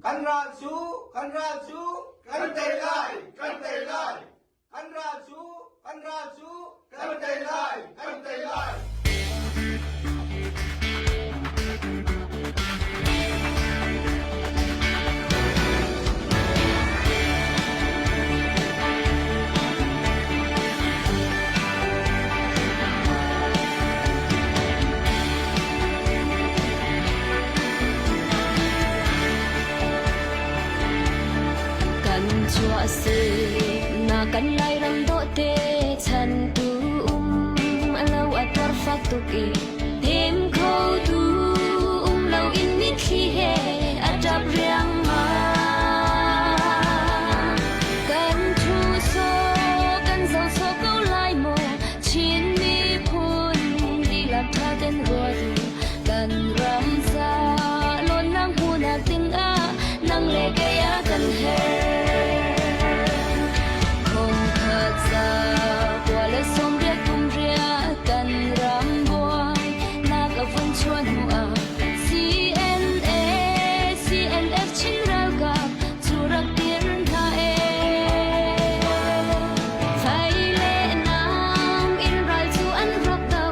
Kan ral cu, kan ral cu, kan tei lai, kan tei lai. Kan ral cu, kan ral cu, kan tei lai, kan tei lai. Kan chuah si na kan Lairam dawhte chan tu um lo a tuar fak tuk i tem kho tu um lo in mitthli he a ṭap riangmang. Kan thu so kan zo so ko lai maw Chin miphun dihlak ṭha ten ruat u kan ram ca lawnnak hmuhnak dingah nang le kei a kan herh. Khongkhat za kua le 80 kum riah kan ram buai nak a vun chuah hnu ah CNA CNF Chin ralkap cu rak dir hna ee. Fai le nang in ral cu an rak do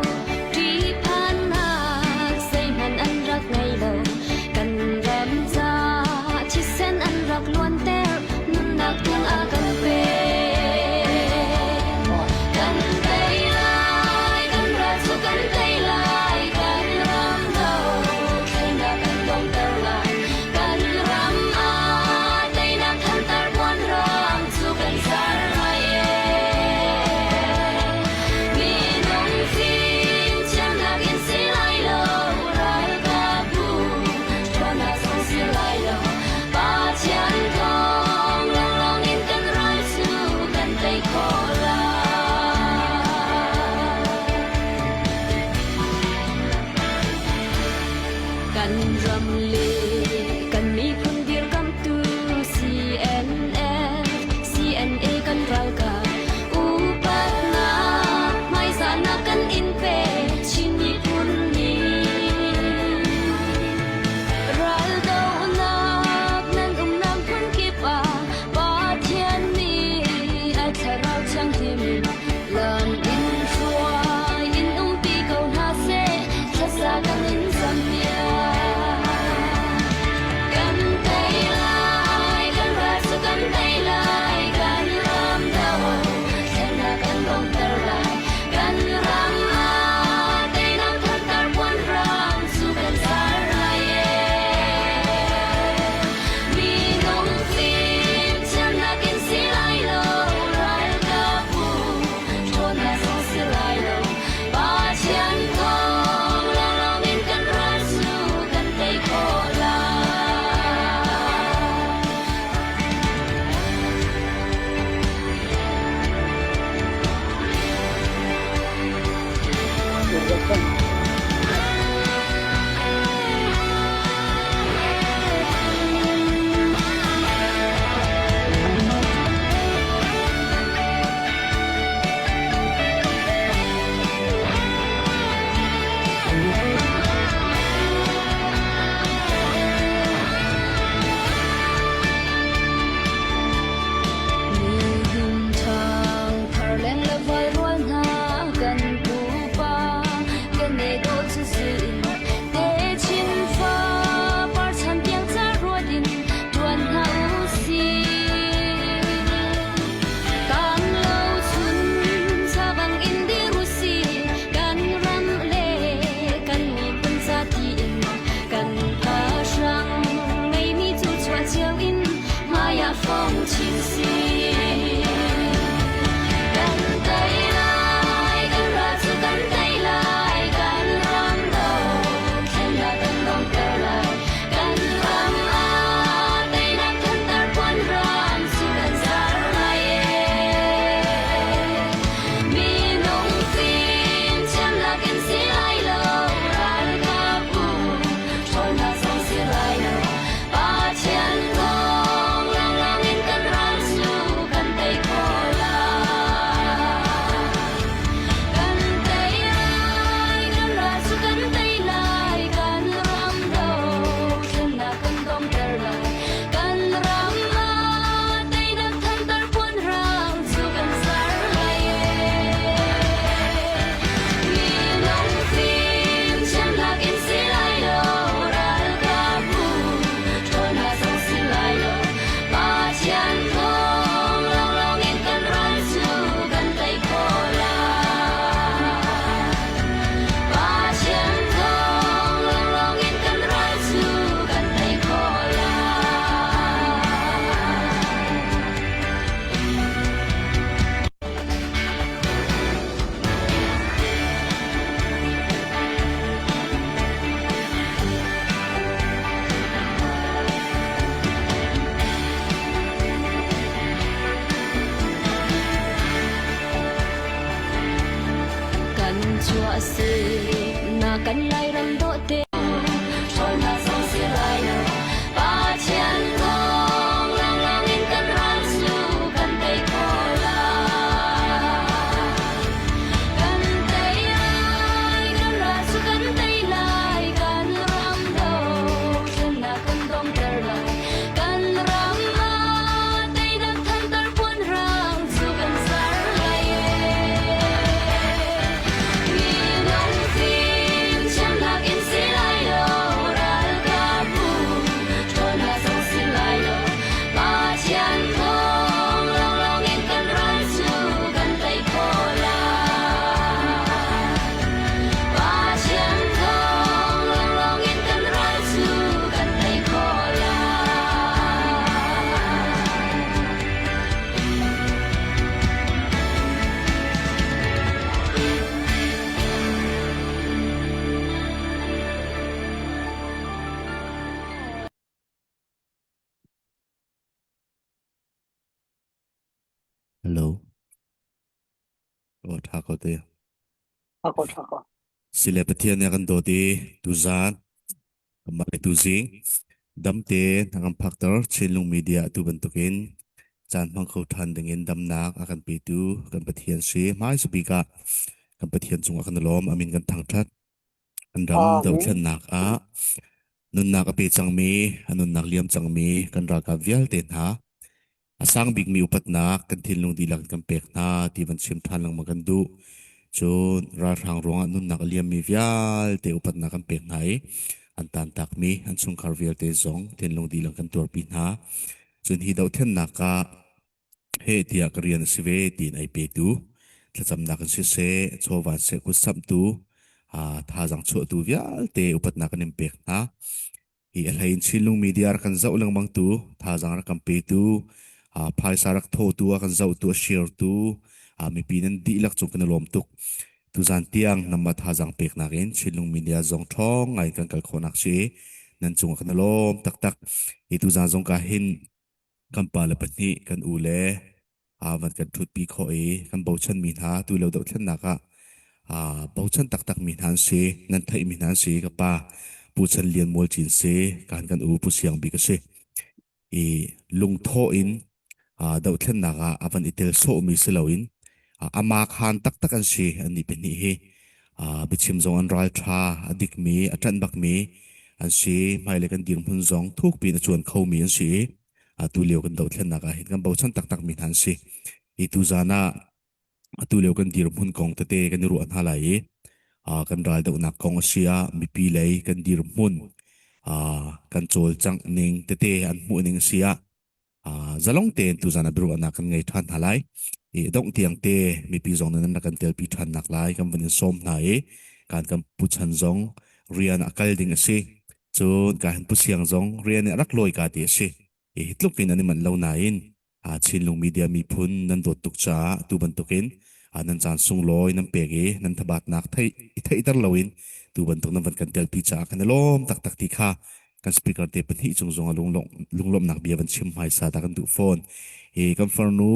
ṭihphannak zeihmanh an rak ngei lo. Kan ram ca thisen an rak luanter nunnak tiang a kan pek. Kan tei lai, kan ral cu kan tei lai, kan ram dothlennak kan donghter lai. Kan ram ah teinak thantar puanrang cu kan zar lai ee. Minung fimthiamnak in si lai lo, ralkapbu ṭhawnnak zong si lai lo. Pathian thawng lawnglawng in kan ral cu kan tei khawh lai. Kan ram le kan miphun dirkamhtu CNF, CNA kan ralkap upatnak hmaizahnak kan in pe Chin miphun nih. Raldohnak nan umnak hmun kip ah Pathian nih a thlarau thianghlim lam in hruai in umpi ko hna seh thlasa kan in zampiak. si na kan Lairam dawhte ṭhawnnak zong si lai lo Pathian thawng lawnglawng in kan ral cu kan tei khawh lai. Kan tei lai, kan ral cu kan tei lai, kan ram dothlennak kan donghter lai. Kan ram ah teinak thantar puanrang cu kan zar lai ee. Minung fimthiamnak in si lai lo, ralkapbu ṭhawnnak zong si lai lo. Pathian thawng lawnglawng in kan ral cu kan tei khawh lai. Pathian thawng lawnglawng in kan ral cu kan tei khawh lai. Hello. Aw ṭha ko te. Ṭha ko, ṭha ko. Sile Pathian nih a kan dawt i tuzaan kanmah le tuzing damte na kan phakter Chinlung Media atu bantukin caan hmang kho ṭhan dingin damnak a kan petu kan Pathian si. Hmaisa bik ah kan Pathian cungah kan i lawm. Amin kan thangṭhat. An ram Amen. dothlennak ah nunnak a pe cangmi, a nunnak liam cangmi kan ralkap vialte hna a sang bikmi upatnak kan thinlung dihlak in kan pek hna ti van chim ṭhan lengmang kan duh. Cun ralhrang ruangah nunnak a liammi vialte upatnak kan pek hna i an tantakmi an chungkhar vialte zong thinlung dihlak kan tuarpi hna. Cun hi dohthlennak ah heh tiah ka rian a si ve tiin ai petu thlacamnak in siseh chawva in seh kutsamhtu thazaang chuahtu vialte upatnak kan in pek hna. Hi a hlei in Chinlung media rak kan zoh lengmang tu, thazaang rak kan petu, phaisa rak thawtu, a kan zohtu, a share tu, mipi nan dihlak cung kan i lawm tuk. Tuzan tiang namah thazaang peknak in Chinlung media zong ṭhawng ngai in kan kal khawhnak si nan cungah kan i lawm taktak. Hi tuzan zong ka hin kan pale pahnih kan u le van kan ṭhutpi khawh i kan bochanmi hna tu lo dohthlennak ah bochan taktakmi hna an si nan theihmi hna an si ka pa Pu Chan Lian Mual Cin si kan kan u Pu Siang Bik a si i lungthawh in dohthlennak ah a van i tel sawhmi si loin ama khan taktak an si an nih pahnih hi biachim zong an ral ṭha a dikmi a ṭanh bakmi an si hmailei kan dirhmun zong thukpi in a cuan khomi an si i atu lio kan dohthlennak ah hin kan bochan taktak mi hna an si hi tuzan ah atu lio kan dirhmun kong tete kan i ruah hna lai i kan ral dohnak kong a si ah mipi lei kan dirhmun kan cawlcangh ning tete an hmuh ning a si ah zalong tein tuzan ah biaruahnak kan ngei ṭhan hna lai. I dongh tiang te mipi zong nan rak kan telpi ṭhan nak lai kan van in sawm hna i kan kan pu chan zong rian a kal ding a si. Cun ka hin pu siang zong rian a rak lawi ka ti a si. Hi tluk in an i manh lo nain Chinlung media miphun nan dawt tuk caah tu bantukin nan caan sunglawi nan pek i nan thabatnak theih i theihter loin tu bantuk nan van kan telpi caah kan i lawm taktak ti kha kan speaker te pahnih cung zong ah lunglawmhnak bia van chim hmaisa ta kan duh fawn. Hi kan farnu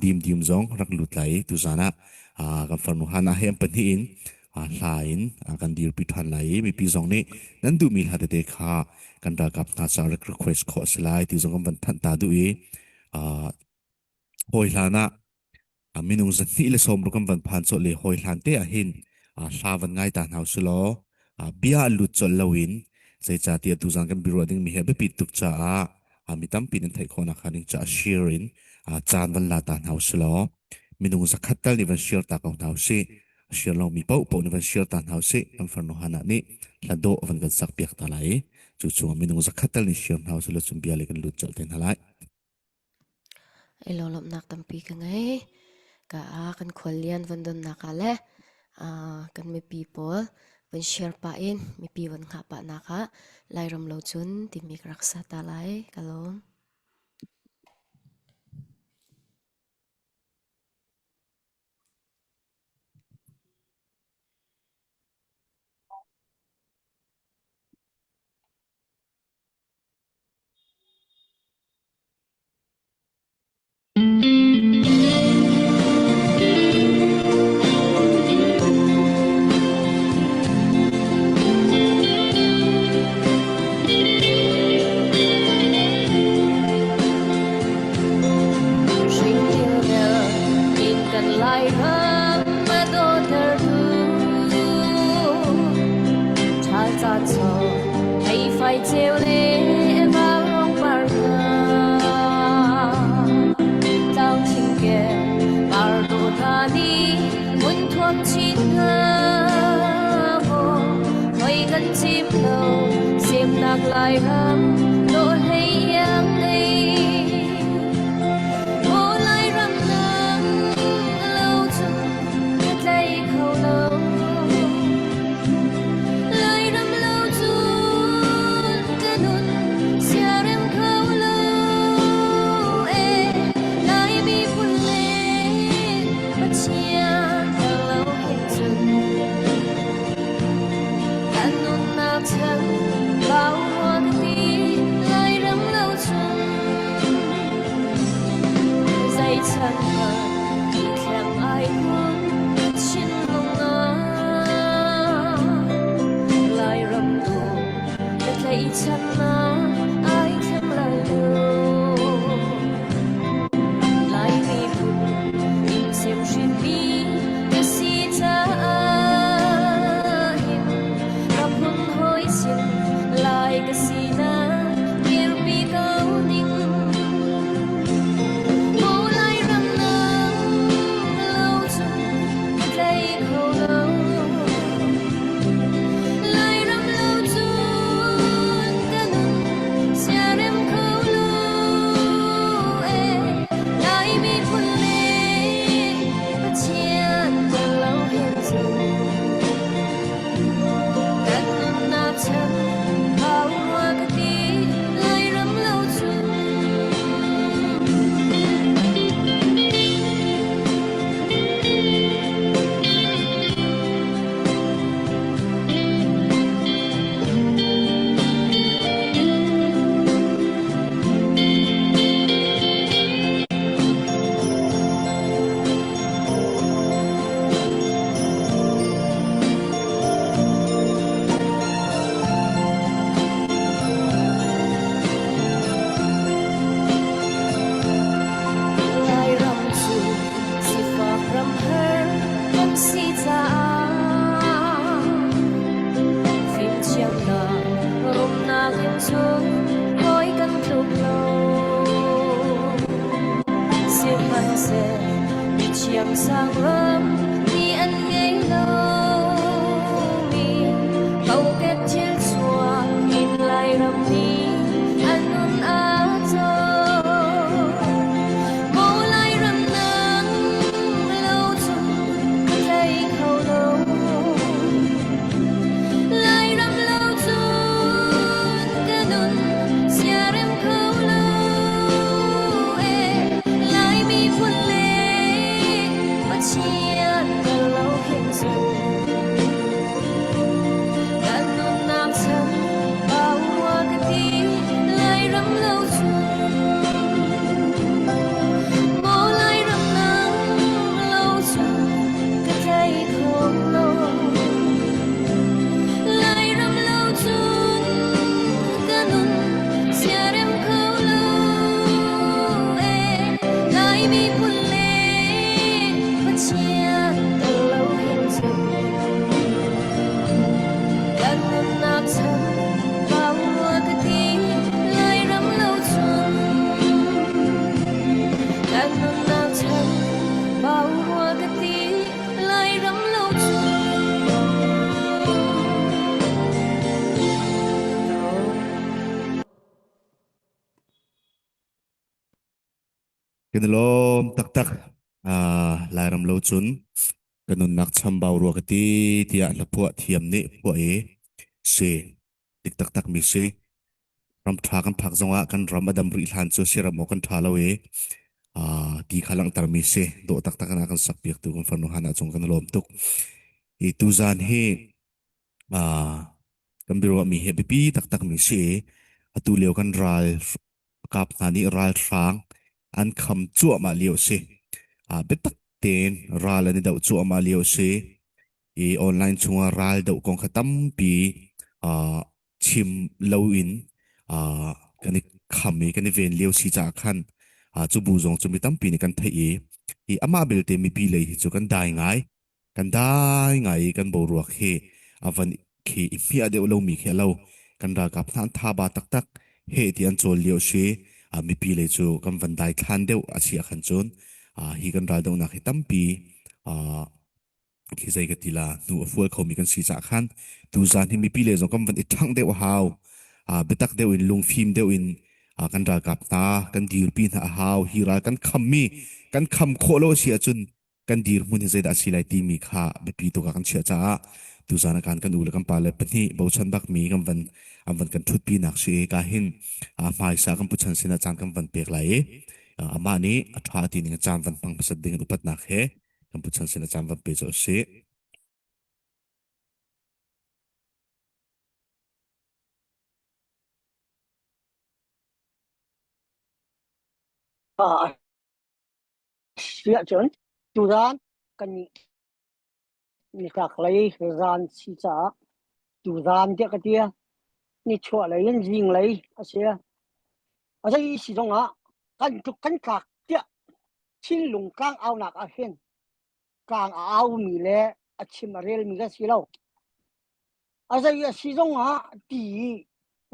dim dim zong rak lut lai i tuzan ah kan farnu Hana he an pahnih in hla in kan dirpi ṭhan lai i mipi zong nih nan duhmi hla tete kha kan ralkap hna caah rak request khawh a si lai ti zong kan van thanh ta duh i hawi hlan ah minung 260 kan van phan colh i hawi hlan te ah hin hla van ngai ta hna usih law bia lut colh loin zeicahtiah tuzan kan biaruah dingmi hi a biapit tuk caah mi tampi nan theih khawhnak hnga ding caah share in caan van la ta hna usih law minung zakhat tal nih van share ta ko hna usih share lomi paohpaoh nih van share ta hna usih kan farnu Hana nih hla dawh van kan sak piak ta lai i cu chungah minung zakhat tal nih share hna usih law cun bia le kan lut colh te hna lai. I lunglawmhnak tampi ka ngei. Ka ah kan khuallian van donnak ah le kan mipi pawl van share pah in mipi van hngah pah nak ah Lairam lo cun timi ka rak sa ta lai. Ka lawm. Faiceu le vaurong par hna. Tlang thingkel par dawh hna nih mun thuam chin hna maw. Hoi kan cim lo semnak Lairam dawh hlei iang ngei. Maw Lairam nang lo cu ka tlai kho lo. Lairam lo cun ka nun siarem kho lo ee. Lai miphun le Pathian tel lo hin cun kan nunnak chan bau rua ka ti Lairam lo cun zeichan hmanh i thleng ai kun thinlung ah Lairam dawh ka tlaihchannak ai thleng lai lo. Lai miphun in semhrinmi ka si caah hin ka phun hawi sin Lai ka sinak dirpi ko ning. Maw Lairam nang lo cun ka tlai kho lo. Lairam lo cun ka nun siarem kho lo ee. Lai miphun le Pathian tel lo hin cun kan nunnak chan hau rua ka ti Lairam lo cun. Lairam cu sifak ramhar kan si caah fimthiamnak rumnak in cun hawi kan tluk lo. Sihmanhseh mithiam sang ram nih an ngei lomi kokek thil chuak in Lairam nih an nun a cawm. Maw Lairam nang lo cun ka tlai kho lo. Lairam lo cun ka nun siarem kho lo ee. Lai miphun le Pathian tel lo hin cun kan nunnak chan pau rua ka ti Lairam lo cun. Maw Lairam nang lo cun ka tlai kho lo. Lairam lo cun ka nun siarem kho lo ee. Lai miphun le Pathian tel lo hin cun kan nunnak chan pau rua ka ti Lairam lo cun kan nunnak chan pau rua ka ti Lairam lo cun. Kan i lawm taktak. Ah, Lairam lo cun ka nunnak chambau rua ka ti tiah hlaphuah thiam nih phuah i si dik taktak mi si. Ram ṭha kan phak zongah kan ram a dam rih hlan cu siram awk kan ṭha lo i ah, ti kha langhter mi si. Dawh taktak in a kan sakpiaktu kan farnu Hannah cung kan i lawm tuk. I tuzaan hi ah, kan biaruahmi hi a biapi taktak mi si i atu lio kan ral kap hna nih ralhrang an kham cuahmah lio a si. Ah, biatak tein ral an i doh cuahmah lio a si. I online chungah ral doh kong kha tampi ah, chim loin ah, kan i kham i kan i ven lio si caah khan ah, cu bu zong cu mi tampi nih kan theih i, i amah belte mipi lei hi cu kan dai ngai. Kan dai ngai i kan boruak hi a van khi i hmiah deuh lomi khi a lo. Kan ralkap hna an thaba taktak he ti an cawl lio si. Mipi lei cu kan van dai thlan deuh a si ahkhan cun hi kan raldohnak hi tampi khi zei ka ti la hnu a fual khomi kan si caah khan tuzan hi mipi le zong kan van i ṭhangh deuh a hau. Biatak deuh in lungfim deuh in kan ralkap hna kan dirpi hna a hau. Hi ral kan khammi kan kham khawh lo a si ahcun kan dirhmun hi zeidah a si lai timi kha biapi tuk ah kan chiah caah tuzan ah kan kan u le kan pale pahnih bochan bakmi kan van an van kan ṭhutpi nak si i ka hin hmaisa kan puchan sinah caan kan van pek lai i amah nih a ṭha ti ning caan van hmang hmasat ding in upatnak he kan puchan sinah caan van pe cu a si. Ah, Si ahcun tuzaan kannih nitlaklei zaan si caah tuzaan tiah ka ti. Nichuahlei in zinglei a si. A zei si zongah kan tluk kan tlak tiah thinlung tlang aunak ah hin tlang a aumi le a chim a relmi kan si lo. A zei a si zongah ti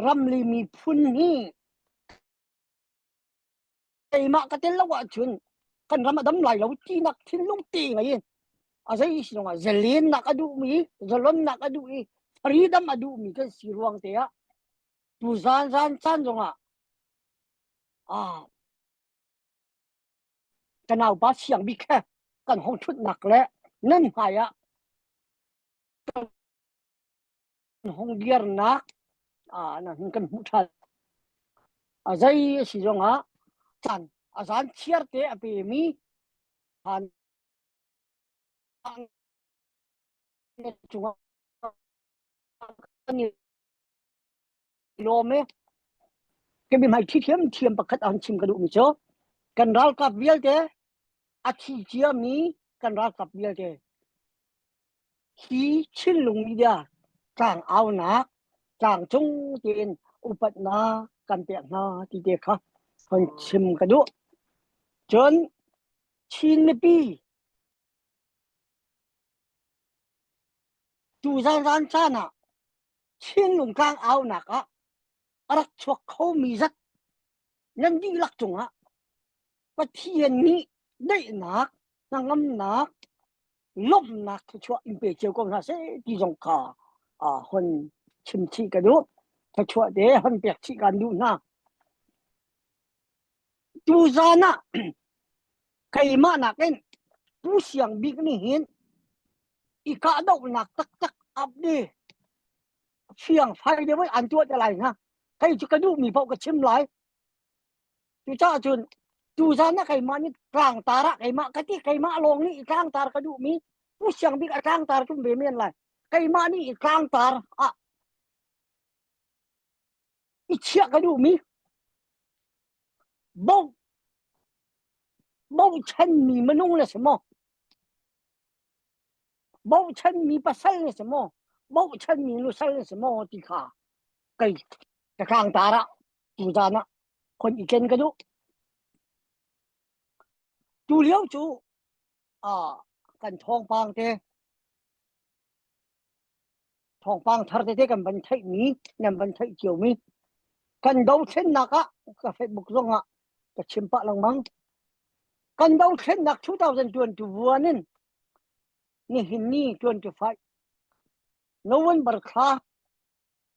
ramli miphun hi keimah ka tel lo ahcun kan ram a dam lai lo tinak thinlung te ngei in a zei si zongah zalennak a duhmi zalonnak a duh i freedom a duhmi kan si ruang te ah tu zan zan caan zongah ah ka naupa siang bik he kan hong thutnak le nan hmai ah hong dirnak ah nan kan hmuh ṭhan. A zei a si zongah caan a zan chiar te a pemi han cungah kan i lawm i kemi hmai thi thiam thiam pakhat an chim ka duhmi cu kan ralkap vialte a thi ciami kan ralkap vialte Hi Chinlung media tlangaunak tlangcung tiin upatnak kan pek hna ti te kha hon chim ka duh. Cun Chin mipi tuzan zan caan ah Chinlung tlangaunak ah a rak chuak khomi zat nan dihlak cungah Pathian nih daihnak, hnangamnak, lawmhnak thluachuah in pe cio ko hna seh ti zong kha hon chim chih ka duh. Thluachuah te hon pek chih kan duh hna. Tuzan ah keimah nakin Pu Siang Bik nih hin i kahdohnak taktak update fiang fai deuh in an tuah te lai hna. Kei cu ka duhmi paoh ka chim lai. Cucaah cun tuzan ah keimah nih tlangtar ah keimah ka ti keimah lawng nih tlangtar ka duhmi Pu Siang Bik a tlangtar tum ve men lai. Keimah nih tlangtar ah i chiah ka duhmi bo bochanmi minung na si maw? Bochanmi pasal na si maw? Bochanmi nusal na si maw ti kha kei ka tlangtar ah tuzan ah khon i ken ka duh. Tu lio cu ah kan thawngpang te thawngpang thar tete kan van theih mi nan van theih cio mi kan dothlennak ah ka Facebook zong ah ka chim pah lengmang kan dothlennak 2021 in nihin ni 25 November thla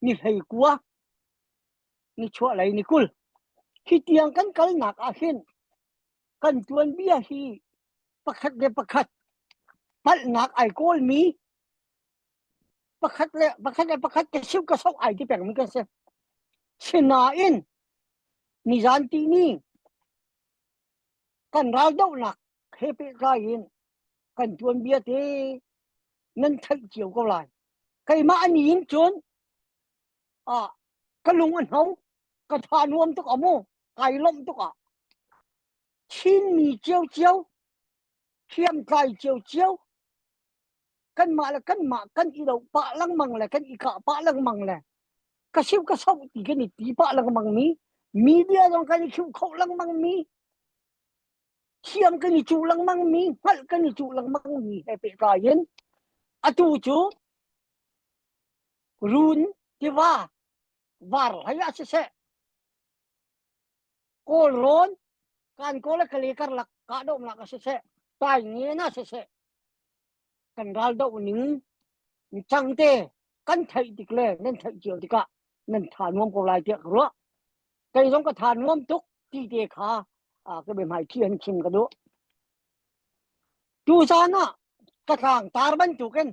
ni 19 nichuahlei ni 20 hi tiang kan kalnak ah hin kan tuanbia hi pakhat le pakhat palhnak ai kawlmi pakhat le pakhat le pakhat ka siu ka sok ai ti pengmi kan si sinain nizan ti ni kan raldohnak he pehtlai in kan tuanbia te nan theih cio ko lai keimah an in cun ah ka lung a hno ka tha nuam tuk amu kai lawmh tuk ah Chinmi ciocio hriamtlai ciocio kanmah le kanmah kan i doh pah lengmang le kan i kah pah lengmang le ka siu ka soh ti kan i ti pah lengmang mi media zong kan i khiu kho lengmang mi thiam kan i cuh lengmang mi hngalh kan i cuh lengmang mi he pehtlai in atu cu run tiva. Var hlei ah siseh, Kawlrawn kan kawl le Kale karlak kahdohnak ah siseh, Taingen ah siseh, kan ral doh ning cangte kan theih tik le nan theih cio tikah nan tha nuam ko lai tiah ka ruah. Kei zong ka tha nuam tuk ti te kha ka biahmai thi han chim ka duh. Tuzan ah ka tlang tar bantukin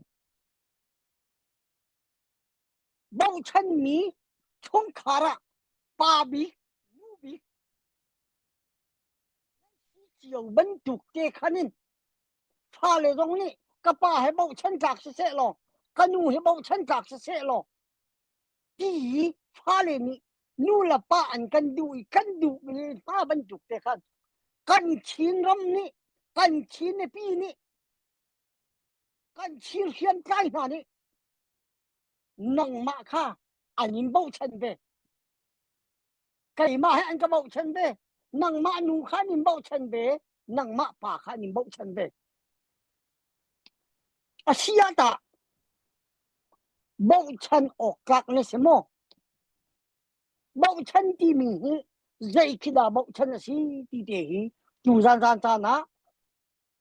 bochanmi chungkhar ah pa bik, nu bik cio bantuk te khan in fale zong nih ka pa he bochan tlak siseh law ka nu he bochan tlak siseh law ti i fale nih nu le pa an kan duh i kan duh hna bantuk te khan kan Chin ram nih kan Chin mipi nih kan Chin hriamtlai hna nih nangmah kha an in bochan ve keimah he an ka bochan ve nangmah nu kha an in bochan ve nangmah pa kha an in bochan ve a si ah tah bochan awk tlak na si maw bochan timi hi zei khi dah bochan a si ti te hi tu zan zan caan ah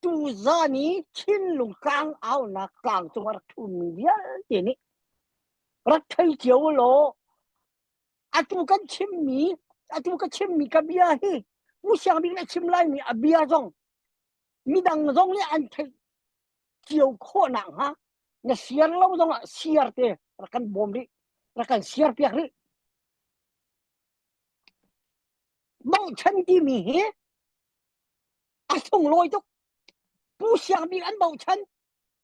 tuzan i Chinlung tlang aunak tlang cung a rak ṭhumi vialte nih rak thei cio law atu kan chimmi atu ka chimmi ka bia hi Pu Siang Bik nih a chim laimi a bia zong midang zong nih an theih cio khawh nakhnga na siar lo zong ah siar te rak kan bawm rih rak kan siar piak rih bochan timi hi a sunglawi tuk Pu Siang Bik an bochan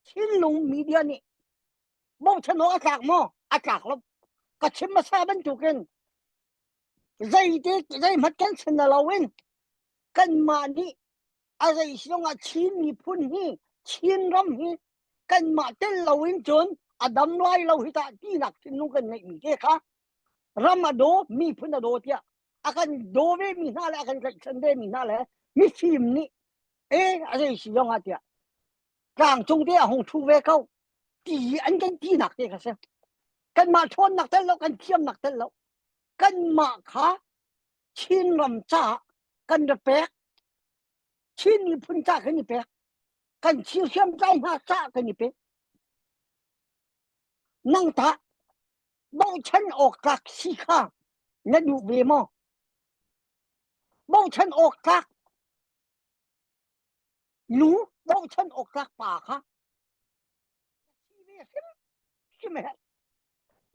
Thinlung media nih bochan awk a tlak maw a tlak lo ka chim hmasa bantukin zeite zeihmanh kan sin na loin kanmah nih a zei zongah Chin miphun hi Chin ram hi kanmah tel loin cun a dam lai lo hi tah tinak thinlung kan ngeihmi te kha ram a daw miphun a daw tiah a kan daw ve mi hna le a kan tlaihchan ve mi hna le mifim nih e a zei si zong ah tiah tlangcung te a hung thu ve ko ti an kan tinak te kha si kanmah ṭhawnnak tel lo kan thiamnak tel lo kanmah kha Chin ram caah kan ra pek Chin miphun ca kan i pek kan Chin hriamtlai hna ca kan i pek nang tah bochan awk tlak si kha na duh ve maw bochan awk tlak nu bochan awk tlak pa kha hrim herh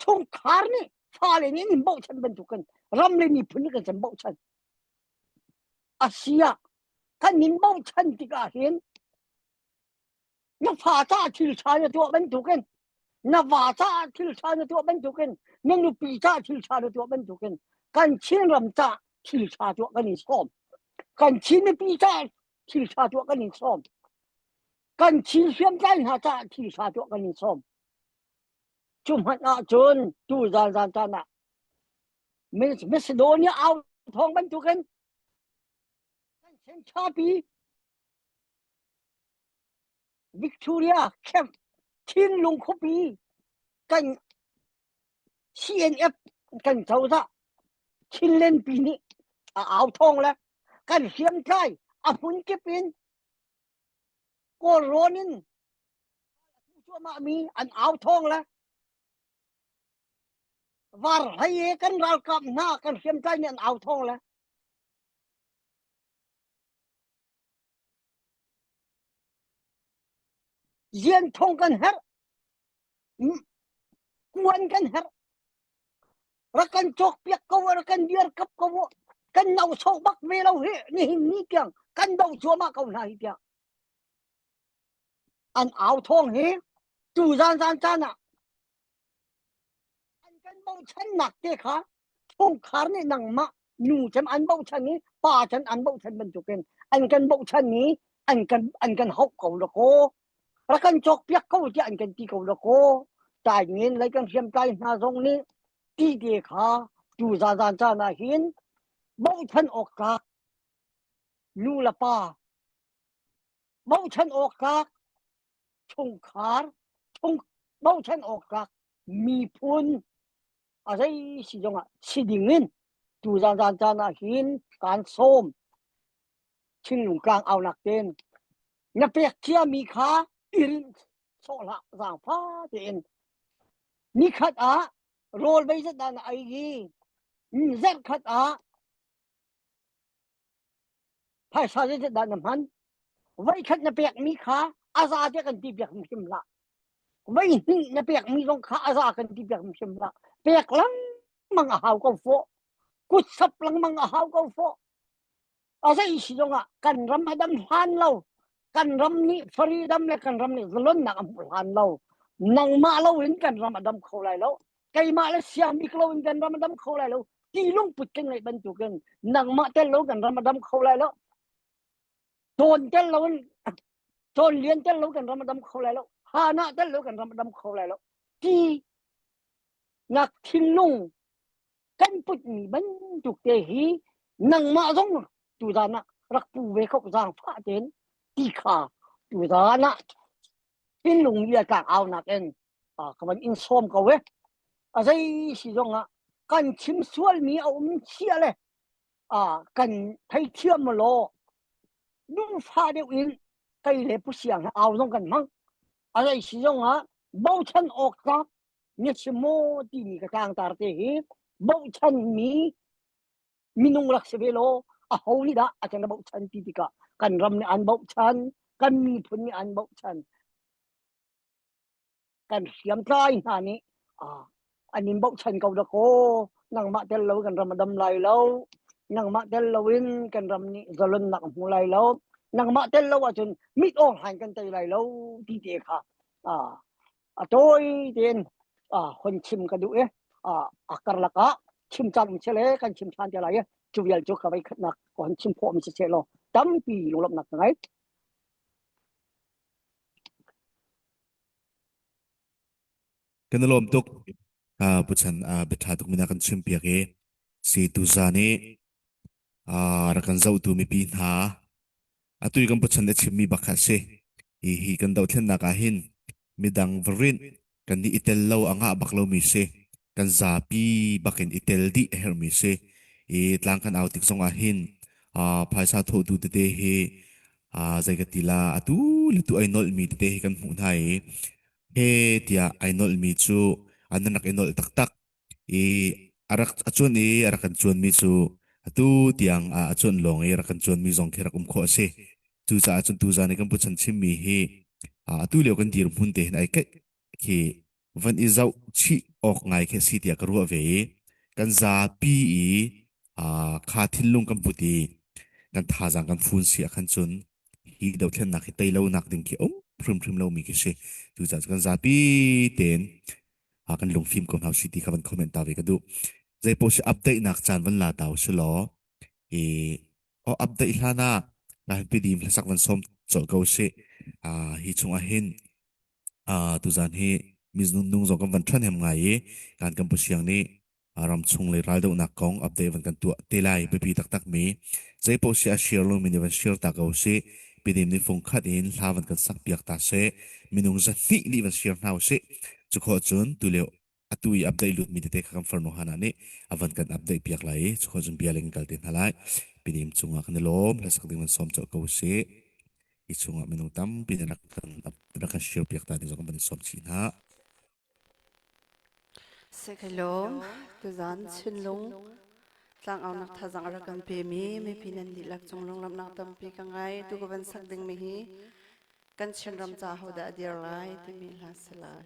chungkhar nih fale nih nin bochan bantukin ram le miphun nih kan kan bochan asia kan nin bochan tikah hin na fa caah thil ṭha na tuah bantukin na va caah thil ṭha na tuah bantukin na nupi caah thil ṭha na tuah bantukin kan Chinram caah thil ṭha tuah kan in sawm kan Chin mipi caah thil ṭha tuah kan in sawm kan Chin hriamtlai hna caah thil ṭha tuah kan in sawm cu hmanh ah cun tu zan zan caan ah Macedonia au thawng bantukin kan senṭhapi Victoria camp Thinlung khuapi kan CNF kan cozah Chinland pi nih a au thawng le kan hriamtlai a hmun kip in Kawlrawn in cuahmah mi an au thawng le var hlei kan ralkap hna kan hriamtlai nih an au thawng le Zianthong kan herh. Kuan kan herh. Rak kan cawkpiak ko, rak kan dirkap ko. Kan no sok bak ve lo hi nihin ni tiang kan do cuahmah ko hna hi tiang. An au thawng hi tu zan zan caan ah An kan bochannak te kha chungkhar nih nangmah nu cem an bochan i pa cem an bochan bantukin an kan bochan i an kan an kan hauh ko la kaw rak kan cawkpiak ko tiah an kan ti ko la kaw taingen lei kan hriamtlai hna zong nih ti te kha tu zan caan ah hin bochan awk tlak nu le pa bochan awk tlak chungkhar chung bochan awk tlak miphun. A zei si zongah si ding in tu zan zan caan ah hin kaan sawm. Thinlung tlang aunak ten na pek ciami kha i rinh sawh hlah zaangfa tein. Nikhat ah rawl veizat dah na ei i zarh khat ah phaisa zeizat dah na hman? Voikhat na pekmi kha a za tiah kan ti piak hrimhrim hlah. Voi hnih na pekmi zong kha a za kan ti piak hrimhrim hlah. Pek lengmang a hau ko fawh. Kut sap lengmang a hau ko fawh. A zei si zongah kan ram a dam hlan lo. Kan ram nih freedom le kan ram nih zalonnak a hmuh hlan lo. Nangmah lo in kan ram a dam kho lai lo. Keimah le siang bik lo in kan ram a dam kho lai lo. Ti lungput kan ngeih bantukin nangmah tel lo kan ram a dam kho lai lo. Tawn tel lo in tawn lian tel lo kan ram a dam kho lai lo. Hana tel lo kan ram a dam kho lai lo. Ti nak thinlung kan putmi bantuk te hi nangmah zong tuzan ah rak pu ve kho zaangfah tein ti kha tuzan ah thinlung bia tlak aunak in ka van in sawm ko e. A zei si zong ah kan chim sualmi a um chia le kan theithiam law duhfa deuh in kei le pu siang he au zong kan hmang. A zei si zong ah bochan awk tlak na si maw timi ka tlangtar te hi bochan mi minung rak si ve law aho nih dah a kan bochan ti tikah kan ram nih an bochan, kan miphun nih an bochan, kan hriamtlai hna nih an in bochan ko dakaw. Nangmah tel lo kan ram a dam lai lo, nangmah tel loin kan ram nih zalonnak a hmu lai lo, nangmah tel lo ahcun mit awng hlan kan tei lai lo ti te kha a tawi tein hon chim ka duh i a karlak ah chim caan um sele kan chim ṭhan te lai i cu vial cu ka voikhatnak ka hon chim khawh mi si seh law tampi lunglawmhnak ka ngei. Kan i lawm tuk. Pu Chan biaṭha tuk mina kan chim piak i si tuzan i rak kan zohtu mipi hna Atu i kan pachan a chimmi bak kha a si. Hihi kan dohthlennak ah hin midang va rinh kan nih i tel lo a ngah bak lomi si. Kan zapi bakin i tel dih a herhmi si. I tlang kan au tik zong ah hin phaisa thawhtu tete hi zei ka ti la atu le tu ai nolhmi tete hi kan hmuh hna i he tiah ai nolhmi cu an rak i nolh taktak. I a rak a cuan i a rak kan cuanmi cu atu tiang a cuan lawng i a rak kan cuanmi zong khi rak um khawh a si. Cucaah cun tuzaan i kan puchan chimmi hi atu lio kan dirhmun te hin ai keih khi van i zoh chih awk ngai khi a si tiah ka ruah ve i kan zapi i kha thinlung kan put i kan thazaang kan fun si ah khan cun hi dothlennak hi tei lonak ding khi um hrimhrim lomi khi si. Cucaah kan zapi tein kan lungfim ko hna usih ti kha van comment ta ve ka duh. Zei paoh si update nak caan van la ta usih law i o update hlan ah ngai pidim hlasak van som colh ko usih. Hi chung ah hin tuzan hi miznun nung zong kan van ṭhan hem ngai i kan kan pu siang nih ramchung lei raldohnak kong update van kan tuah te lai. Biapi taktak mi zeipaoh si a share lo mi nih van share ta ko usih. Pidim nih fung khat in hla van kan sak piak ta seh. Minung 200 nih van share hna usih. Cu khawh cun tulio atu i update lut mi tete kha kan farnu hana nih a van kan update piak lai i cu khawh cun bia leng kal te hna lai. Pidim cungah kan i lawm. Hlasak ding van sawm colh ko usih. Hi chungah minung tampi nih rak kan share piak ta ding zong kan van i sawm chih hna. Sekalawm, tuzan Chinlung tlangaunak thazang a rak kan pemi mipi nan dihlak cung lunglawmhnak tampi ka ngai. Tu ka van sak dingmi hi kan Chinram ca hodah a dir lai timi hla si lai.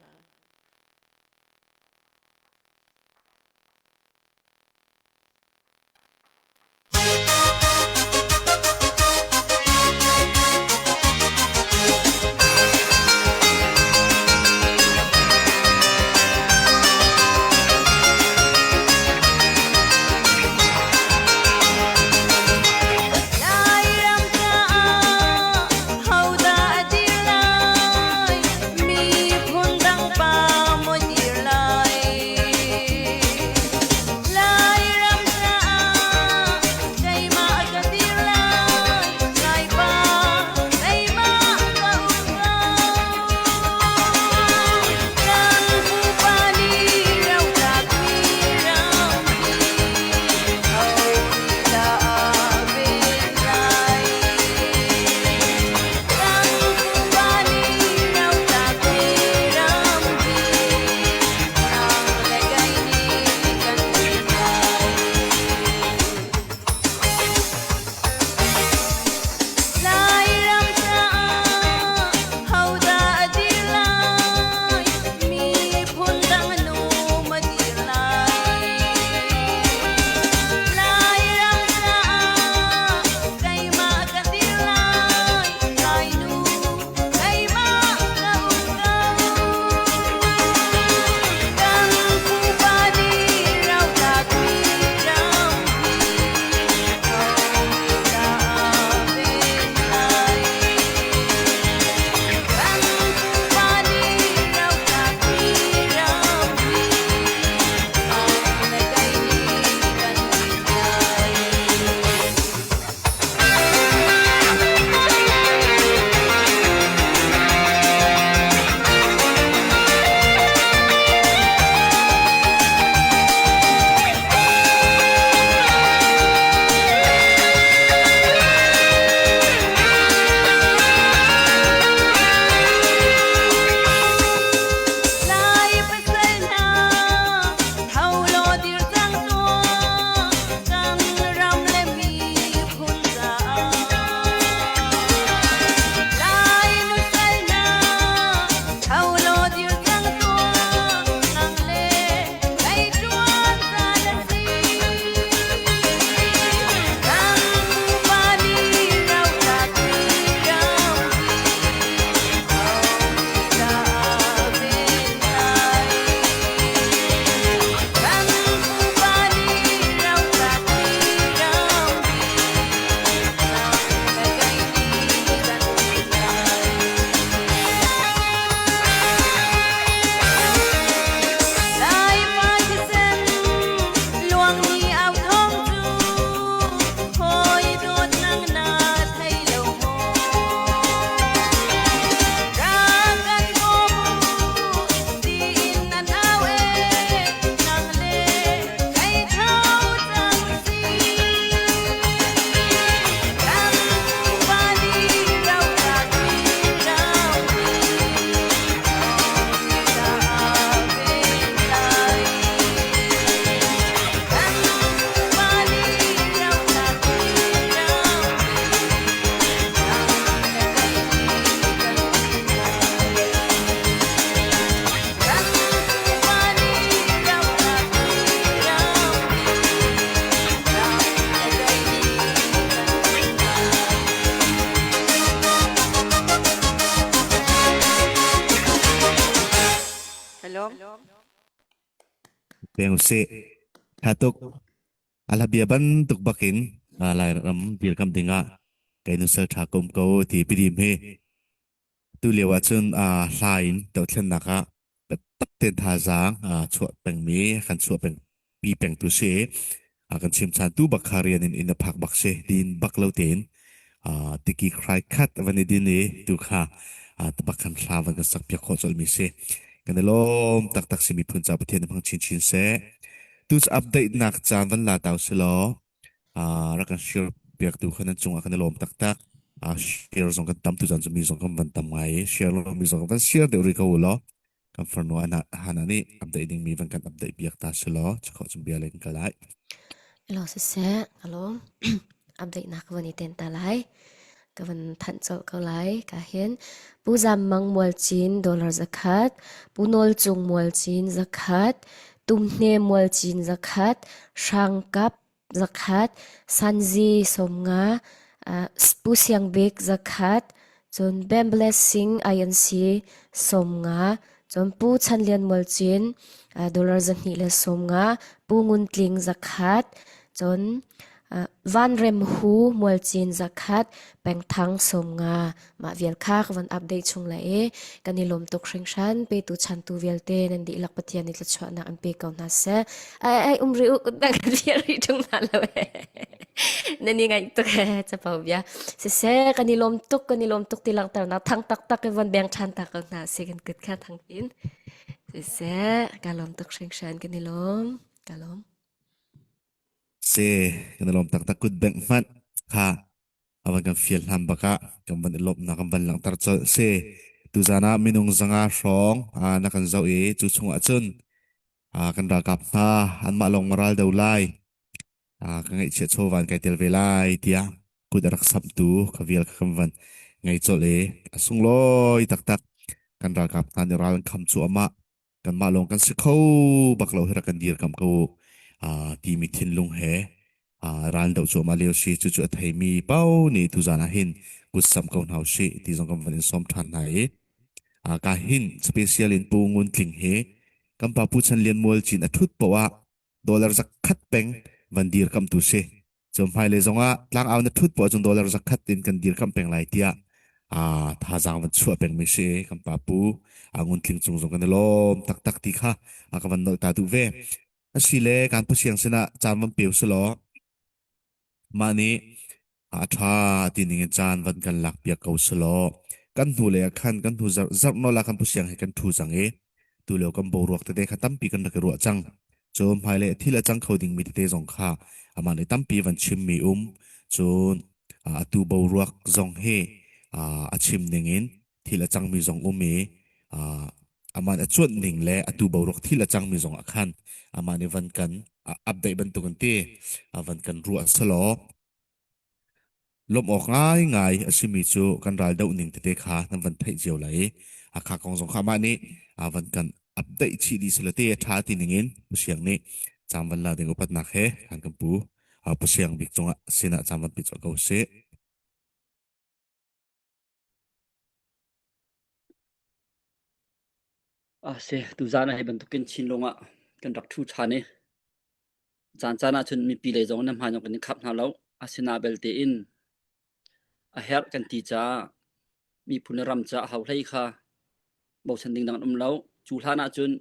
Lairam caah hodah a dir lai? Miphun dang pa. Peng usih. Tha tuk. A hla bia bantuk bakin Lairam dirkamh dingah kei nusal ṭha ka um ko ti pidim hi tu lio ahcun hla in dohthlennak ah biatak tein thazaang chuah pengmi kan chuah peng pi peng tu si. Kan chim chan tu bak kha rian in inn a phak bak si din bak lo tein tiki khrai khat van i din i tu kha bak khan hla van kan sak piak khawh colh mi si. Kan i lawm taktak si miphun ca Pathian hmang chinchin seh. Tu cu update nak caan van la tau si law rak kan share piak tu kha nan cungah kan i lawm taktak. Share zong kan tam tu zan cu mi zong kan van tam ngai i share lo mi zong van share deuh rih ko u law kan farnu ana hana nih update ding mi van kan update piak ta si law chakho chung bia le kan kal lai. Ilo siseh, alo update nak van i ten ta lai. Ka van thanh colh ko lai. Ka hin Pu Zam Mang Mualcin dollar zakhat, Pu Nawl Cung Mualcin zakhat, Tumhne Mualcin zakhat, Hrang Kap zakhat, Sanzi 50, uh, Pu Siang Bik zakhat, cun Bam Blessing INC 50, cun Pu Chan Lian Mualcin uh, dollar 250, Pu Ngun Tling zakhat, cun uh, Van Rem Hu Mualcin zakhat, Pengthang 50. Mah vial kha ka van update chung lai i kan i lawm tuk hringhran petu chantu vialte nan dihlak Pathian nih thluachuahnak an pe ko hna seh. Ai ai um ri u kut bang kan riah rih ṭung hna lo e. Nan i ngaih tuk e capo bia. Siseh kan i lawm tuk kan i lawm tuk ti langhternak thang taktak in van beng ṭhan ta ko hna si kan kut kha thang in. Siseh ka lawm tuk hringhran kan i lawm. Ka lawm. Si kan i lawm taktak kut bengh hmanh kha a van kan fial hlan bak ah kan van i lawmhnak kan van langhter colh si. Tuzaan ah minung 500 hrawng na kan zoh i cu chungah cun kan ralkap hna anmah lawng maral do lai ka ngaihchiat chawva in kai tel ve lai tiah kut a rak samhtu kha vial kha kan van ngei colh i a sunglawi taktak kan ralkap hna nih ral an kham cuahmah kanmah lawng kan si kho bak lo hi rak kan dirkamh ko timi thinlung he ral doh cuahmah lio si cucu a theimi paoh nih tuzaan ah hin kut samh ko hna usih ti zong kan van in sawm ṭhan hna i ka hin special in Pu Ngun Tling hi kan pa Pu Chan Lian Mual Cin a ṭhut paoh ah dollar zakhat peng van dirkamhtu si. Cu hmailei zongah tlangau na ṭhut poah cun dollar zakhat in kan dirkamh peng lai tiah aa thazaang van chuah pengmi si kan pa pu Ngun Tling cung zong kan i lawm taktak ti kha a ka van nolh ta duh ve. Asile kan pu siang sinah caan van pe usih mah nih a ṭha ti ning in caan van kan lak piak ko selaw kan hnu lei ah khan kan hnu zarh zarh nawl ah kan pu siang he kan ṭhu cang i tulio kan boruak tete kha tampi kan rak i ruah cang. Cun hmailei thil a cang kho dingmi tete zong kha amah nih tampi van chimmi um. Cun atu boruak zong hi a chim ning in thil a cangmi zong um i amah nih a cuanh ning le atu boruak thil a cangmi zong ah khan amah nih van kan update bantuk an ti van kan ruah selaw Lawmh awk ngaingai a simi cu kan ral doh ning tete kha nan van theih cio lai i Hakha kong zong kha amah nih van kan update chih dih selaw te a ṭha ti ning in Pu Siang nih caan van la ding upatnak he kan kan pu Pu Siang Bik cungah sinah caan van pe colh ko sih. Ah si, tuzaan ah hi bantukin Chinlung ah kan rak ṭhu ṭhan i caan caan ahcun mipi lei zong nan hmai zong kan in khap hna lo. Asina belte in a herh kan ti caah miphun le ram caah ho hlei kha bochan ding dang an um lo. Cu hlan ahcun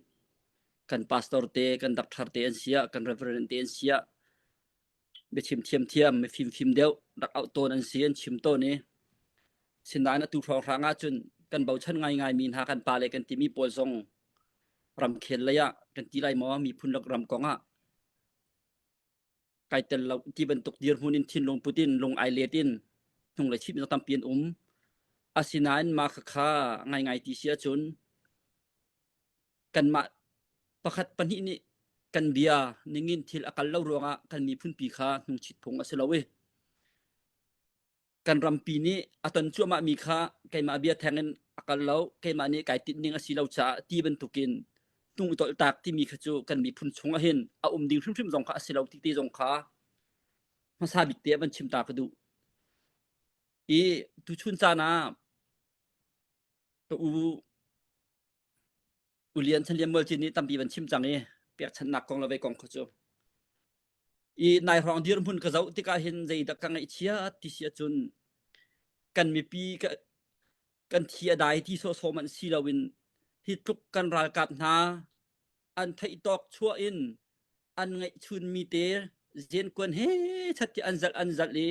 kan pastor te, kan doctor te an si ah, kan reverend te an si ah, biachim thiamthiam, mifim fim deuh rak auh tawn an si, an chim tawn i sinain atu hrawnghrang ahcun kan bochan ngaingai mi hna kan pale kan timi pawl zong ramkhel lei ah kan ti lai maw miphun le ram kong ah kai tel lo ti bantuk dirhmun in thinlung put in lung ai let in hnunglei chip in tampi an um asinain mah khakha ngaingai ti si ahcun kanmah pakhat pahnih nih kan bia ningin thil a kal lo ruangah kan miphunpi kha hnungchit phung a si lo i kan rampi nih a ton cuahmah mi kha keimah bia theng in a kal lo keimah nih kai tinh ning a si lo caah ti bantukin tung i tolhtak timi kha cu kan miphun chung ah hin a um ding hrimhrim zong kha a si lo ti te zong kha hmasa bik te van chim ta ka duh i tuchun caan ah ka u Ulian Chan Lian Mual Cin nih tampi van chim cang i. Pekchanhnak kong le vei kong kha cu. I nai hrawng dirhmun ka zoh tikah hin zeidah ka ngaihchiat ti si ahcun kan mipi ka, kan thi a dai ti sawhsawh hmanh si loin hi tluk kan ralkap hna an theih tawk chuah in an ngeihchunmi te zenkuan he chat ti an zalh an zalh i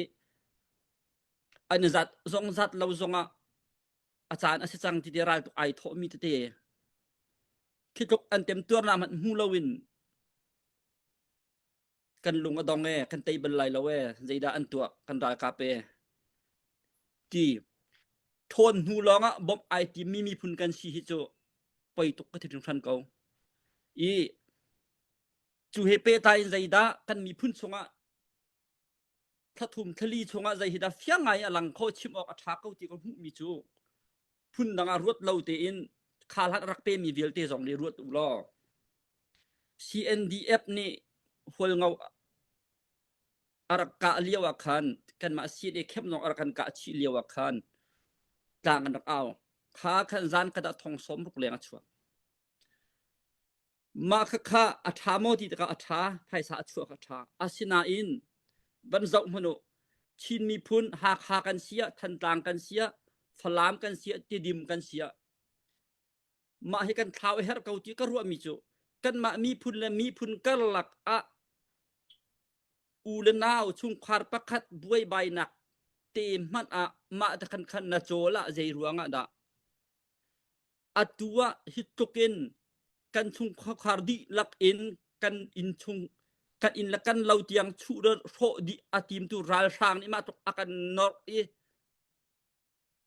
an i zat zong zat lo zongah a caan a si cang ti te ral tuk ai thawhmi tete khi tluk an temtuarnak hmanh hmu loin kan lung a dong e kan tei bal lai lo e zeidah an tuah kan ralkap e ti ṭhawn hnu lawngah bawmh ai timmi miphun kan si hi cu poi tuk ka ti hringhran ko i cu he pehtlai in zeidah kan miphun chungah thlathum thlali chungah zei hi dah fiang ngai a lang kho chim awk a ṭha ko ti ka hmuhmi cu phundang ah ruat lo tein kha hlan rak pemi vialte zong nih ruat u law CNDF nih Hualngo a rak kah lio ah khan kanmah CNA camp zong a rak kan kah chih lio ah khan tlang an rak au kha khan zan khat ah thong sawm ruk leng a chuak Mah khakha a ṭha maw ti tikah a ṭha, phaisa a chuah kha a ṭha. Asinain van zoh hmanh u, Chin miphun Hakha kan si ah, Thantlang kan si ah, Falam kan si ah, Tidim kan si ah, mah hi kan thlau a herh ko ti ka ruahmi cu kanmah miphun le miphun karlak ah u le nau chungkhar pakhat buaibainak te hmanh ah mah te khan khan na cawl ah zei ruang ah dah Atu ah hi tluk in kan chungkhar dihlak in kan inn chung kan inn le kan lo tiang chuh le hrawh dih a timtu ralhrang nih mah tluk a kan norh i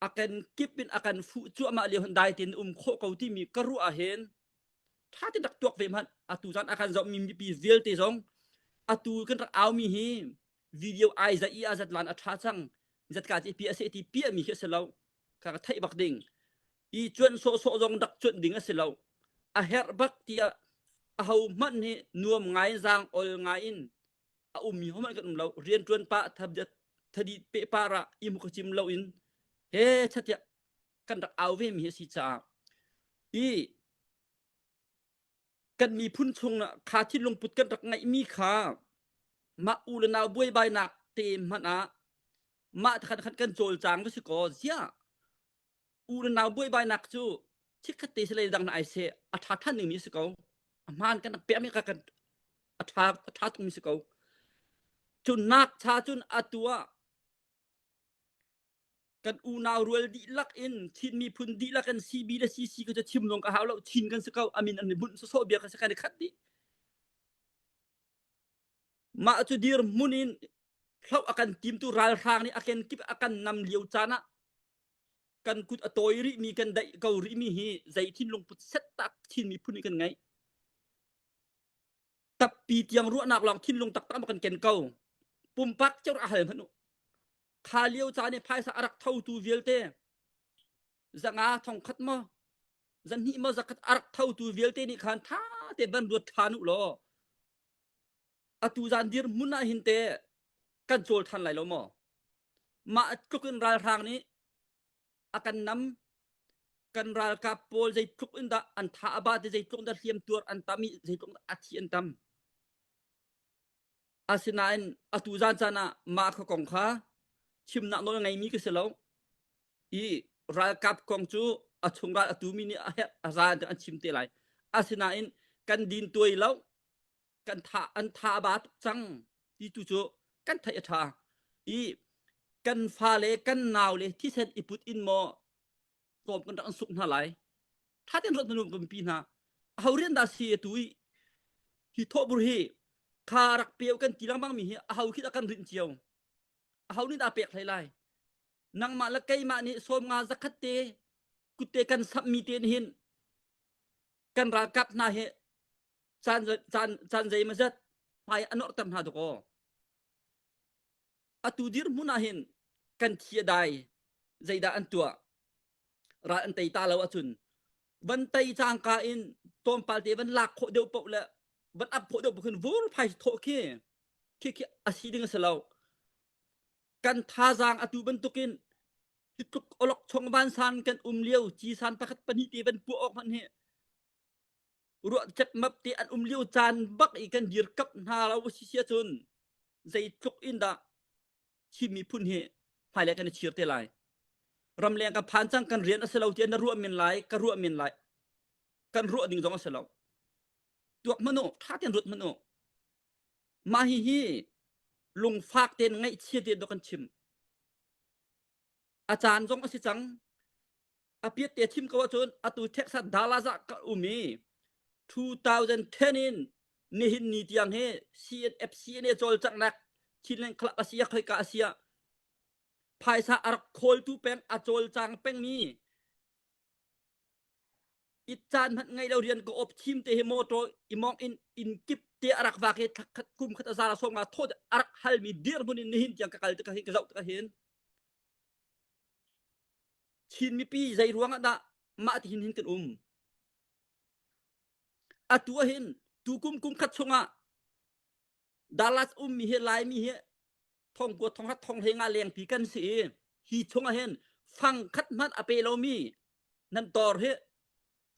a kan kip in a kan fuh cuahmah lio hin dai tein um khawh ko timi ka ruah ah hin ṭha tein rak tuak ve hmanh atu caan a kan zohmi mipi vialte zong atu kan rak aumi hi video ai za i a zat lan a ṭha cang zatka ci pi a se ti piahmi khi a si lo kha ka theih bak ding i cuanh sawhsawh zong rak cuanh ding a si lo. A herh bak tiah aho hmanh nih nuam ngai zaang ol ngai in a ummi hmanh kan um lo. Rianṭuan pah thadi peh par ah i mu cim lo in he chatiah kan rak au ve mi a si caah i kan miphun chung kha thinlung put kan rak ngeihmi kha mah u le nau buaibainak te hmanh ah mah khan khan kan cawlcang va si kaw ziah u le nau buaibainak cu chikkhat te si lei dang na ai seh a ṭha ṭhan dingmi si ko a hmaan kan rak pekmi ka kan a ṭha a ṭha tukmi si ko cun nak cha cun atu ah kan unau rual dihlak in Chin miphun dihlak in CB le CC ka cu chim zong ka hau lo Chin kan si ko amin an i bunh sawsawh bia ka si kan i khat dih mah cu dirhmun in hloh a kan timtu ralhrang nih a kenkip a kan nam lio caan ah kan kut a tawi rihmi kan daih ko rihmi hi zei thinlung put set tak Chin miphun nih kan ngeih tappi tiang ruahnak lawng thinlung taktak ma kan ken ko pumpak cio a hal hmanh u kha lio caan i phaisa a rak thotu vialte zanga thongkhat maw zanhnih maw zakhat a rak thotu vialte nih khan tha te van ruat ṭhan u law atu zan dirhmun ah hin te kan cawl ṭhan lai lo maw mah tluk in ralhrang nih a kan nam kan ralkap pawl zeitluk in dah an tha a ba te zeitluk in dah hliam tuar an tam i zeitluk in dah a thi an tam asinain atu zan caan ah mah kha kong kha chimnak nawl ngeimi ka si lo i ralkap kong cu a chung ral a tumi nih a herh a za an chim te lai asinain kan din tuai lo kan tha an tha a ba tuk cang ti tu cu kan theih a ṭha i kan fale kan nau le thisen i put in maw tlawm kan rak an suk hna lai ṭha tein ruat hnu kan pi hna aho rian dah si atu i hi thawhbur hi kha rak peu kan ti lengmang mi hi aho khi dah kan rinh cio aho nih dah pek hlei lai nangmah le keimah nih sawm nga zakhat te kutte kan samh mi te hin kan ralkap hna hi caan caan caan zeimazat hmai a norhter hna dakaw atu dirhmun ah hin kan thi a dai zeidah an tuah ral an tei ta lo ahcun van tei cangka in tlawmpal te van lak khawh deuh paoh le van ap khawh deuh paoh khin vur phai thawh khi khi khi a si ding a si lo kan thazaang atu bantukin hi tluk olok chong vansan kan um lio cisan pakhat pahnih te van puah awk hmanh hi. Ruah cepmap te an um lio caan bak i kan dirkamh hna lo si si ahcun zeitluk in dah Chin miphun hi hmailei kan i chir te lai. Ramleng ka phan cang kan rian a si lo tiah na ruah men lai, ka ruah men lai. Kan ruah ding zong a si lo. Tuak hmanh u, ṭha tein ruat hmanh u. Mah hihi lungfak tein ngaihchia tein dawh kan chim. A caan zong a si cang. A piat te chim ko ahcun atu Texas Dallas ah ka um i 2010 in nihin ni tiang hi CNF CNA cawlcanghnak Chinland Club a si ah khoika a si ah phaisa a rak khawltu peng a cawlcang pengmi it caan hmanh ngei lo rian ka op thim te hi motor i mong in inn kip te a rak vak i thlakhat kum khat a zara som nga thawt a rak halmi dirhmun in nihin tiang ka kal te ka hin ka zoh te ka hin Chin mipi zei ruang ah dah mah ti hin hin kan um atu ah hin tukum kum khat chungah Dallas ummi hi Laimi hi thongkua thonghat thonghlei nga lengpi kan si i hi chungah hin fang khat hmanh a pe lomi nan dawr hi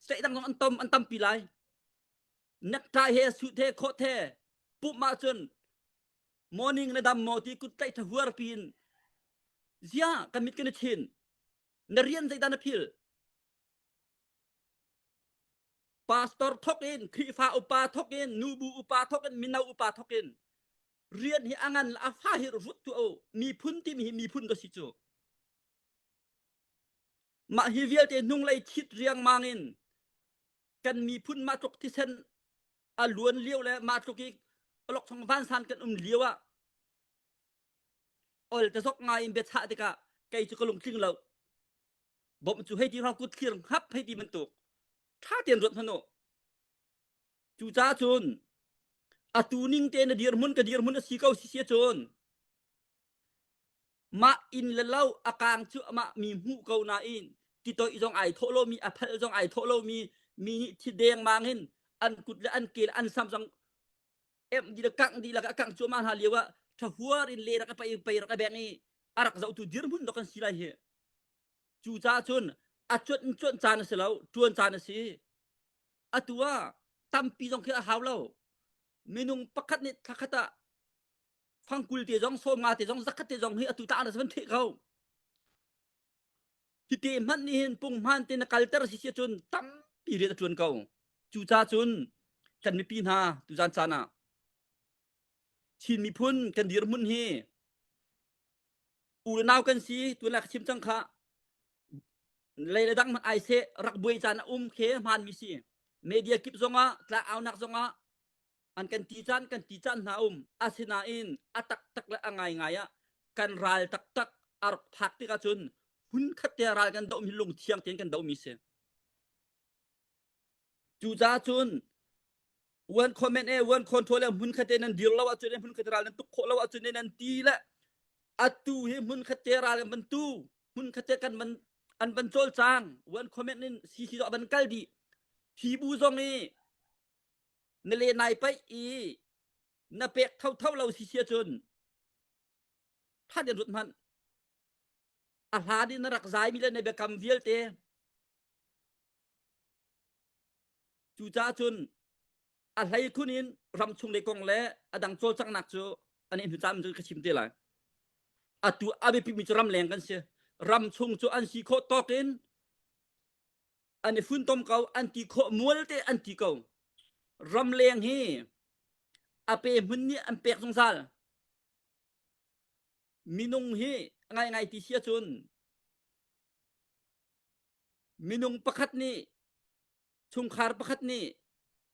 state dang zong an tom an tampi lai necktie he suit he coat he pumh ahcun morning na dam maw ti kut tlaih tha huar pin zia kan mit kan i chin na rian zeidah na phil pastor thok in Khrihfa upa thok in nubu upa thok in mino upa thok in rian hi a ngan a fa hi rut tu o miphun timi hi miphun ka si cu mah hi vialte hnunglei thit riangmang in kan miphun mah tluk thisen a luan lio le mah tluk i alok chong vansan kan um lio ah ol te zok ngai in biachah tikah kei cu ka lungtling lo bawmh cu hei ti rang kut thlir hngap hei ti bantuk ṭha tein ruat hmanh u cucaah cun atu ning te na dirhmun ka dirhmun a si ko si si cun mah inn le lo a kaang cu amah mi hmuh ko nain titoih zong ai thawh lomi a phalh zong ai thawh lomi mi nih thi dengmang in an kut le an ke le an sam zong em di le kangh di lak a kangh cuahmah hna lio ah thahuar in le rak a pei pei rak a beng i a rak zohtu dirhmun dok kan si lai hi cu caah cun a cuanh in cuanh caan a si lo tuan caan a si atu ah tampi zong khi a hau lo minung pakhat nih thlakhat ah fangkul te zong 50 te zong zakhat te zong hi atu ta na van theh ko hi te hmanh nih hin punghman te na kalter si si cun tampi rian a tuan ko cu ca cun kan mipi hna tuzan caan ah Chin miphun kan dirhmun hi u le nau kan si tun la ka chim cang kha lei le dang hmanh ai seh rak buai caan a um khe hmaan mi si media kip zongah tla aunak zongah an kan ti caan kan ti caan hna um asinain a taktak le a ngaingai ah kan ral taktak a rak phak tikah cun hmun khat te ral kan dohmi lungthiang tein kan dohmi si cucaah cun one comment e one control e hmun khat te nan dir lo ahcun hmun khat ral nan tuk khawh lo ahcun nan ti le atu hi hmun khat te ral kan tu hmun khat te kan van an van cawl cang one comment in CC van kal dih hi bu zong i na le nai paih i na pek thotho lo si sia cun than in rut hmanh a hlan in na rak zai mi le na biakam vialte cucaah cun a hlei khun in ram chung le kong le a dang cawlcanghnak cu an i hnu caan cu ka chim te lai atu a biapi mi cu ram leng kan si ram chung cu an si khawh tawk in an i funtom ko an ti khawh mual te an ti ko ramleng hi a pe hmun nih an pek zungzal minung hi ngai ngai ti si ahcun minung pakhat nih chungkhar pakhat nih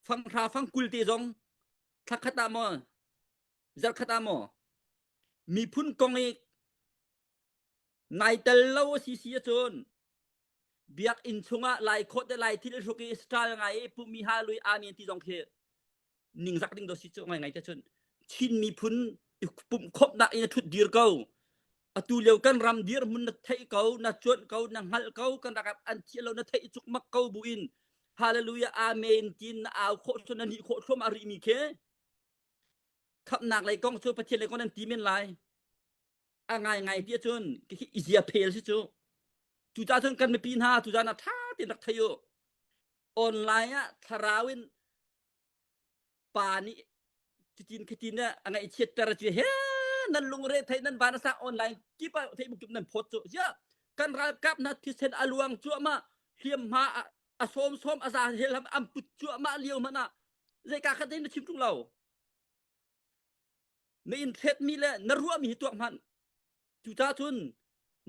fanghra fangkul te zong thlakhat ah maw zarkhat ah maw miphun kong i nai tel lo a si si ahcun biakinn chungah lai khawt le lai thil hruk i style ngai i pumi ha lui amen ti zong khi ningzak ding do si cu ngai ngai te cun Chin miphun pumh khawmhnak in a thut dir ko atu lio kan ram dir hmun na theih ko na cuanh ko na hngalh ko kan rakap an thiah lo na theih cuk mak ko bu in hallelujah amen tin na au khawh thluam na nih khawh thluam a rih mi khi khamnak lei kong cu Pathian lei kong nan ti men lai a ngaingai ti ahcun khi i zia phel si cu cucaah cun kan mipi hna tuzan ah ṭha tein rak thei u online ah thlarau in. Pa nih cutin khatin a ngaihchiatter cu he nan lungre thei nan van a sang online kip ah Facebook kip nan phawt cu ya kan ralkap hna thisen a luang cuahmah hliamhma a sawm sawm a za hel ham an put cuahmah lio hmanh ah zeika khat na chim ṭung lo na in thlet mi le na ruahmi hi tuak hmanh cucaah cun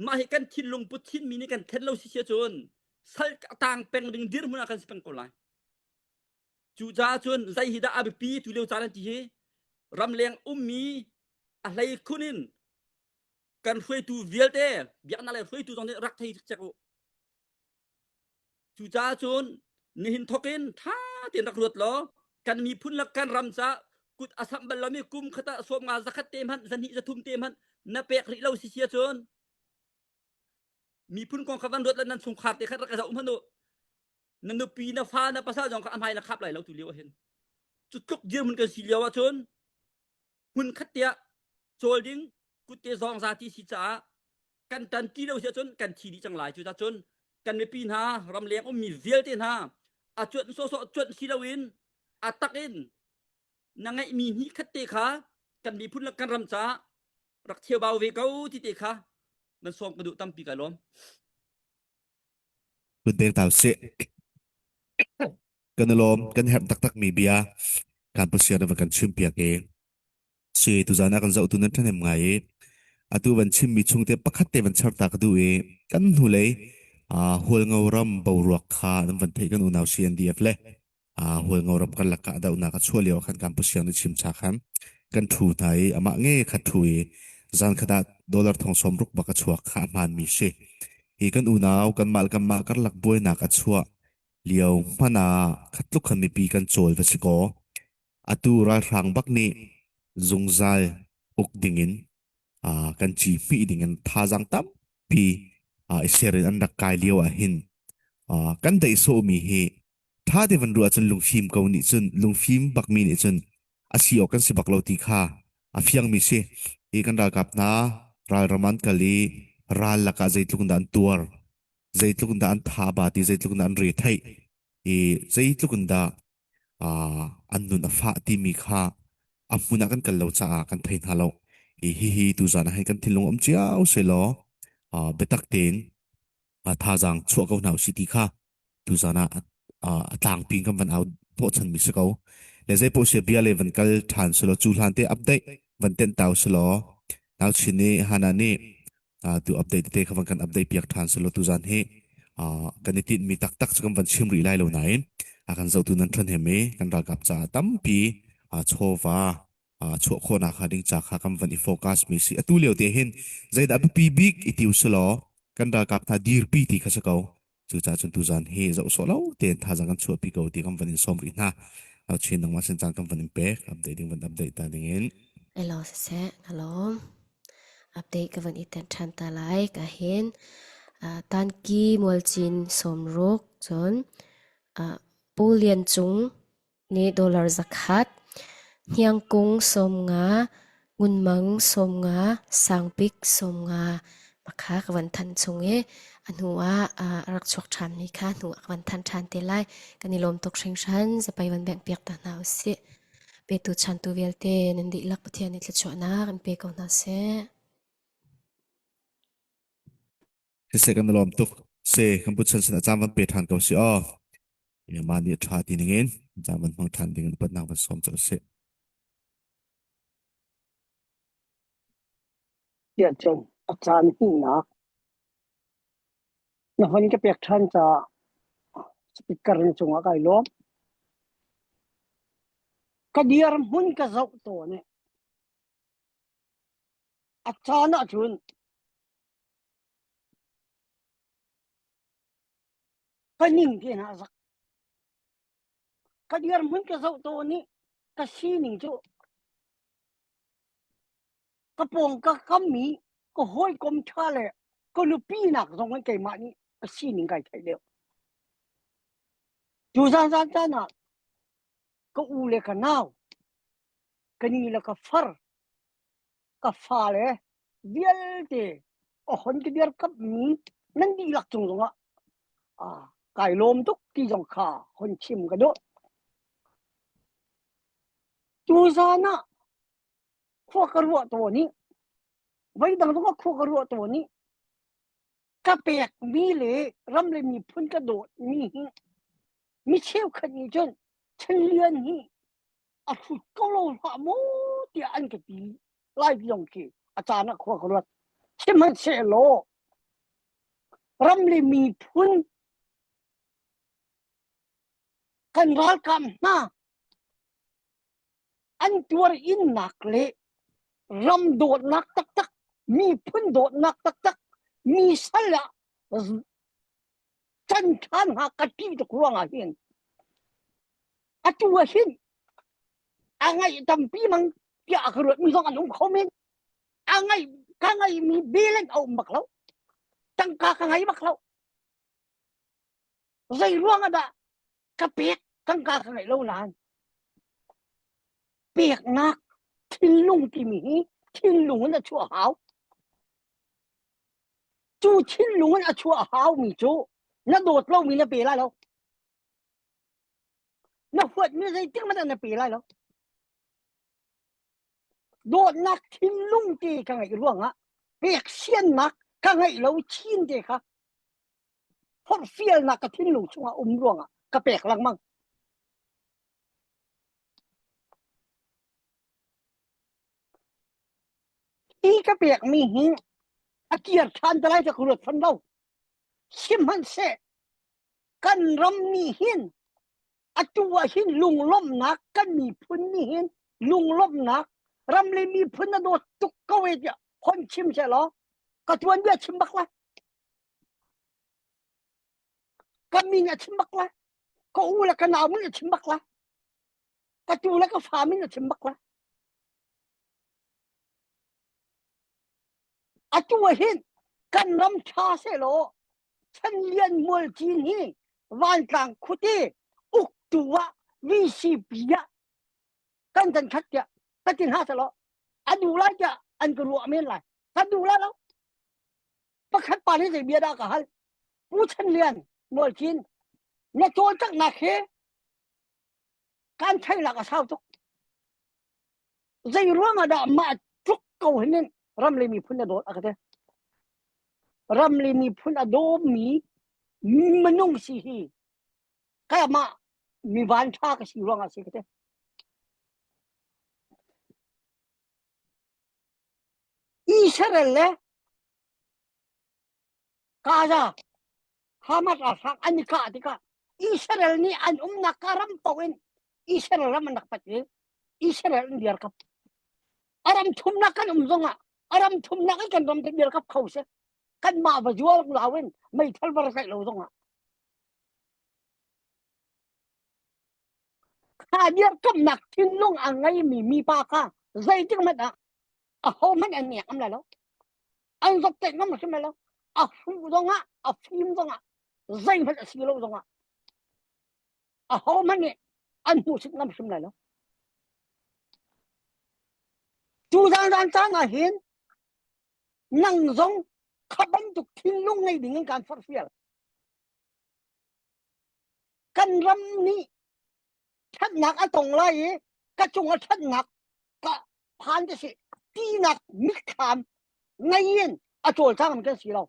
mah hi kan thinlung put chinmi nih kan thlen lo si sia cun sal tang peng ding dirhmun ah kan si peng ko lai Cucaah cun zei hi dah a biapi tu lio caan an ti hi ramleng ummi a hlei khun in kan hruaitu vialte biaknak lei hruaitu zong nih rak thei cek u. Cucaah cun nihin thok in ṭha tein rak ruat law kan miphun le kan ram ca kut a samh bal lomi kum khat ah sawm nga zakhat te hmanh zahnih zathum te hmanh na pek rih lo si sia cun miphun kong kha van ruat le nan chungkhar te kha rak i zoh hmanh u. Na nupi na fa na pasal zong kha a hmai na khap lai lo tu lio ah hin cu tluk dirhmun kan si lio ah cun hmun khat tiah cawl ding kutte zawng za ti si caah kan tan ti lo si ahcun kan thi dih cang lai cu cun kan mipi hna ramleng ummi vialte hna a cuanh sawsawh cuanh si loin a tak in na ngeihmi hnih khat te kha kan miphun le kan ram caah rak cheubau ve ko ti te kha nan sawm ka duh tampi ka lawm. Kun pek ta usih. Kan i lawm, kan herh taktakmi bia kan Pathian na van kan chimpiak i si tuzan ah kan zohtu nan ṭhahnem ngai i atu van chimmi chungte pakhat te van char ta ka duh i kan hnulei uh, Hualngo ram boruak kha nan van theih kan unau CNDF le Hualngo ram karlak ah dohnak a chuah lio ah khan kan Pu Siang nih chim cha khan kan ṭhu hna i amah nge kha ṭhu i zan khat ah dollar thong sawm ruk bak a chuak kha a hmaanmi si. Hi kan unau kanmah le kanmah karlak buainak a chuah lio hmanh ah khat tluk khan mipi kan cawl va si kaw atu ralhrang bak nih zungzal uk dingin kan ci hmih dingin thazaang tampi i ser in an rak kai lio ah hin kan daih sawhmi hi ṭha te van ruah ahcun lungfim ko nih cun lungfim bakmi nih cun a si awk kan si bak lo ti kha a fiangmi si. Hi kan ralkap hna ralram an kal i ral lakah zeitluk in dah an tuar, zeitluk in dah an tha ba ti, zeitluk in dah an re theih i zeitluk in dah uh, an nun a fah timi kha a hmun ah kan kal lo caah kan thei hna lo. I hihi tuzan ah hin kan thinlung um cio selaw uh, biatak tein uh, thazaang chuah ko hna usih ti kha tuzan ah a tlangpi kan van au hnawhchanmi si ko le zei poh sia bia le van kal ṭhan selaw cu hlan te update van tenh tau selaw nau chin nih hana nih tu update te kha van kan update piak ṭhan selaw tuzan hi kan i tinhmi taktak cu kan van chim rih lai lo nain a kan zohtu nan ṭhan hem i kan ralkap caah tampi chawva chuah khawhnak hnga ding ca kha kan van i focus mi si atu lio te hin zeidah biapi bik i tiu selaw kan ralkap hna dirpi ti kha si ko cucaah cun tuzan hi zoh sawh lo tein thazang kan chuahpi ko ti kan van in sawm rih hna chin nangmah sin caan kan van in pek update ding van update ta ding in Hello siseh ka lawm update ka van i ten ṭhan ta lai ka hin tanki mualcin sawmruk cun Pu Lian Cung nih dollar 100, Hniangkung 50, Ngunmang 50, Sangpik 50 makha ka van thanh chung i a hnu ah a rak chuak ṭhanmi kha hnu ah ka van thanh ṭhan te lai. Kan i lawm tuk hringhran. Zapai van bengh piak ta hna usih. Petu chantu vialte nan dihlak Pathian nih thluachuahnak in pe ko hna seh. Siseh kan i lawm tuk. Se kan pu chan sin ah caan van pe ṭhan ko si aw. Mah nih ṭha ti ningin caan van hmang ṭhan ding in upatnak van sawm cang sih. Tiah cun a caan hmuhnak na hon ka pek ṭhan caah speaker na cungah kai lawm. Ka dirhmun ka zoh tawn i a caan ahcun Ka ning te hna a zak. Ka dirhmun ka zoh tawn i ka sining cu ka pawng ka kammi ka hawikom ṭha le ka nupi nak zong in keimah nih ka sining kai theih deuh. Cu zan zan caan ah ka u le ka nau, ka ni le ka far, ka fale vialte a hon ka dirkamhmi nan dihlak cung zongah ah kai lawm tuk ti zong kha hon chim ka duh. Tuzan ah khua ka ruah tawn i voidang zong ah khua ka ruah tawn i ka pekmi le ram le miphun ka dawtmi hi mi cheukhat nih cun Chinlian hi a hrut ko lo hlah maw tiah an ka ti lai zong khi a caan ah khua ka ruat. Sihmanhsehlaw ram le miphun kan ralkap hna an tuar innak le ram dawtnak taktak miphun dawtnak taktak mi sal ah can ṭhan hnga ka ṭih tuk ruangah hin atu ah hin a ngaih tampi mang tiah a ka ruat mi zong an um kho men a ngaih ka ngaihmi belen a um bak lo tangka ka ngai bak lo zei ruang ah dah ka pek tangka ka ngeih lo nain peknak thinlung timi hi thinlung in a chuah hau cu thinlung in a chuah hau mi cu na dawt lomi na pe lai lo na huatmi zeitik hmanh ah na pe lai lo dawtnak thinlung te ka ngeih ruangah pek siannak ka ngeih lo chin te kha forhfialnak ka thinlung chungah um ruangah ka pek lengmang. Hi ka pekmi hi a kir ṭhan te lai ka ruat fan lo. Sihmanhseh kan ram nih hin atu ah hin lunglawmhnak kan miphun nih hin lunglawmhnak ram le miphun na dawt tuk ko e tiah hon chim seh law ka tuanbia chim bak lai. Ka min a chim bak lai. Ka u le ka nau min a chim bak lai. Ka tu le ka fa min a chim bak lai. Atu ah hin kan ram ṭha sehlaw Chanlian Mualcin hi vantlang khuate uktu ah VCP ah kan kan khat tiah ka ti hna sehlaw a duh lai tiah an ka ruah men lai. Kan duh lai lo. Pakhat pa nih zei bia dah ka hal? Pu Chan Lian Mualcin na cawlcanghnak hi kan theihnak a sau tuk. Zei ruang ah dah mah tluk ko hin in ram le miphun a dawt a ka ti. Ram le miphun a dawmi minung si hi keimah mi van ṭha ka si ruang ah si ka ti. Israel le Gaza Hamas ralhrang an i kah tikah Israel nih an umnak ka ram paoh in Israel ram an rak pat i Israel an dirkap. A ram thumnak kan um zongah a ram thumnak in kan ram te dirkap kho si. Kanmah va zual lau in meithal va rak lo zongah Kha dirkamnak thinlung a ngeimi mipa kha zeitik hmanh ah ahohmanh an nek ngam lai lo. An zokteih ngam hrim lai lo. A hruh zongah, a fim zongah, zeihmanh a si lo zongah ahohmanh nih an hmuhsit ngam hrim lai lo. Tu zan caan ah hin nang zong kha bantuk thinlung ngei ding in kaan forhfial. Kan ram nih ṭhatnak a tong lai i ka cung a ṭhatnak ka phan te si tinak mitthlam ngei in a cawlcang kan si lo.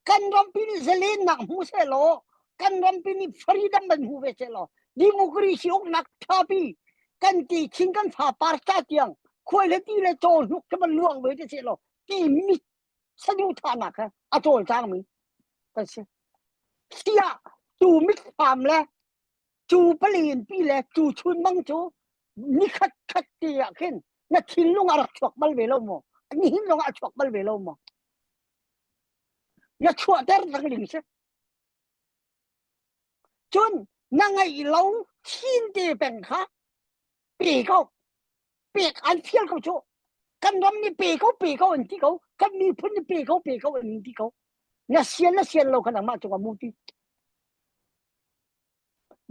Kan rampi nih zalennak hmu seh law kan rampi nih freedom ban hmu ve seh law democracy uknak ṭhapi kan ti chin kan fa par ca tiang khuai le ti le caw hnuk khi man luang ve te seh law ti mit saduhthahnak he a cawlcangmi kan si. Siah cu mitthlam le cu palen pi le cu chunmang cu nikhat khat te ah khin na thinlung a rak chuak bal ve lo maw? Nihin zong ah a chuak bal ve lo maw? Na chuahter cang ding si. Cun na ngeih lo chin te peng kha pe ko pek an fial ko cu kan ram nih pe ko pe ko an ti ko kan miphun nih pe ko pe ko an ti ko na sian na sian lo kha nangmah cungah mu ti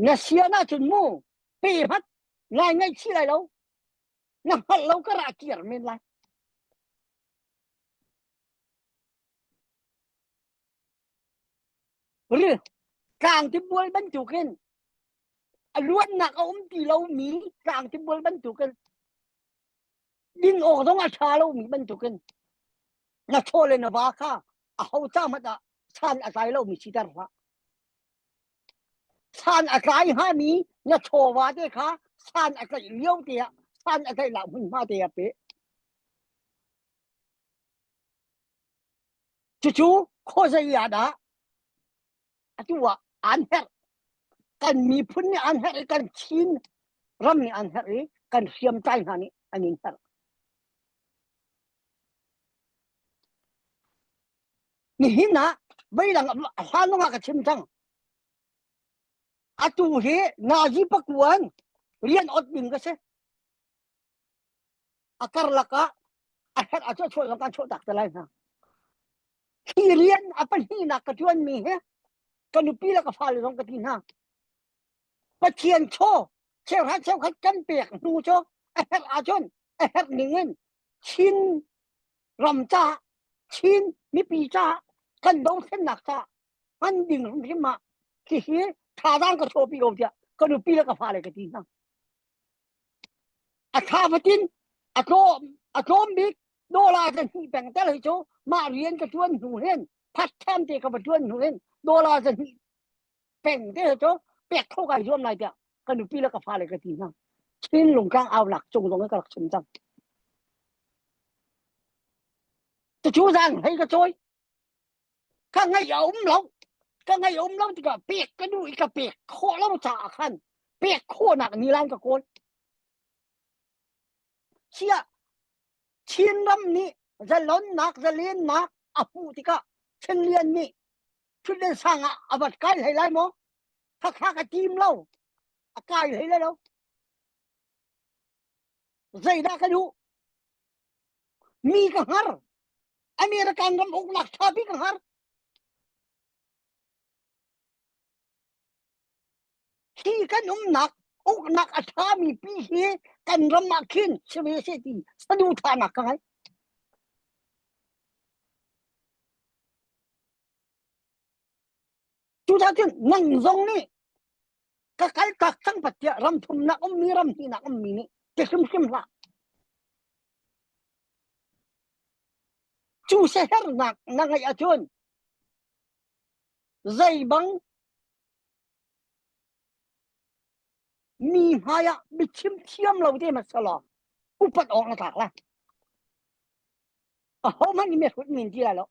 na sian ahcun mu pe hmat ngai ngaih chih lai lo na hngalh lo ka ra kir men lai Ri tlang tibual bantukin. A luannak a um ti lomi tlang tibual bantukin din awk zong a ṭha lomi bantukin na chaw le na va kha a ho ca hmanh ah san a tlai lomi siter hlah. San a tlai hngami na chawva te kha san a tlaih lio te ah san a tlaihnak hmunhma te ah pe. Cucu khuazei ah dah atu ah aan herh. Kan miphun nih aan herh i kan Chin ram nih aan herh i kan hriamtlai hna nih an in herh. Nihin ah voidang a hlan zong ah ka chim cang. Atu hi nazi pakuan rian ot ding ka si. A karlak ah a herh ah chuah zong kan chuah tak te lai hna. Hi rian a pahnihnak ka ṭuanmi hi ka nupi le ka fale zong ka ti hna. Pathian chaw cheuhra cheukhat kan pek hnu cu a herh ahcun a herh ning in Chin ram ca Chin mipi ca kan dothlennak ca hman ding hrimhrim ah hihi thazaang ka chuahpi ko tiah ka nupi le ka fale ka ti hna. A thla fatin a tlawm a tlawm bik dollar ka hnih peng tel hi cu mah rian ka ṭuan hnu hin part time te ka va ṭuan hnu hin dollar za hnih peng te cu pek kho kai zuam lai tiah ka nupi le ka fale ka ti hna. Chin lungtlang aunak cung zong ka rak chim cang. Cucu zang hlei ka cawi. Ka ngaih a um lo. Ka ngaih a um lo tikah pek ka duh i ka pek khawh lo caah khan pek khawhnak nilan ka kawl. Siah Chinram nih zalonnak zalennak a hmuh tikah Chinlian nih Thutden sang ah a vat kai hlei lai maw? Khakha ka tim lo. A kai hlei lai lo. Zeidah ka duh? Mi ka hngar. American ram uknak ṭha bik ka hngar. Hi kan umnak uknak a ṭhami pi hi kan ram ah khin si ve seh ti saduhthahnak ka ngei. Cucaah cun nang zong nih ka kal tak cang pat tiah ram thumnak ummi ram hnihnak ummi nih ti hrimhrim hlah. Cu siaherhnak na ngeih ahcun zei bang mi hmai ah biachim thiam lo te hmasa law upat awk na tlak lai. Ahohmanh nih mihrut min ti lai lo.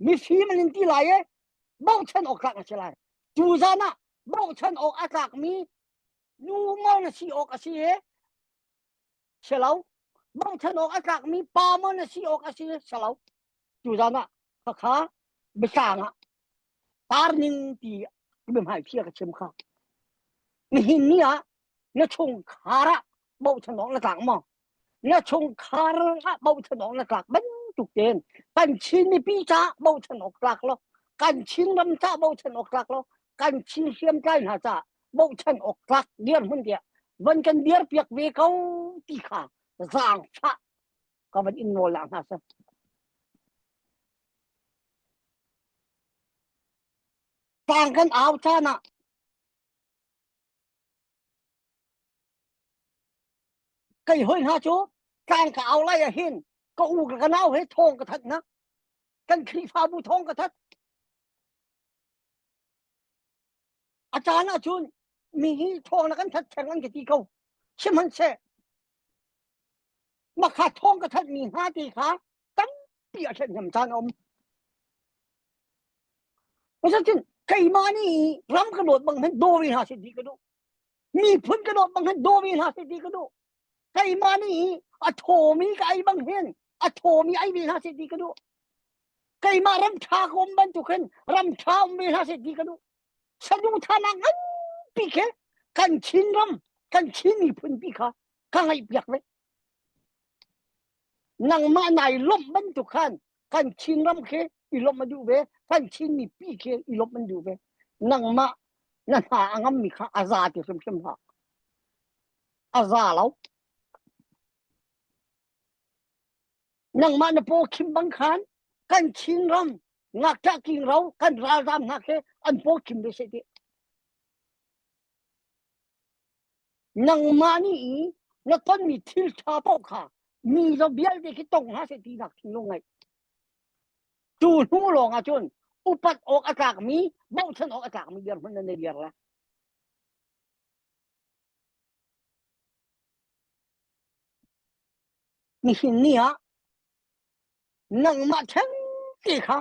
Mifim an in ti lai i bochan awk tlak na si lai. Tu zan ah bochan awk a tlakmi nu maw na si awk a si i si lo. Bochan awk a tlakmi pa maw na si awk a si si lo. Tu zan ah khakha biatlang ah tar ning ti biahmai ka chim kha. Nihin ni ah na chungkhar ah bochan awk na tlak maw? Na chungkhar ah bochan awk na tlak bantuk tein kan Chin mipi caah bochan awk tlak lo, kan Chin ram caah bochan awk tlak lo, kan Chin hriamtlai hna caah bochan awk tlak dirhmun tiah van kan dirpiak ve ko ti kha zaangfah ka van in nawl hna seh. Tlang kan au caan ah Kei hoi hna cu tlang ka au lai ah hin ka u ka nau he thawng ka that hna. Kan Khrihfabu thawng ka that. A caan ahcun mi hi thawng na kan that theng an ka ti ko. Sihmanhseh makha thawng ka that mi hna ti kha tampi a ṭhathnem caan a um. Cun keimah nih ram ka dawt bang hin daw ve hna seh ti ka duh. Miphun ka dawt bang hin daw ve hna seh ti ka duh. Keimah nih a thawmi ka ei bang hin a thawmi ei ve hna seh ti ka duh. Keimah ram ṭha ka um bantuk hin ram ṭha um ve hna seh ti ka duh. Saduhthahnak nganpi khi kan Chin ram, kan Chin miphun pi kha ka ngaihpiak ve. Nangmah nai lawmh bantuk khan kan Chinram khi i lawmh a duh ve, kan Chin mipi khi i lawmh an duh ve. Nangmah na hna a ngammi kha a za ti hrimhrim hlah. A za lo. Nangmah na paw khim bang khan kan Chinram ngakṭah kingro kan ralzaam hna khi an paw khim ve seh ti. Nangmah nih i na tonmi thil ṭha paoh kha mi zaw vialte khi tong hna seh tinak thinlung ngeih. Cu hnu lawng ah cun upat awk a tlakmi, bochan awk a tlakmi dirhmun nan i dir lai. Nihin ni ah nangmah theng te kha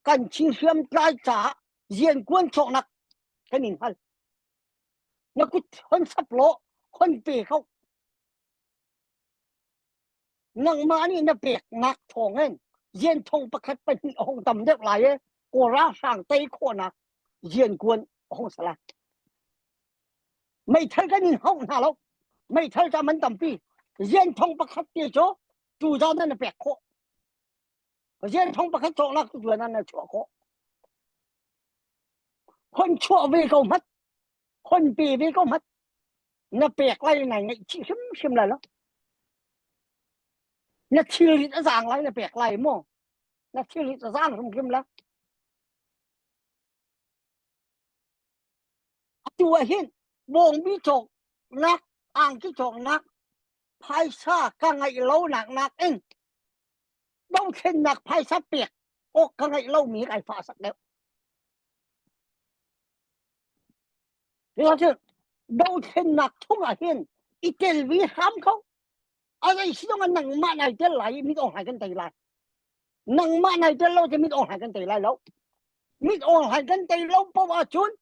kan Chin hriamtlai caah riankuan cawknak kan in hal. Na kut hon sap law hon pe ko. Nangmah nih na peknak thawngin rian thong pakhat pahnih a hung tam deuh lai i Kawl ralhrang tei khawhnak riankuan a hung si lai. Meithal kan in hauh hna lo. Meithal ca man tampi. Rian thong pakhat te cu tuzan ah na pek khawh. Rian thong pakhat cawknak tu tuan ah na chuah khawh. Hon chuah ve ko hmat. Hon pe ve ko hmat. Na pek lai nai ngaihchih hrimhrim lai lo. Na thilrit a zaang lai na pek lai maw? Na thilrit a zaang hrimhrim la. Atu ah hin bawngbi cawknak, angki cawknak, phaisa ka ngeih lonak nakin dothlennak phaisa pek awk ka ngeih lomi kai fahsak deuh. Cu dothlennak chung ah hin i tel vi hram ko. A zei si zong ah nangmah nai tel lai i mit awng kan tei lai. Nangmah nai tel lo cu mit awng kan tei lai lo. Mit awng kan tei lo paoh ahcun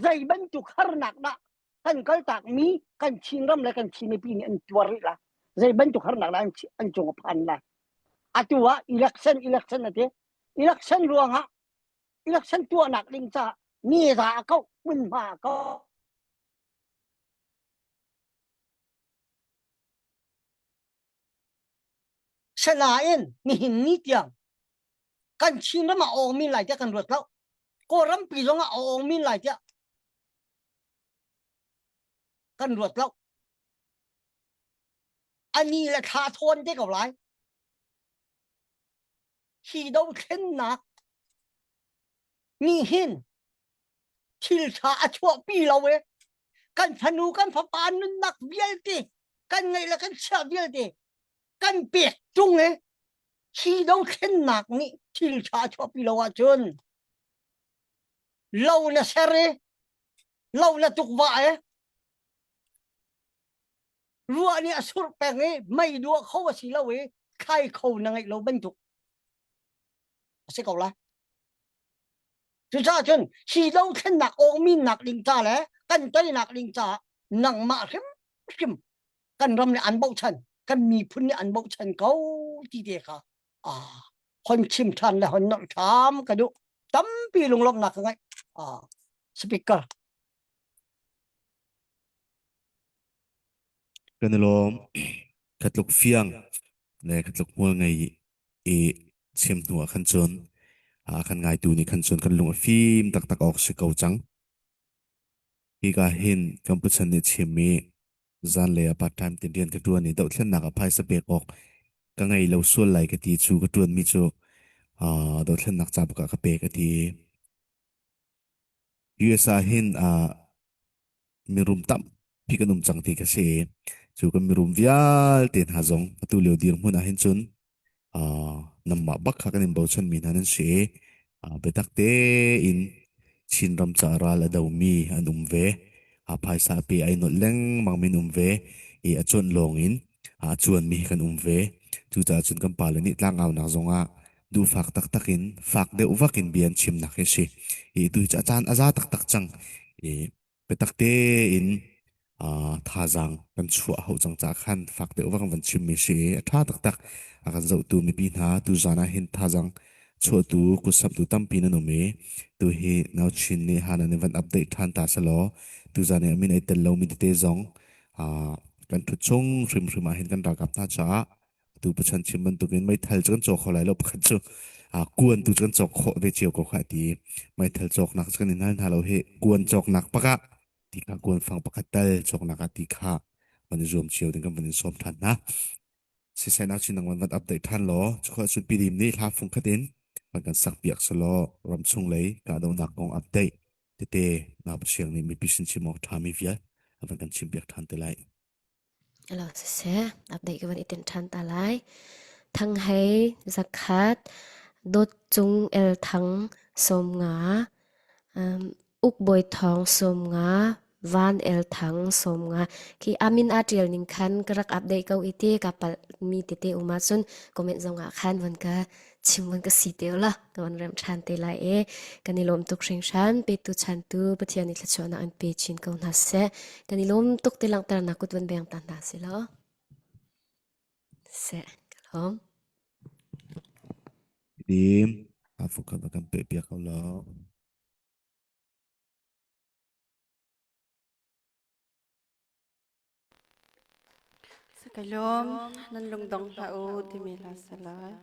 zei bantuk harnak dah kan kaltakmi kan Chinram le kan Chin mipi nih an tuar rih la. Zei bantuk harnak dah an cung a phan lai. Atu ah election election a ti. Election ruangah election tuahnak ding caah neza a kauh hmunhma a kauh. Sinain nihin ni tiang kan Chinram ah awng min lai tiah kan ruat lo. Kawlram pi zong ah awng min lai tiah kan ruat lo. Ani le thla thawn te ko lai. Hi dothlennak nih hin thil ṭha a chuahpi lo e. Kan fanu kan fapa nunnak vialte kan ngeih le kan chiah vialte kan pek tung e. Hi dothlennak nih thil ṭha a chuahpi lo ahcun lo na ser i lo na tukvah e ruah nih a surh peng i mei duah kho a si lo i thlai kho na ngeih lo bantuk a si ko lai. Cucaah cun hi dothlennak awngminnak ding ca le kan teinak ding caah nangmah hrimhrim kan ram nih an bochan kan miphun nih an bochan ko ti te kha ah hon chim ṭhan le hon nolh ṭham ka duh tampi lunglawmhnak ka ngeih ah speaker Kan i lawm. Khatluk fiang le khatluk hmual ngei i chim hnu ah khan cun a kan ngaitu nih khan cun kan lung a fim taktak awk si ko cang. Hika hin kan puchan nih chimmi zanlei ah part time tin rian ka ṭuan i dohthlennak ah phaisa pek awk ka ngei lo sual lai ka ti cu ka ṭuanmi cu uh, dohthlennak ca bak ah ka pek a ti. US ah hin uh, mirum tampi kan um cang ti ka si. Cu kan mirum vialte hna zong atu lio dirhmun ah hin cun uh, namah bak kha kan in bochan mi hna nan si. Uh, biatak tein Chinram ca ral a domi an um ve. A phaisa pe ai nolh lengmang min um ve. I a cuanh lawng in a cuan mi kan um ve. Cucaah cun kan pale nih tlangaunak zongah duhfak taktak in fak deuh vak in bia an chimnak hi si. I tu hi cu a caan a za taktak cang. I biatak tein uh, thazaang kan chuah hau cang ca khan fak deuh vak van chimmi si i a ṭha taktak a kan zohtu mipi hna tu zan ah hin thazaang chuahtu kutsamtu tampi nan um i tu hi nau chin nih han an van update ṭhan ta selaw tu zan i a min ai tel lomi tete zong uh, kan ṭhut chung hrimhrim ah hin kan ralkap hna caah tu pachan chim bantukin meithal cu kan cawk kho lai lo pakhat cu kuan tu cu kan cawk khawh ve cio ko kha ti meithal cawknak cu kan in hal hna lo hi kuan cawknak pakah ti kha kuan fang pakhat tal cawknak ah ti kha van i zuam cio ding kan van in sawm than hna sisai nak chin nang van van update than law chukha sun pidim nih hla fung khat in van kan sak piak selaw ramchung lei kahdohnak kong update. Tete na pasiang nih mipi sin chim awk ṭhami vial a van kan chimpiak ṭhan te lai. Alo siseh, update ka van i tinh ṭhan ta lai. Thang Hei zakhat, Dawt Cung El Thang 50, Uk Bawi Thawng 50, Van El Thang 50. Khi amin aa ṭial ning khan ka rak update ko i te ka palh mi tete um ahcun comment zong ah khan van ka chim van ka si te la ka van rem ṭhan te lai e. Kan i lawm tuk hringhran petu chantu Pathian nih thluachuahnak an pe chin ko hna seh. Kan i lawm tuk ti langhternak kut van beng ta hna si law. Seh, ka lawm. Dim, a fukha kan pe piak ko lo. Ka lawm, nan lungdong hlah u timi hla sa lai.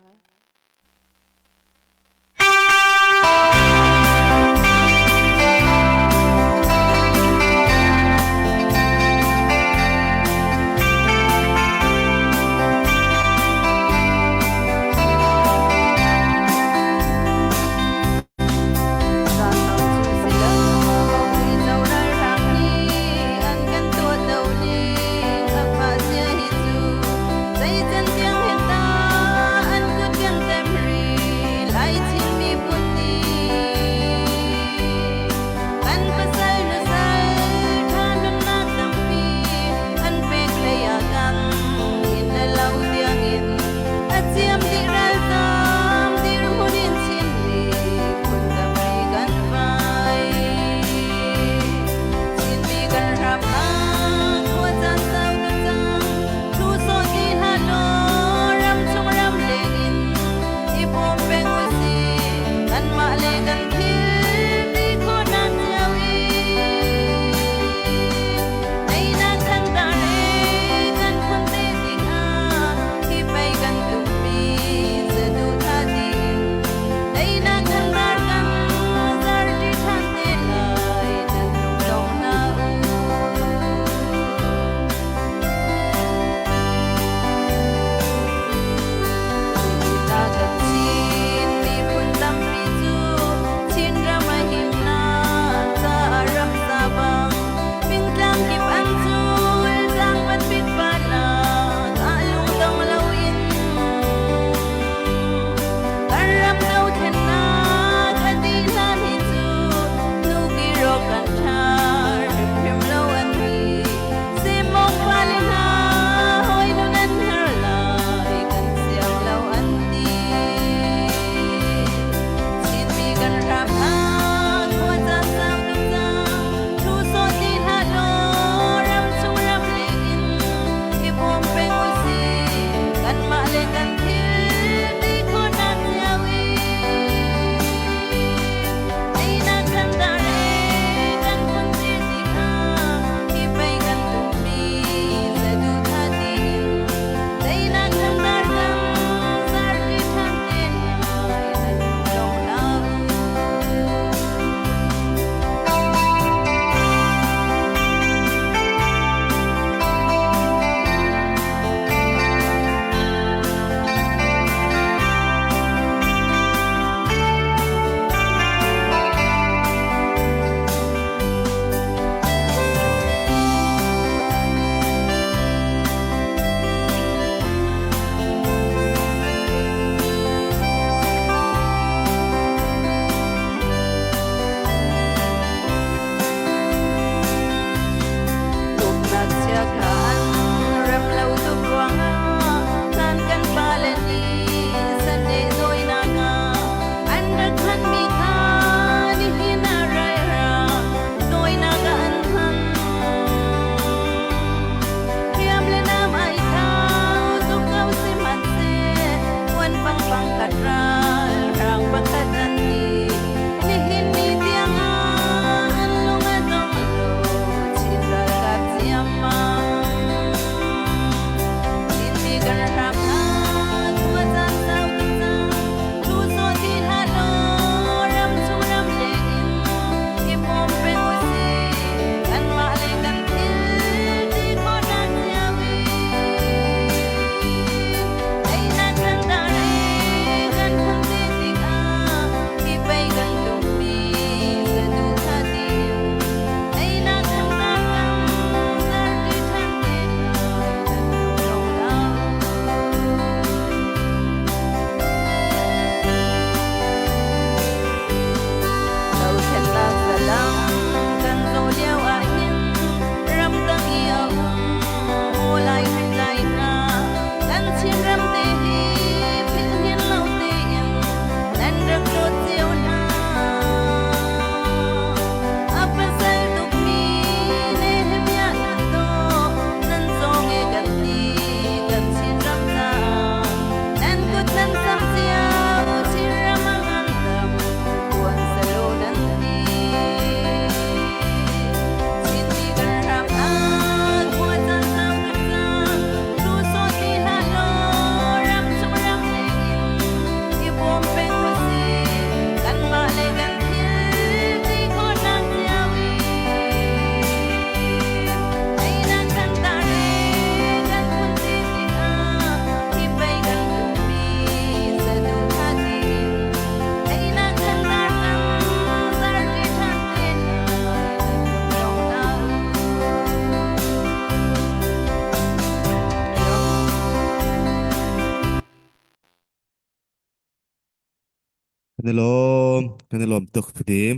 Kan i lawm, kan i lawm tuk Fadim.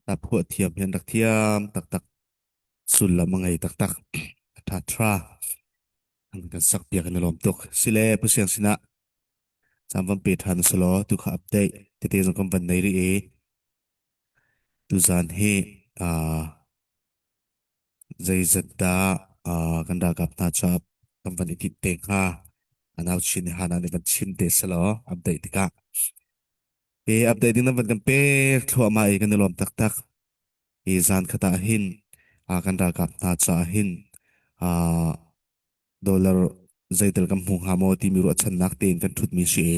Ta phuah thiam hian rak thiam taktak. Sullam a ngei taktak. A tha tra. An kan sak piak kan i lawm tuk. Sile Pu Siang sinah caan van pe than usalaw tu kha update tete zong kan van nei rih i tuzan hi uh, Zeizat dah kan ralkap hna cu kan van i tinh te hnga? A nau chin i Hana nih van chim te selaw update tikah. Hi update ding nan van kan pek thluahmah i kan i lawm taktak. Hi zan khat ah hin kan ralkap hna caah hin dollar zeitel kan hmu hnga maw timi ruahchannak tein kan ṭhutmi si i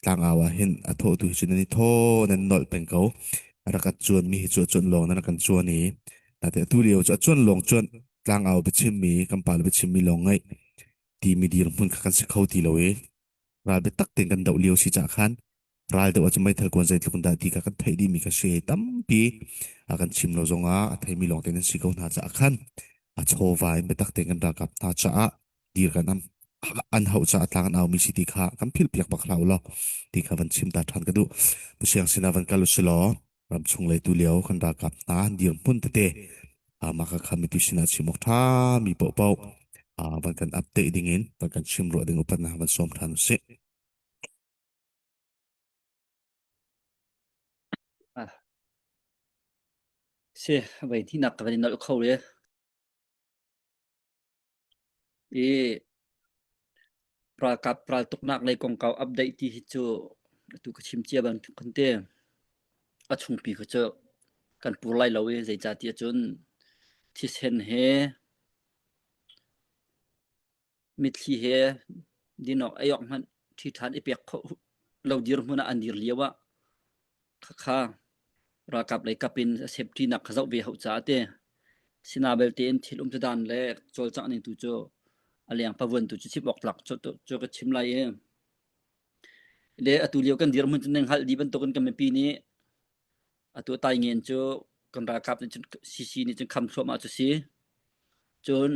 tlangau ah hin a thawhtu hi cu nan i thaw nan nolh peng ko. A rak a cuanmi hi cu a cuan lawng nan rak kan cuan i nate atu lio cu a cuan lawng cuan tlangau biachimmi kan pa le biachimmi lawng ngaih timi dirhmun kha kan si kho ti lo i ral biatak tein kan doh lio si cah khan ral deuh ahcun meithal kuan zeitluk in dah ti kha kan theih dihmi kha si tampi a kan chim lo zongah a theimi lawng te nan si ko hna caah khan a chawva in biatak tein kan ralkap hna caah dir kan am an hauh caah tlang an aumi si ti kha kan philh piak bak hlah u law ti kha van chim ta ṭhan ka duh. Pusiang sinah van kal u si law ramchung lei tu lio kan ralkap hna dirhmun tete mah kha kha mipi sinah chim awk ṭha mi paohpaoh van kan update ding in van kan chim ruah ding upatnak van sawm ṭhan u sih. Ah. Si, voi hnihnak ka van i nolh kho re. I ralkap raltuknak lei kongkau update ti hi cu atu ka chim cia bantuk kan ti. A chungpi kha cu kan pur lai lo i zeicahtiah cun thisen he mitthli he din awk ei awk hmanh ṭhi ṭhan i pek khawh lo dirhmun ah an dir lio ah khakha ralkap lei kap in a safety nak kha zoh ve hau caah te sina belte in thil um dan le cawlcangh ning tu cu a leng pavuan tu cu chim awk tlak cu cu ka chim lai i le atu lio kan dirhmun cu ning hngalh dih bantukin kan mipi nih atu tai ngen cu kan ralkap nih cun CC nih cun kham thluahmah cu si cun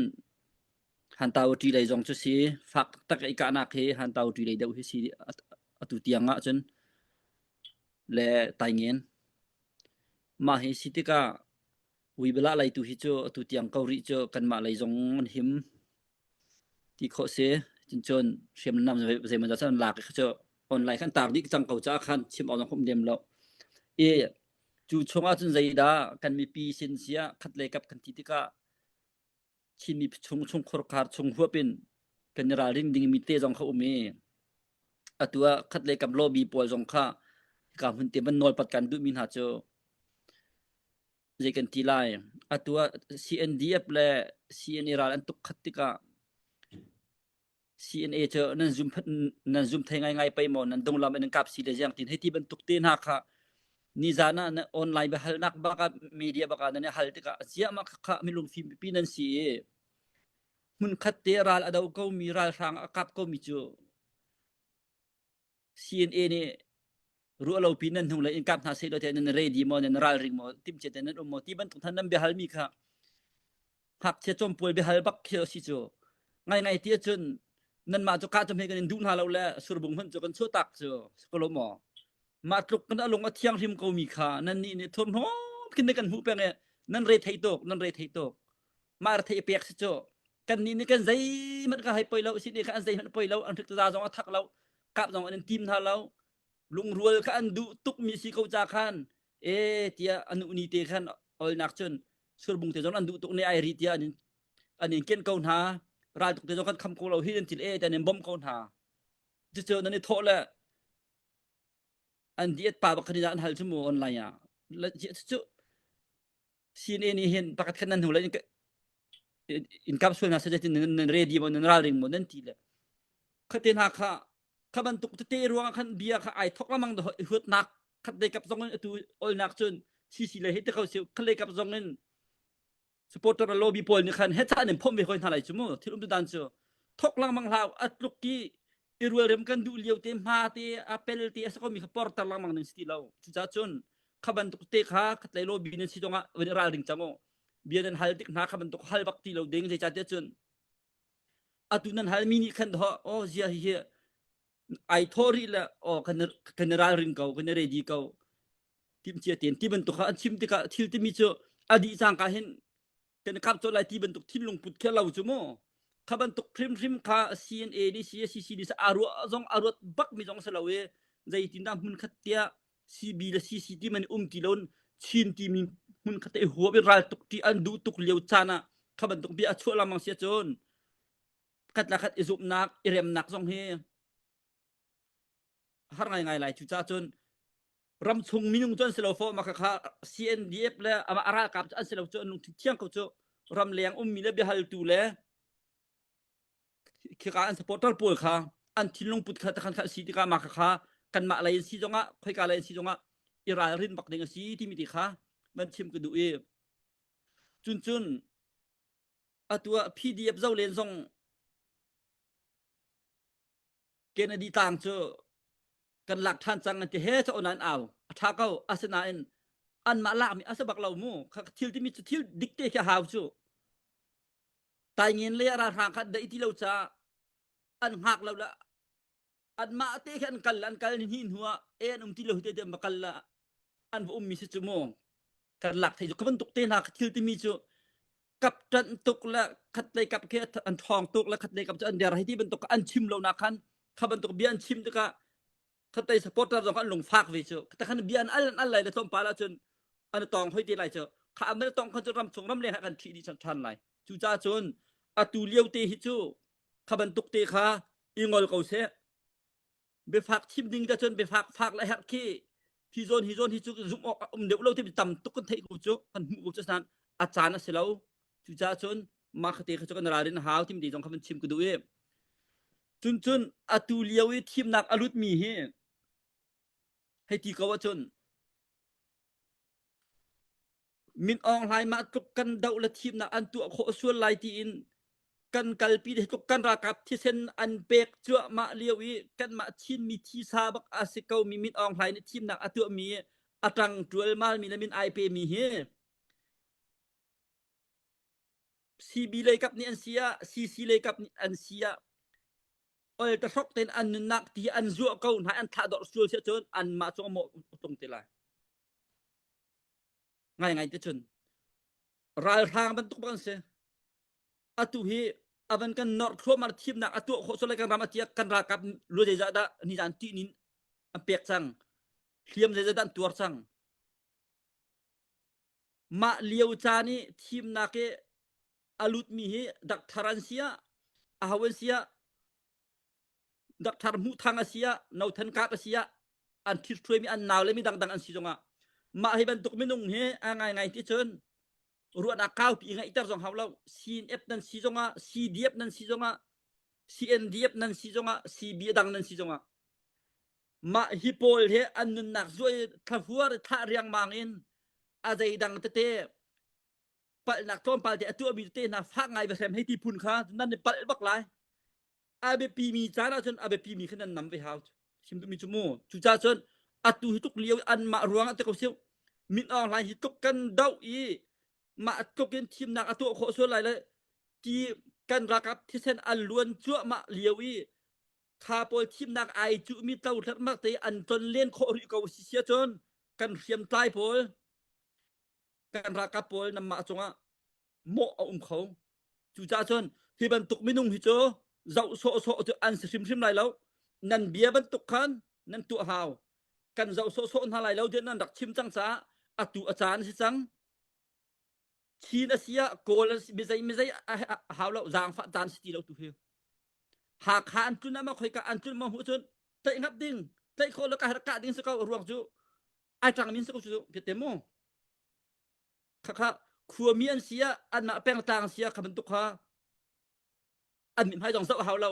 Hantau ṭi lei zong cu si fak taktak i kahnak hi hantau ṭi lei deuh hi si atu tiang ah cun le taingen mah hi si tikah Uibala lei tu hi cu atu tiang ko rih cu kanmah lei zong an him ti khawh si cun hriamnam zeimaw zat an lak i cu online khan tar dih cang ko caah khan chim awk zong um lem lo i cu chungah cun zeidah kan mipi sin siah khat lei kap kan ti tikah Chinmi chung chungkhar chung huap in kan i ralring dingmi te zong kha um i atu ah khat le kam lobby pawl zong kha hika hmun te van nawlpat kan duhmi hna cu zei kan ti lai atu ah CNDF le CNA ral an tuk khat tikah CNA cu nan zum nan zum thei ngaingai pei maw nan dunglam in nan kap si le ziang tin hei ti bantuk te hna kha nizan ah na online biahalnak bak ah media bak ah nan i hal tikah ziahmah kha milung fim pipi nan si i hmunkhat te ral a do komi ralhrang a kap komi cu CNA nih ruahlopi nan hnung le in kap hna seh law tiah nan ready maw nan ralring maw timhcia te nan um maw ti bantuk hna nan biahalmi kha ngakchia cawmpual biahal bak khi a si cu ngaingai ti ahcun nanmah cu kah cu hme kan in duh hna lo le surbung hmanh cu kan chuahtak cu ko lo maw mah tluk kan a lung a thianghlim komi kha nan nih nih thurhnawm khin kan hmuh peng i nan re thei tuk nan re thei tuk mah re thei pek si cu kan nih nih kan zeihmanh ka hei poi lo si nih kha an zeihmanh poi lo an hrik za zong a thak lo kap zong an in tim hna lo lungrual kha an duh tukmi si ko ca khan e tiah anu ni te khan olnak cun surbung te zong an duh tuk ne ai ri tiah an in an in ken ko hna ral tuk te zong kan kham ko lo hi an til e tiah an in bom ko hna cucu nan i thawh le an diet pa bak khan an hal cu mu online ah cu CNA nih hin pakhat khat nan hnu le in kap sual hna seh nan ready maw nan ralring maw nan ti le khate hna kha kha bantuk tete ruangah khan bia kha ai thok lamang do huatnak khat lei kap zong in atu olnak cun CC le hi te kho si khat lei kap zong in supporter lobby pawl nih khan hetha an in phomh ve hoi hna lai cu mu thil um tu dan cu thok langmang hlau atluk ki i rualrem kan duh lio te hma te a pel te a sa mi kha porter langmang ning si ti lo cucaah cun kha bantuk te kha khatlei lobby nan si zongah van i ralring cang u bia nan hal tik hna kha bantuk hal bak ti lo ding zeicahtiah cun atu nan halmi nih khan ho oh zia hi hi. Ai thawh rih le aw kan kan i ralring ko, kan i ready ko. Timhcia tein ti bantuk kha an chim tikah thil timi cu a dih cangka hin kan i kap colh lai ti bantuk thinlung put khi lo cu mu. Kha bantuk hrimhrim kha CNA nih CACC nih a ruah zong a ruat bak mi zong si lo i zeitindah hmun khat tiah CB le CC ti man um ti lo Chin timi hmun khat i huap i ral tuk ti an duh tuk lio caan ah kha bantuk bia a chuah lengmang si ahcun khat le khat i zumhnak i remnak zong hi har ngaingai lai. Cucaah cun ramchung minung cu an si lo fawh mah kha CNDF le amah a ralkap cu an si lo cu an lungthin thiang ko cu ramleng ummi le biahaltu le khika an supporter pawl kha an thinlung put kha takhan kha si tikah mah kha kanmah lei in si zongah khoika lei in si zongah i ralrin bak ding a si timi ti kha van chim ka duh i cun cun atu ah PDF zo len zong Kennedy tlang cu kan lak ṭhan cang an ti he ca onan au a ṭha ko asinain anmah lakmi a si bak lo mu thil timi cu thil dik te khi hau cu taingen le ralhrang kha daih ti lo caah an hngak lo la anmah te khi an kal an kal ni hnih hnu ah e an um ti lo te te an va kal la an va ummi si cu mu kan lak thei cu ka bantuk te hna thil timi cu kap ṭanh tuk le khat lei kap khi an ṭhawng tuk le khat lei kap cu an der hei ti bantuk an chim lo nak khan kha bantuk bia an chim tikah khatlei supporter zong an lungfak ve cu takhan bia an al an al lai le tlawmpal ahcun an tong hoi te lai cu kha an tong khan cu ram chung ram leng ah kan ṭhi dih ṭhan lai cucaah cun atu lio te hi cu kha bantuk te kha i ngol ko seh biafak thim ding da cun biafak fak le herh khi hi zawn hi zawn hi cu zumh awk a um deuh lo ti tam tuk kan theih ko cu kan hmuh ko cu san a caan a si lo cucaah cun mah khate kha cu kan ralrin a hau tim ti zong kha van chim ka duh i cun cun atu lio i thimnak a lut mi hi hei ti ko ahcun Min Aung Hlaing mah tluk kan doh le thimnak an tuah khawh sual lai tiin kan kalpi hi tluk kan ralkap thisen an pek cuahmah lio i kanmah Chinmi thisa bak a si ko mi Min Aung Hlaing nih thimnak a tuahmi a ṭang ṭualmal mi le min ai pe mi hi CB lei kap nih an si ah CC lei kap nih an si ah ol ta hrok tein an nunnak ti an zuah ko hna an thlah dawrh sual si ahcun anmah cu a mawh tung te lai. Ngaingai te cun ralhrang bantuk bak an si. Atu hi avan kan nor thluahmah thimnak a tuah khawh sual lai kan ram atia kan ralkap lu zeizah dah nizan tihnin an pek cang hliam zeizah dah an tuar cang mah lio caan i thimnak i a lutmi hi dakthar an si ah aho an si ah dakthar hmuh thang a si ah nothan kap a si ah an thithruaimi an nau le mi dangdang an si zongah mah hi bantuk minung hi a ngaingai ti cun ruahnak kaupi ngeihter zong hau lo CNF nan si zongah CDF nan si zongah CNDF nan si zongah CB dang nan si zongah mah hi pawl he an nunnak zuai thlahuar thlah riangmang in a zeidang tete palhnak tlawmpal te a tuahmi tete hna fak ngai va hrem hei ti phun kha nan i palh bak lai a biapi mi caan ahcun a biapi mi kha nan nam ve hau chim duhmi cu mu cucaah cun atu hi tluk lio anmah ruang ah te ko siu Min Aung Hlaing hi tluk kan doh i mah tluk in thimnak a tuah khawh sual lai le ti kan ralkap thisen an luan cuahmah lio i kha pawl thimnak ai cuhmi tlo hlerhmak te an ton len khawh rih ko si sia cun kan hriamtlai pawl kan ralkap pawl nanmah cungah mawh a um kho. Cucaah cun hi bantuk minung hi cu zoh sawhsawh cu an si hrimhrim lai lo. Nan bia bantuk khan nan tuah hau. Kan zoh sawhsawh hna lai lo tiah nan rak chim cang caah atu a caan a si cang. Chin a si ah Kawl a si mizei mizei a hau lo zaangfah caan si ti lo tu hi. Hakha an tlun ama khoika an tlun ma hmuh cun tlaih ngap ding tlaih khawh lo ka her kah ding si ko ruang cu ai ṭang min si ko cu te mu. Khakha khuami an si ah anmah pengtlang si ah kha bantuk kha an mithmai zong zoh hau lo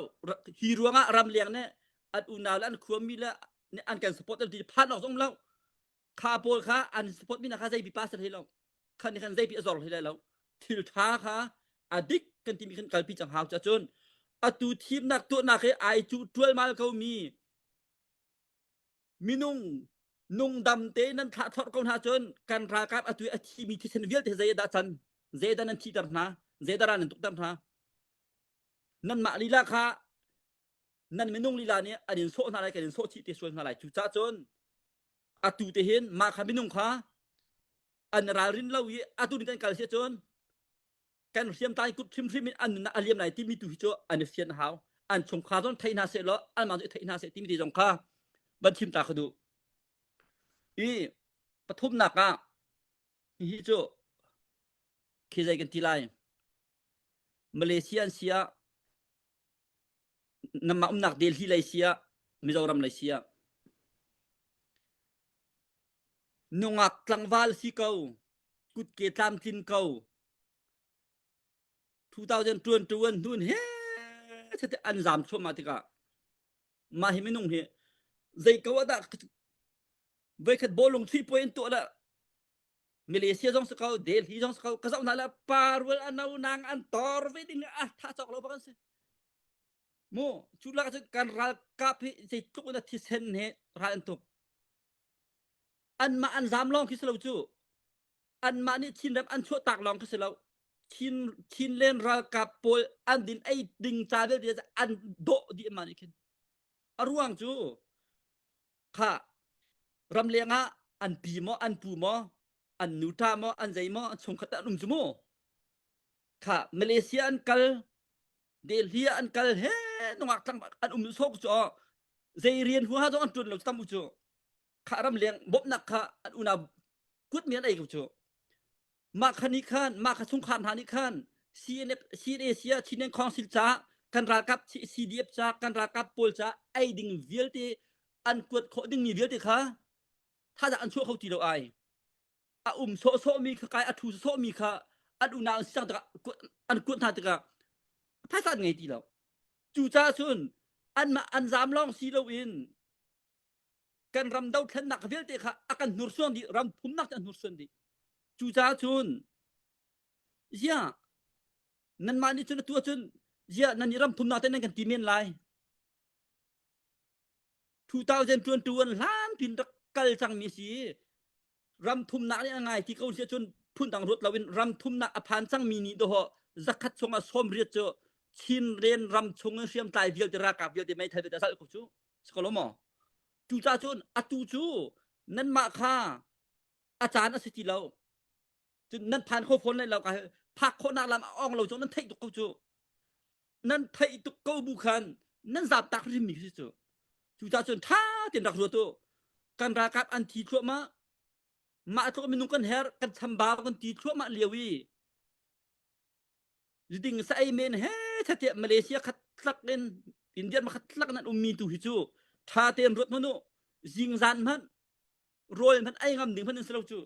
hi ruangah ramleng nih an unau le an khuami le an kan support ti phan awk zong lo kha pawl kha an support mi na kha zei pipa ser hi lo khan ni khan zei pi a zor hi lai lo thil tha kha a dik kan timi khan kalpi cang hau cha cun atu thimnak tuahnak hi ai cu tualmal ko mi Minung nungdam te nan thlah thlorh ko hna cun kan ralkap atu i a thimi thisen vialte zei dah can? Zeidah nan thihter hna? Zeidah ral nan tukter hna? Nanmah lila kha. Nan minung lila nih an in sawh hna lai kan in sawh chih te sual hna lai. Cucaah cun atu te hin mah kha minung kha an ralrin lo i atu ni kan kal si cun kan hriamtlai kut hrimhrim in an nunnak a liam lai timi tu hi cu an i fian a hau. An chungkhar zong thei hna seh law anmah zong i thei hna seh timi te zong kha van chim ta ka duh. I pathumnak ah hihi cu khi zei kan ti lai Malaysia an si ah namah umnak Delhi lei si ah Mizoram lei si ah nungak tlangval si ko kutke tlamtlin ko 2021 hnun he an zam thluahmah tikah mah hi minung hi zei ko ah dah voikhat bawlung thui puai in tuah la Malaysia zong si ko Delhi zong si ko ka zoh hna la pa rual a no nang an tor ve ding a tha cawk lo bak an si mu cu lak cu kan ralkap hi zeitluk in a thisen he ral an tuk anmah an zam lawng khi si lo cu anmah nih Chinram an chuah tak lawng khi si lo Chin Chinland ralkap pawl an din ei ding ca vialte an dawh dih mah nih khin a ruang cu kha ramleng ah an pi maw an pu maw an nu ṭa maw an zei maw an chungkhat an um cu mu kha Malaysia an kal Delhi ah an kal he nungak tlang an um sok cu zei rian huaha zong an ṭuan lo tam u cu kha ramleng bawmhnak kha an unau kut mi an ei ko cu mah kha nih khan mah kha chungkhar hna nih khan CNF CNA sia Chin Council ca kan ralkap CDF ca kan ralkap pawl ca ei ding vialte an kuat khawh dingmi vialte kha thazaang an chuah kho ti lo ai a um sawhsawh mi kha kai a thu sawhsawh mi kha an unau an si cang tikah an kuat hna tikah phaisa an ngei ti lo cucaah cun anmah an zaam lawng si loin kan ram dothlennak vialte kha a kan hnursuan dih ram thumnak an hnursuan dih cucaah cun ziah nanmah nih cun atu ahcun ziah nan i ram thumnak te nan kan ti men lai 2021 hlan pin rak kal cangmi si ram thumnak nih a ngai ti ko si cun phundang ruat loin ram thumnak a phan cangmi nih dawh zakhat chungah 80 cu Chinren ram chung in hriamtlai vialte ralkap vialte meithal vialte a ko cu si ko lo maw cucaah cun atu cu nanmah kha a caan a si ti lo cun nan phan kho fawn lai lo ka phak khawhnak lam a ong lo cu nan theih tuk ko cu nan theih tuk ko bu khan nan zap tak rim mi si cu cucaah cun tha tein rak ruat u kan ralkap an thi thluahmah mah tluk minung kan her kan chambau kan ti thluahmah lio i Ziding sa ei men he thatiah Malaysia khat tlak in Indian ma khat tlak nan ummi tu hi cu tha tein ruat hmanh u zingzan hmanh rawl hmanh ei ngam ding hmanh in si lo cu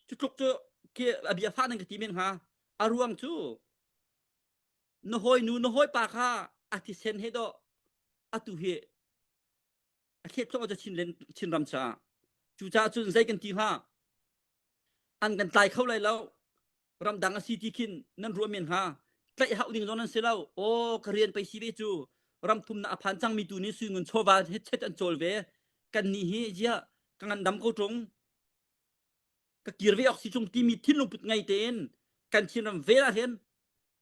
cu tluk cu khi a bia fa nan ka ti men hnga a ruang cu na hawi nu na hawi pa kha a thisen he do atu hi a thlet thluahmah cu Chinland Chinram caah cucaah cun zei kan ti hnga an kan tlai kho lai lo ramdang a si ti khin nan ruah men hnga tlaih hauh ding zong nan si lo aw ka rian pei si ve cu ram thumnak a phan cangmi tu nih sui ngun chawva chet an cawl ve kan nih hi ziah ka ngandam ko ṭung ka kir ve awk si chung timi thinlung put ngei tein kan Chinram vel ah hin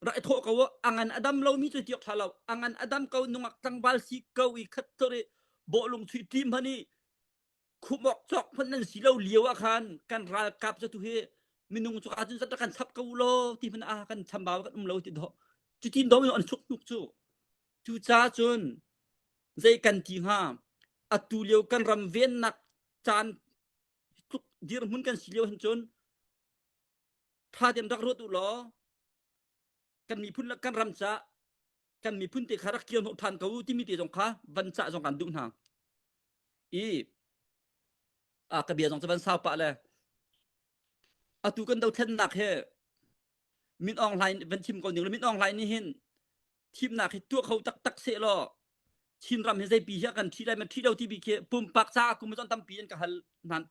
rak i thawh ko a ngan a dam lomi cu tiok ṭha lo a ngan a dam ko nungak tlangval si ko i khat thor i bawhlung chui ṭim han i khumok cawk hmanh nan si lo lio ah khan kan ralkap cu tu hi minung cu ahcun zat kan chap ko law ti hmanh ah kan chambau kan um lo ti do cutin do an chuk hnuk cu cu ca cun zei kan ti hnga atu lio kan ram vennak caan tluk dirhmun kan si lio hin cun tha tein rak ruat u law kan miphun le kan ram ca kan miphun te kha rak kir hnawh ṭhan ko u timi te zong kha van cah zong kan duh hna i a ka bia zong cu van sau pah le atu kan dothlennak he Min Aung Hlaing van thim ko ning Min Aung Hlaing nih hin thimnak hi tuah kho taktak seh law Chinram hi zeipi hi a kan ṭhi lai ma ṭhi lo ti bi khi pumpak caah kum zong tampi in ka hal nan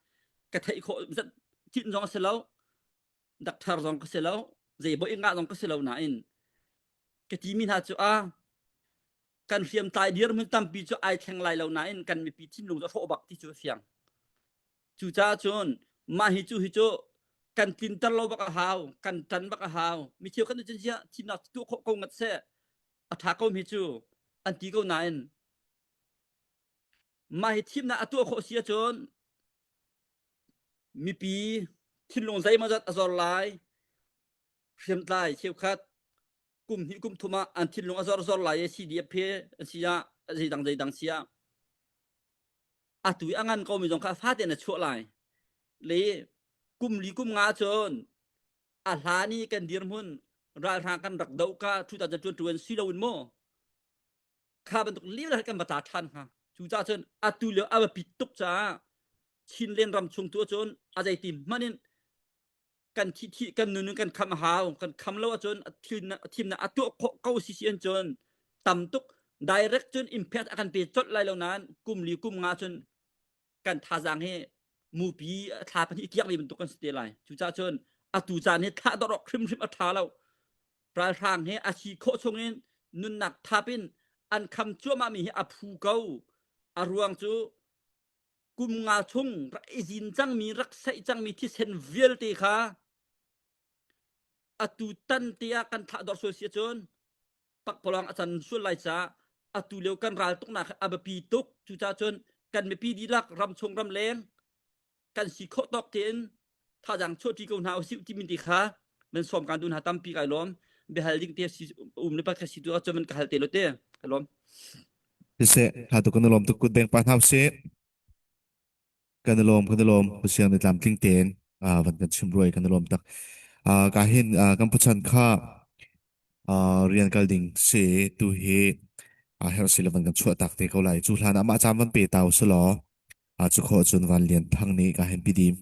ka theih khawh zat chin zong a si lo doctor zong ka si lo zei bo ngah zong ka si lo nain ka ti mi hna cu a kan hriamtlai dirhmun tampi cu ai thleng lai lo nain kan mipi thinlung cu a hrawh bak ti cu a fiang Cucaah cun mah hi cu hi cu kan tlinter lo bak a hau, kan ṭan bak a hau. Mi cheukhat nih cun ziah thimnak tuah khawh ko ngat seh, a ṭha ko mi cu an ti ko nain. Mah hi thimnak a tuah khawh si ahcun mipi thinlung zeimawzat a zor lai. Hriamtlai cheukhat kum hnih kum thum ah an thinlung a zor zor lai i CDF he an si ah zeidang zeidang si ah atu i a ngan ko mi zong kha fate in a chuah lai. Le kum li kum nga cun a hlan i kan dirhmun ralhrang kan rak doh ka 2021 si loin maw kha bantuk lio kan va tla ṭhan hnga. Cucaah cun atu lio a biapit tuk caah Chinland ram chung tu ahcun a zeiti hmanh in kan thi thi kan nun in kan kham a hau. Kan kham lo ahcun thimnak a tuah khawh ko si si an cun tam tuk direct cun impact a kan pe colh lai lo nain kum li kum nga cun kan thazaang hi mupi thla pahnih kiak mi bantuk kan si te lai. Cucaah cun atu caan hi thlah dawrh awk hrimhrim a ṭha lo. Ralhrang hi a si khawh chungin nunnak thap in an kham cuahmah mi hi a phu ko. A ruang cu kum nga chung rak i zin cangmi rak saih cangmi thisen vialte kha atu tan te ah kan thlah dawrh sual si ahcun pakpalawng a can sual lai caah atu lio kan ral tuknak a biapi tuk. Cucaah cun kan mipi dihlak ramchung ramleng kan si khawh tawk tein thazaang chuahṭi ko hna usih timi ti kha nan sawm kan duh hna tampi kai lawm. Biahal ding te si um le pat ka si tu ahcun man ka hal te lo te. Ka lawm. Siseh, tha tuk kan i lawm tuk kut beng pa hna usih. Kan i lawm, kan i lawm. Pasiang ni tlamtling tein uh, van kan chim ruai kan i lawm tak. Uh, ka hin uh, kan puchan kha uh, rian kal ding si tu hi uh, herh si le van kan chuah tak te ko lai. Cu hlan ah mah caan van pe tau si law uh, cu khawh cun Van Lian Thang nih ka hin pidim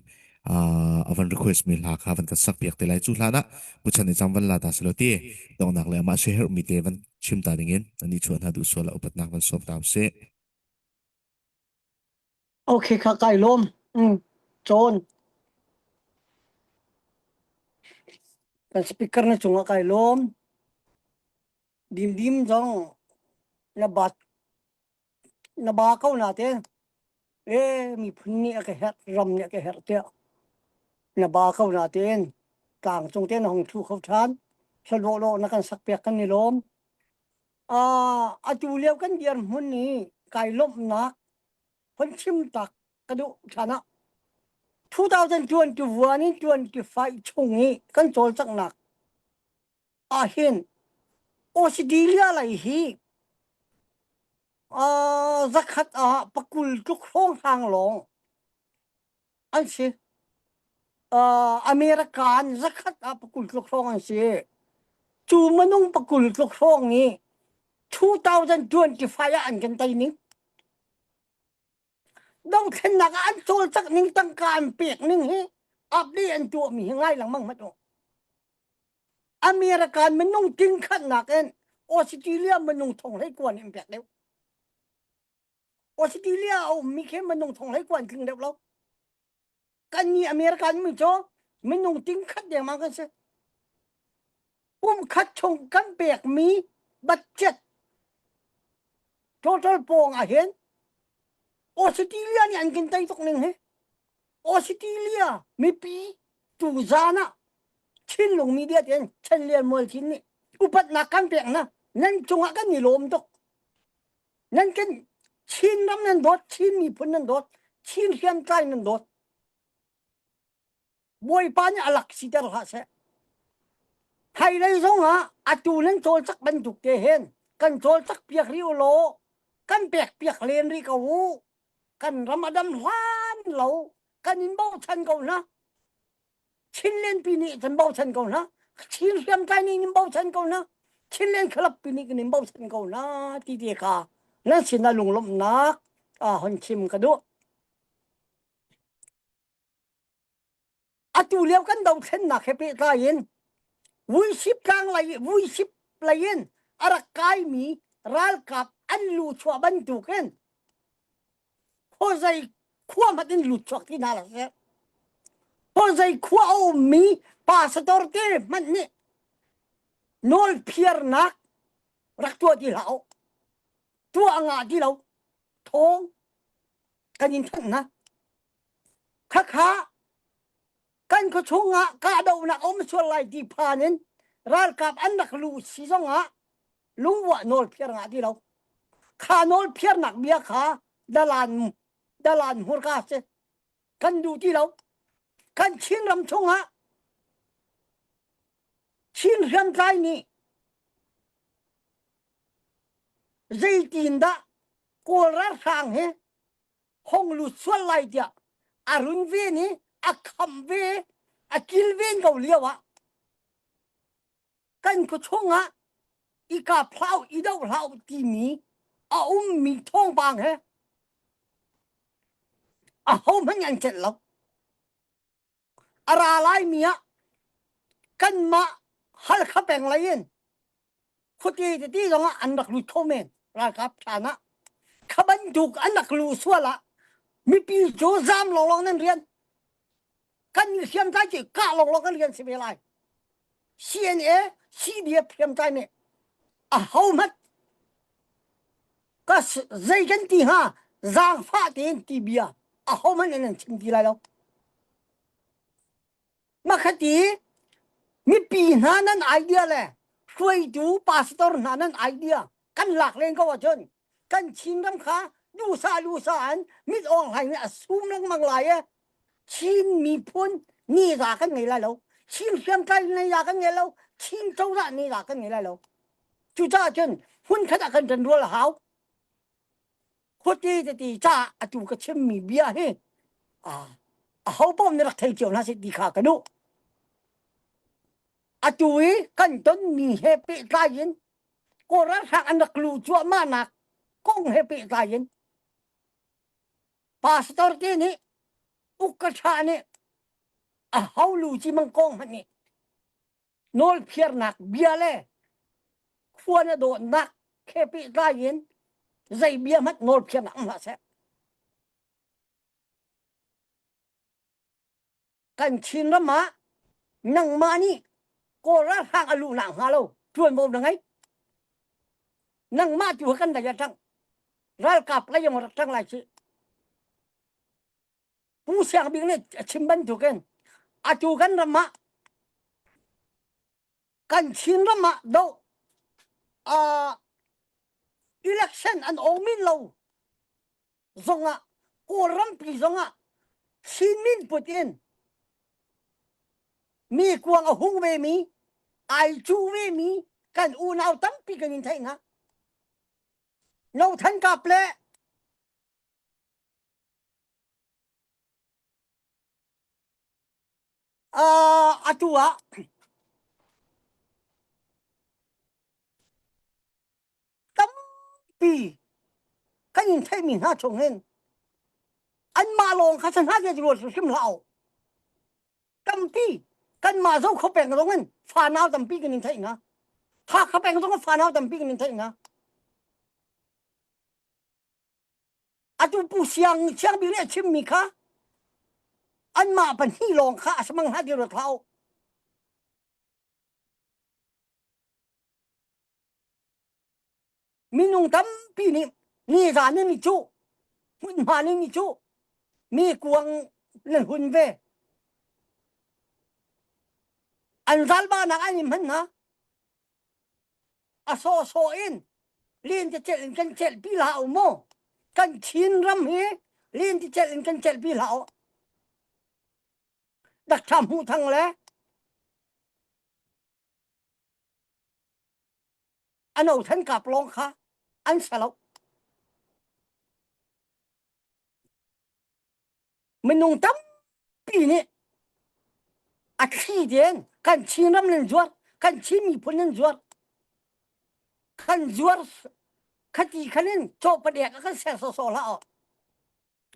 uh, a van request mi hla kha van kan sak piak te lai. Cu hlan ah puchan ni cang van la ta si law ti dongnak le amah si herh mi te van chim ta ding in ani chuah hna duh sual ah upatnak van sawm ta usih. Okay kha kai lawm. Mm. Cawn. Kan speaker na cungah kai lawm. Dimdim zong na bat na ba ko na te. E miphun nih a ka herh, ram nih a ka herh tiah na ba ko na tein tlang cung te na hong thu kho ṭhan. Hla lawh na kan sak piak kan i lawm. Uh, atu lio kan dirhmun i kai lawmhnak hon chim tak ka duh ṭhan ah 2021 in 25 chung i kan cawlcanghnak ahhin Australia lei hi uh, zakhat ah pakul tluk hrawnghrang lawng an si. Uh, American zakhat ah pakul tluk hrawng an si. Cu minung pakul tluk hrawng i 2025 ah an kan tei ning. Dothlennak ah an cawlcangh ning tangka an pek ning hi update an tuahmi hi ngai lengmang hmanh u. American minung ting khatnak in Australia minung thong hlei kuan in pek deuh. Australia a ummi khi minung thong hlei kuan tling deuh lo. Kan nih American mi cu minung ting khat dengmang kan si. Kum khat chung kan pekmi budget total pawng ah hin Australia nih an kan tei tuk ning hi. Australia mipi tu zan ah Chinlung media ten Chan Lian Mual Chin nih upatnak kan pek na nan cungah kan i lawm tuk. Nan kan Chin ram nan dawt, Chin miphun nan dawt, Chin hriamtlai nan dawt. Bawipa nih a lak siter hlah seh. Hailei zong ah atu nan cawlcak bantuk te hin kan cawlcak piak rih u law kan pek piak len rih ko u. Kan ram a dam hlan lo kan in bochan ko hna. Chinland pi nih kan bochan ko hna. Chin hriamtlai nih in bochan ko hna. Chinland Club pi nih kan in bochan ko hna ti te kha nan sinah lunglawmhnak ah hon chim ka duh. Atu lio kan dothlennak he pehtlai in Vuisip tlang lei Vuisip lei in a rak kaimi ralkap an lu chuah bantukin khuazei khua hmanh in lut chuak ti hna hlah seh. Khuazei khua a ummi pastor te hmanh nih nawlphiarnak rak tuah ti hlah u. Tuah a ngah ti lo. Thawng kan in thanh hna. Khakha kan khuachung ah kahdohnak a um sual lai ti phan in ralkap an rak luh si zong ah lungvuah nawlphiar ngah ti lo. Kha nawlphiarnak bia kha Dalan dalan hmurka si. Kan duh ti lo. Kan Chinram chungah Chin hriamtlai nih zeitindah Kawl ralhrang hi hong lut sual lai tiah a runven i a kham ve a kilven ko lio ah kan khuachung ah i kap hlah i doh hlah timi a ummi thawngpang he ahohmanh an celh lo. A ra laimi ah kanmah Halkha peng lei in khuate tete zong ah an rak lut kho men ralkap ṭhan ah kha bantuk an rak luh sual ah mipi cu zaam lawnglawng nan rian kan hriamtlai cu kah lawnglawng kan rian si ve lai CNA CDF hriamtlai nih ahohmanh ka zei kan ti hnga zaangfah tein ti bia ahohmanh in an chim ti lai lo Makhati mipi hna nan idea le hruaitu pastor hna nan idea kan lak len ko ahcun kan Chinram kha duhsah duhsah an mit awng hlai nih a sum lengmang lai e Chin miphun ni za kan ngei lai lo Chin hriamtlai ni za kan ngei lo Chin cozah ni za kan ngei lai lo cucaah cun hmunkhat ah kan ṭan rual a hau khuati titi ca atu ka chimmi bia hi aho paoh nih rak thei cio hna seh ti kha ka duh atu i kan tonmi he pehtlai in Kawl ralhrang an rak luh cuahmah nak kong he pehtlai in pastor te nih ukka ṭha nih a ho lu ci mang kong hmanh nih nawlphiarnak bia le khua na dawtnak he pehtlai in zei bia hmanh nawlphiarnak um hlah seh. Kan Chinram ah nangmah nih Kawl ralhrang a luhnak hnga lo ṭuanvo na ngei. Nangmah tu kan lei a ṭang. Ralkap lei rak ṭang lai ci. Pu Siang Bik nih a chim bantukin atu kan ram ah kan Chin ram ah do uh, election an awng min lo zongah Kawlrampi zongah Chin min put in mi kuang a hung ve mi ai cu ve mi kan unau tampi kan in theih hna No Than Kap le Uh, atu ah tampi kan in theihmi hna chung hin anmah lawng kha san hna ruat hrim hlah u tampi kanmah zo kho peng zong in fanau tampi kan in theih hna Hakha peng zong fanau tampi kan in theih hna Atu Pu Siang Siang Bik nih a chimmi kha anmah pahnih lawng kha a samang hna ti ruat hlah u. Minung tampi nih nizan in cu hmunhma ning cu mi kuang nan hun ve. An zalba nak an i hman hna. A sawhsawh in lentecelh in kan celhpi hlah u mu. Kan Chin ram hi lentecelh in kan celhpi hlah u. Dakṭha Hmuh Thang le Ano Than Kap lawng kha an sa lo. Minung tampi nih a thli tein kan Chinram nan zuar, kan Chin miphun nan zuar. Kan zuar khati khan in cawpadek a kan ser sawsawh hlah aw.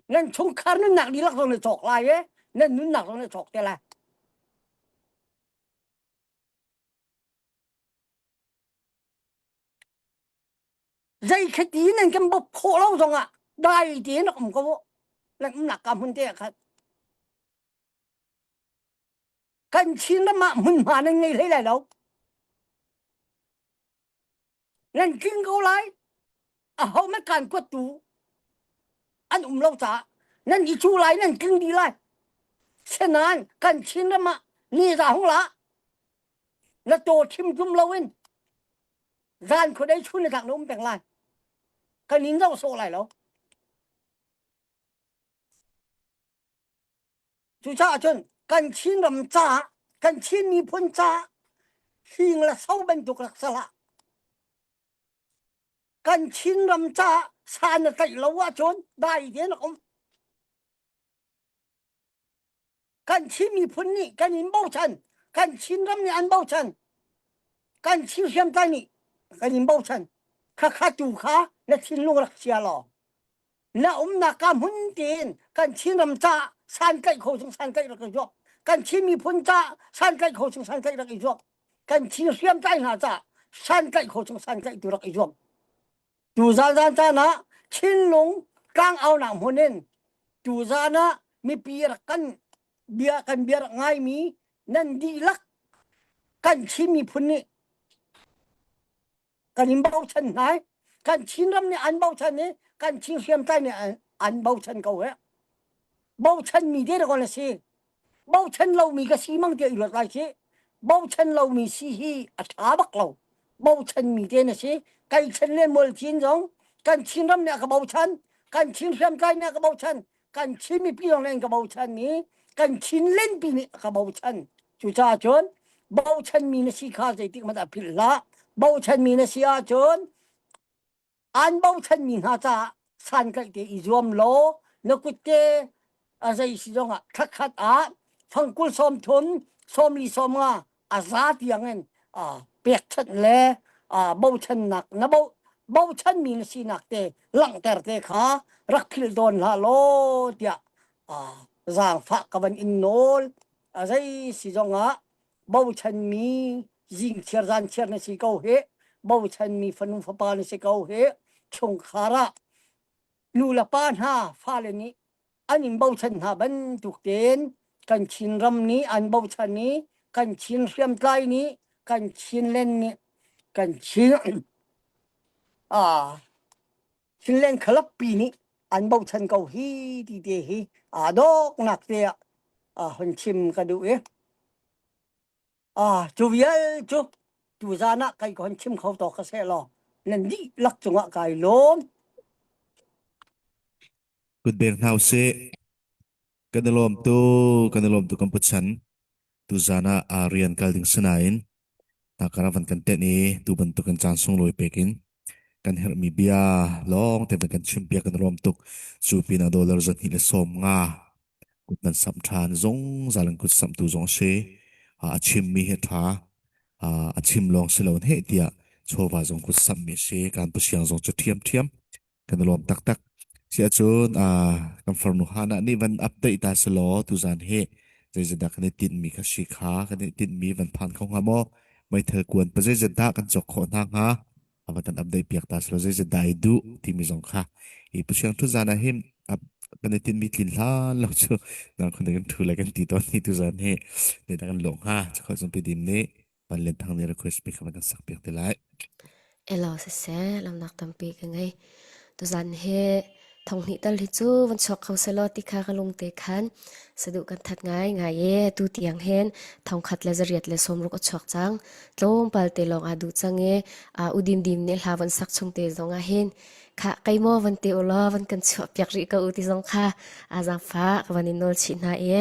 Nan chungkhar nunnak dihlak zong na cawk lai e, nan nunnak zong na cawk te lai. Zei khati nan kan bawp khawh lo zongah dai tein rak um ko u. Nan umnak ka hmun te ah khan. Kan Chin ram ah hmunhma nan ngei hlei lai lo. Nan tling ko lai. Aho man kan kuattu an um lo caah nan i cu lai nan tling dih lai. Senain kan Chin ram ah ni za hung la na taw thim tum loin zan khuadei chun le tlak na um peng lai. Kan in zoh sawh lai lo. Cucaah cun kan Chinram caah, kan Chin miphun caah hling le so bantuk rak si hlah. Kan Chinram caah san na tlaih lo ahcun dai tein rak um. Kan Chin miphun nih kan in bochan, kan Chinram nih an bochan, kan Chin hriamtlai nih kan in bochan. Khakha tu kha na thinlung rak chia law na umnak ka hmun tein kan Chinram ca santlaih kho chung santlaih rak i zuam kan Chin miphun ca santlaih kho chung santlaih rak i zuam kan Chin hriamtlai hna ca santlaih kho chung santlaih tu rak i zuam tu zan zan caan ah Chinlung tlangaunak hmun in tu zan ah mipi rak kan bia kan bia rak ngaimi nan dihlak kan Chin miphun nih kan in bochan hna i kan Chinram nih an bochan i kan Chin hriamtlai nih an bochan ko he bochan mi te ko na si bochan lomi ka si mang tiah i ruat lai si bochan lomi si hi a ṭha bak lo bochan mi te na si kai chen le mual chin zong kan Chinram nih a ka bochan kan Chin hriamtlai nih a ka bochan kan Chin mipi lawng nih an ka bochan i kan Chin lenpi nih a ka bochan. Cucaah cun bochanmi na si kha zeitik hmanh ah philh hlah. Bochanmi na si ahcun an bochanmi hna caah santlaih te i zuam law na kutte a zei si zongah thlakhat ah fangkul 30 sawmli 50 a za tiangin pekchanh le bochannak na bochanmi na sinak te langhter te kha rak philh dawn hlah law tiah zaangfah ka van in nawl. A zei si zongah bochanmi zingchiar zanchiar na si ko hi, bochanmi fanu fapa na si ko hi. Chungkhar ah nu le pa hna fale nih an in bochan hna bantuk tein kan Chinram nih an bochan i kan Chin hriamtlai nih kan Chinland nih kan Chin Chinland Club pi nih an bochan ko hi ti te hi aa dawknak te ah hun chim ka duh i cu vial cu tuzan ah kai ka hun chim kho tawk ka seh law nan dihlak cungah kai lawm. Kutbeng hna usih. Kan i lawm tu, kan i lawm tu kan puchan. Tuzan ah aa rian kal ding sinain takara van kan tenh i tu bantuk in caan sunglawi pek in kan herhmi bia lawng te van kan chim piak kan lawm tuk. Cu pinah dollar 250 kut nan samh ṭhan zungzal in kut samhtu zong a si. A chimmi hi a ṭha. A chim lawng si loin heh tiah chawva zong kut samhmi a si. Kan pusiang zong cu ṭhiamṭhiam. Kan i lawm taktak. Siahcun kan farnu Hannah nih van update ta selaw tuzan hi zeizatdah kan i tinhmi kha si kha kan i tinhmi van phan kho hnga maw? Meithal kuan pa zeizat dah kan cawk khawh hna hnga? A van kan update piak ta selaw zeizat dah i duh timi zong kha i Pusiang tuzan ah hin kan i tinhmi tlin hlan lo cu nang khun kan thu le kan ti tawn ni tuzan hi ne kan lawh hnga. Cakho zong pi dim nih Van Lian Thang nih request mi kha van kan sak piak te lai. Elo siseh, lamnak tampi ka ngei. Tuzan he thonghnih tal hi cu van chuak kho selaw ti kha ka lung te khan saduh kan that ngai ngai e tu tiang hen 1860 a chuak cang. Tlawmpal te lawng aa duh cang e udim dim nih hla van sak chung te zong ah hin kha kei maw van te ulaw van kan chuah piak rih ko u ti zong kha a zaangfa ka van in nawl chih hna e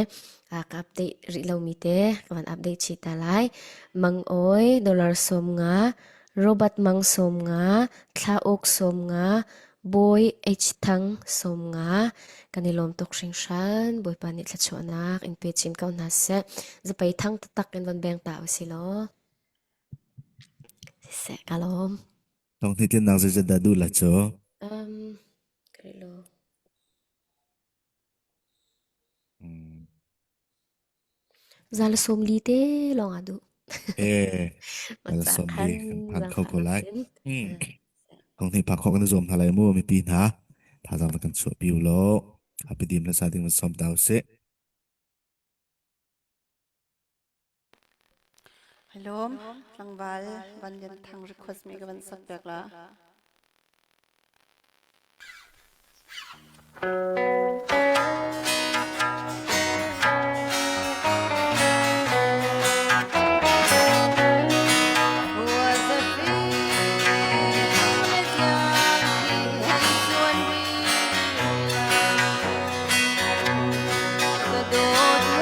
ka update rih lomi te ka van update chih ta lai. Mang Awi dollar 50, Robert Mang 50, Thlauk 50, Bawi H Thang 50. Kan i lawm tuk hringhran. Bawipa nih thluachuahnak in pe chin ko hna seh. Zapei thang taktak in van beng ta usih law. Siseh, ka lawm. Thong hnih tlinnak zeizat dah duh la cu? Ka rih lo. 140 te lawng ah duh. Eh, 140 kan phan kho ko lai. Kong hnih phak khawh kan i zuam hna lai mu mipi hna. Thazaang va kan chuahpi u law happy dim hla sa ding van sawm ta usih. Hello, tlangval Van Lian Thang request mi ka van sak piak la. Ka dawt.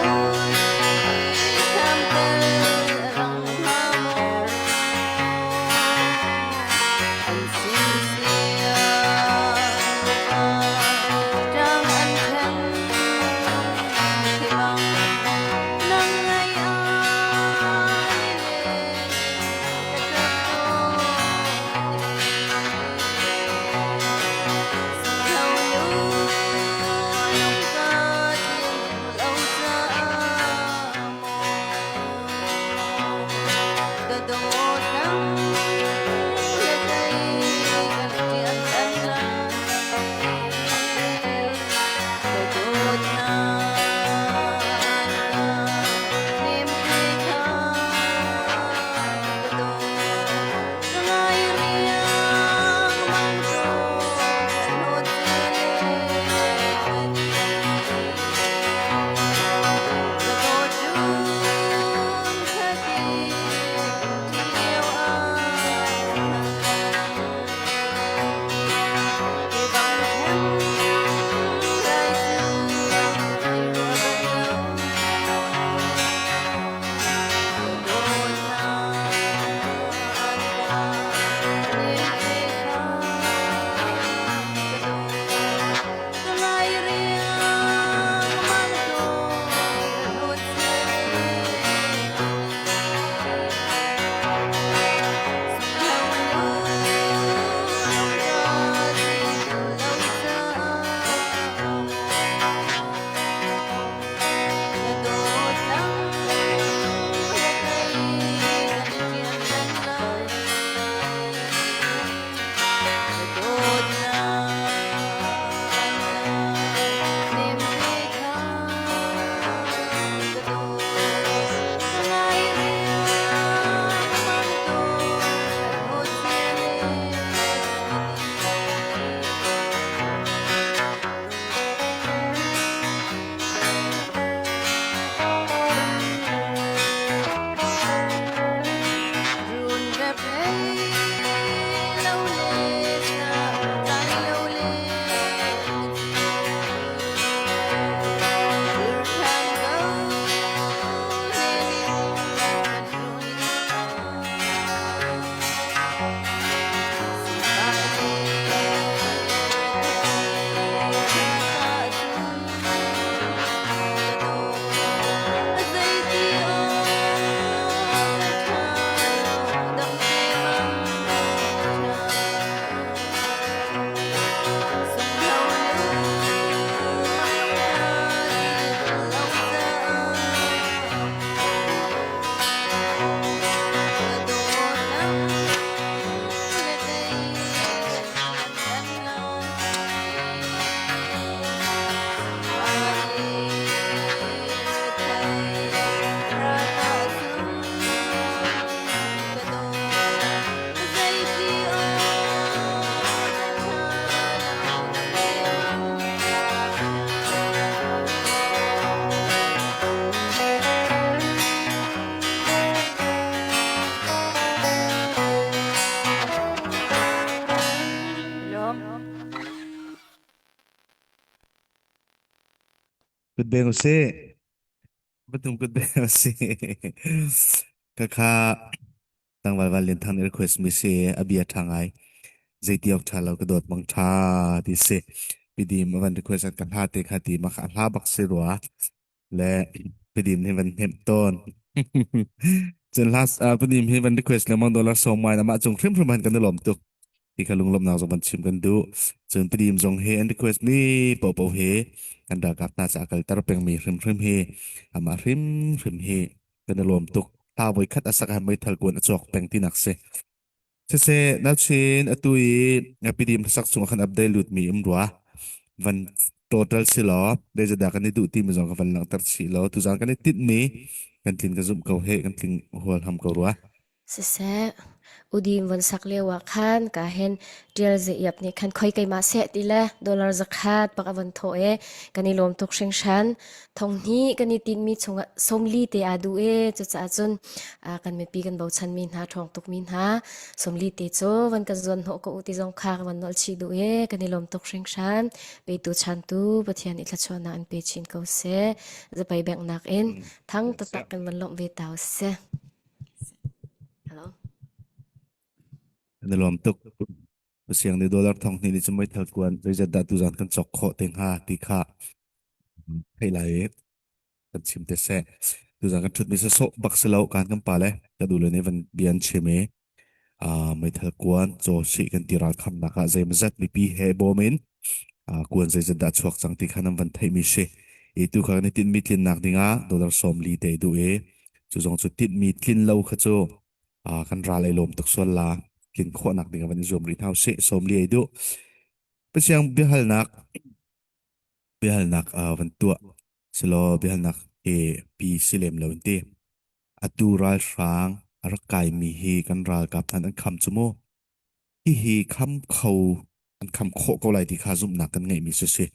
Kut beng usih. Patung kut beng usih. Khakha tlangval Van Lian Thang nih request mi si a bia ṭha ngai. Zeiti awk ṭha lo ka dawt mang ṭha ti si. Pidim a van request an ka hla te kha ti ma kha a hla bak si rua. Le pidim hi van hnemh tawn. Cun last uh, pidim hi van request lengmang dollar sawm ngai amah cung hrimhrim han kan i lawm tuk. Ti kha lunglawmhnak zong van chim kan duh. Cun pidim zong hi an request mi popo hi kan ralkap hna ca kalter pengmi hrimhrim hi amah hrimhrim hi kan i lawm tuk. Hla voikhat a sak ah meithal kuan a cawk peng tinak si. Siseh, nachin atu i pidim hlasak chung ah khan update lut mi um rua. Van total si law, zeidah kan i duh timi zong ka van langhter chih law, tuzaan kan i tinh mi kan tlin ka zumh ko he, kan tling hual ham ko rua. Siseh, udim von sak lio ah khan ka hin ṭial ze iap nih khan khoi keimah seh ti le dollar zakhat bak a von thawh i kan i lawm tuk hringhran. Thong hnih kan i tinhmi chungah sawmli te aa duh i cucaah cun kan mipi kan bochanmi hna ṭhawng tukmi hna sawmli te cu van kan zuan hnawh ko u ti zong kha ka van nolh chih duh i kan i lawm tuk hringhran. Petu chantu Pathian i thluachuahnak in pe chin ko seh. Zapei benghnak in thang taktak kan van lawmh ve ta usih. Hello. Kan i lawm tuk. Siang nih dollar thong hnih nih cun meithal kuan zeizat dah tuzaan kan cawk khawh te hnga ti kha theih lai i kan chim te seh. Tuzaan kan ṭhutmi sawsawh bak si lo kan kan pa le ka duh le nih van bia an chim i uh, meithal kuan caw sih kan ti ral khamnak ah zeimazat mipi he bawm in uh, kuan zeizat dah chuak cang ti kha nan van theihmi si. I tu kha kan i tinhmi tlinnak dingah dollar 40 te duh i cu zong cu tinhmi tlin lo kha cu uh, kan ral ei lawm tuk sual la tlin khawhnak ding ah van i zuam rih hna usih 40 ei duh Pasiang biahalnak biahalnak uh, van tuah silo biahalnak he pi si lem lo in ti atu ralhrang a rak kaimi hi kan ralkap hmanh an kham cu mu hihi kham kho an kham khawh ko lai ti kha zumhnak kan ngeihmi si si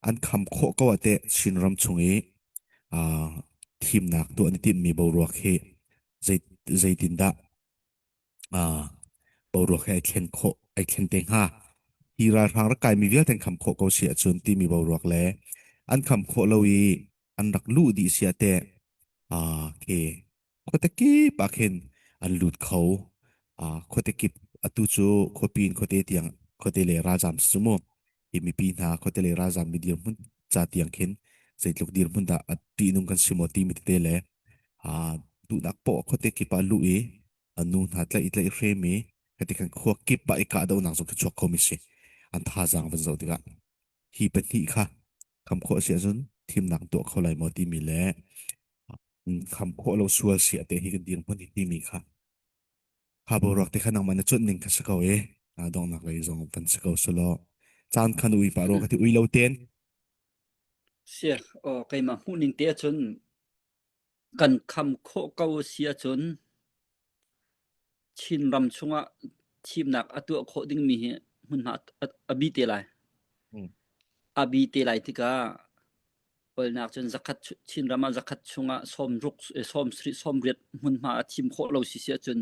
an kham khawh ko ah teh Chinram chung i uh, thimnak tuah an i timhmi boruak hi zei zeitindah uh, boruak hi ai thlen khawh ai thlen te hnga hi ralhrang rak kaimi vialte an kham khawh ko si ahcun timi boruak le an kham khawh lo i an rak luh dih si ah teh uh, khi khuate kip ah khin an lut kho. Uh, khuate kip atu cu khuapi in khuate tiang khuate le ralzam si cu mu. Hi mipi hna khuate le ralzam mi dirhmun ca tiang khin zeitluk dirhmun dah a ṭihnung kan si maw timi tete le uh, duhnak poah khuate kip ah luh i a nu hna tlaih i tlaih hrem i hiti khan khua kip ah i kahdohnak zong khi chuak khomi si. An thazaang van zoh tikah hi pahnih kha kham khawh a si ahcun thimnak tuah kho lai maw timi le kham khawh lo sual si ate hi kan dirhmun hi timi kha kha boruak te kha nangmah na cuanh ning kha si ko i donghnak lei zong van si ko selaw caan khan ui pa ro ka ti ui lo ten Sia, aw keimah hmuh ning te ahcun kan kham khawh ko si ahcun Chinram chungah thimnak a tuah khawh dingmi hi hmunhma a bi te lai. A bi te lai tikah Kawlnak cun zakhat Chinram ah zakhat chungah sawmruk sawmsarih sawmriat hmunhma a thim khawh lo si si ahcun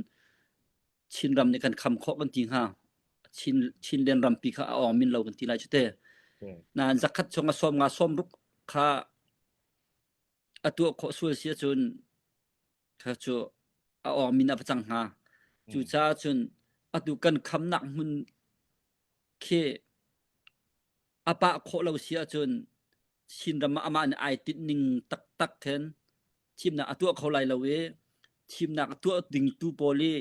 Chinram nih kan kham khawh kan ti hnga. Chin Chinland rampi kha a awng min lo kan ti lai cu te. Nain zakhat chungah sawmnga sawmruk kha a tuah khawh sual si ahcun kha cu a awng min a va cang hnga. Cucaah cun atu kan khamnak hmun khi a pah khawh lo si ahcun Chinram ah amah nih ai tinh ning taktak khin thimnak a tuah kho lai lo i thimnak a tuah ding tu pawl i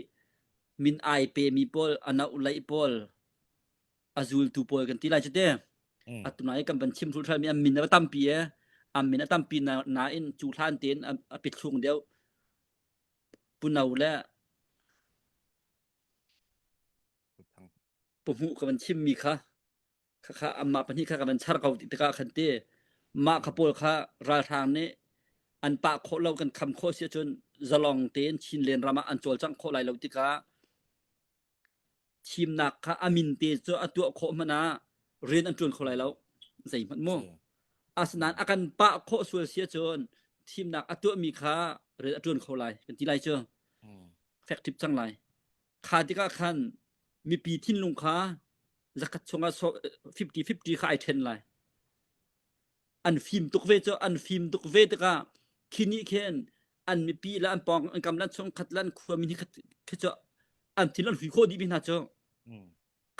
min ai pemi pawl a nohlaih pawl a zultu pawl kan ti lai cu te atu nai kan van chim hrulhral mi an min a tampi e an min a tampi na nain cu hlan tein a pithlung deuh puno le puhmuh ka van chim mi kha Khakha anmah pahnih kha ka van char ko ti tikah khan ti mah kha pawl kha ralhrang nih an pah khawh lo kan kham khawh si ahcun zalong tein Chinland ram ah an cawlcangh khawh lai lo tikah thimnak kha a min te cu a tuah khawh hmanh ah rian an ṭuan kho lai lo zeihmanh mu asinain a kan pah khawh sual si ahcun thimnak a tuahmi kha rian a ṭuan kho lai kan ti lai cu fek ṭhip cang lai kha tikah khan mipi thinlung kha zakhat chungah 50-50 kha ai ṭhen lai. An fim tuk ve cu an fim tuk ve tikah khi nih khin an mipi le an pawng an kam lan chungkhat lan khuami hi khi cu an thin an hui khawh dih mi hna cu.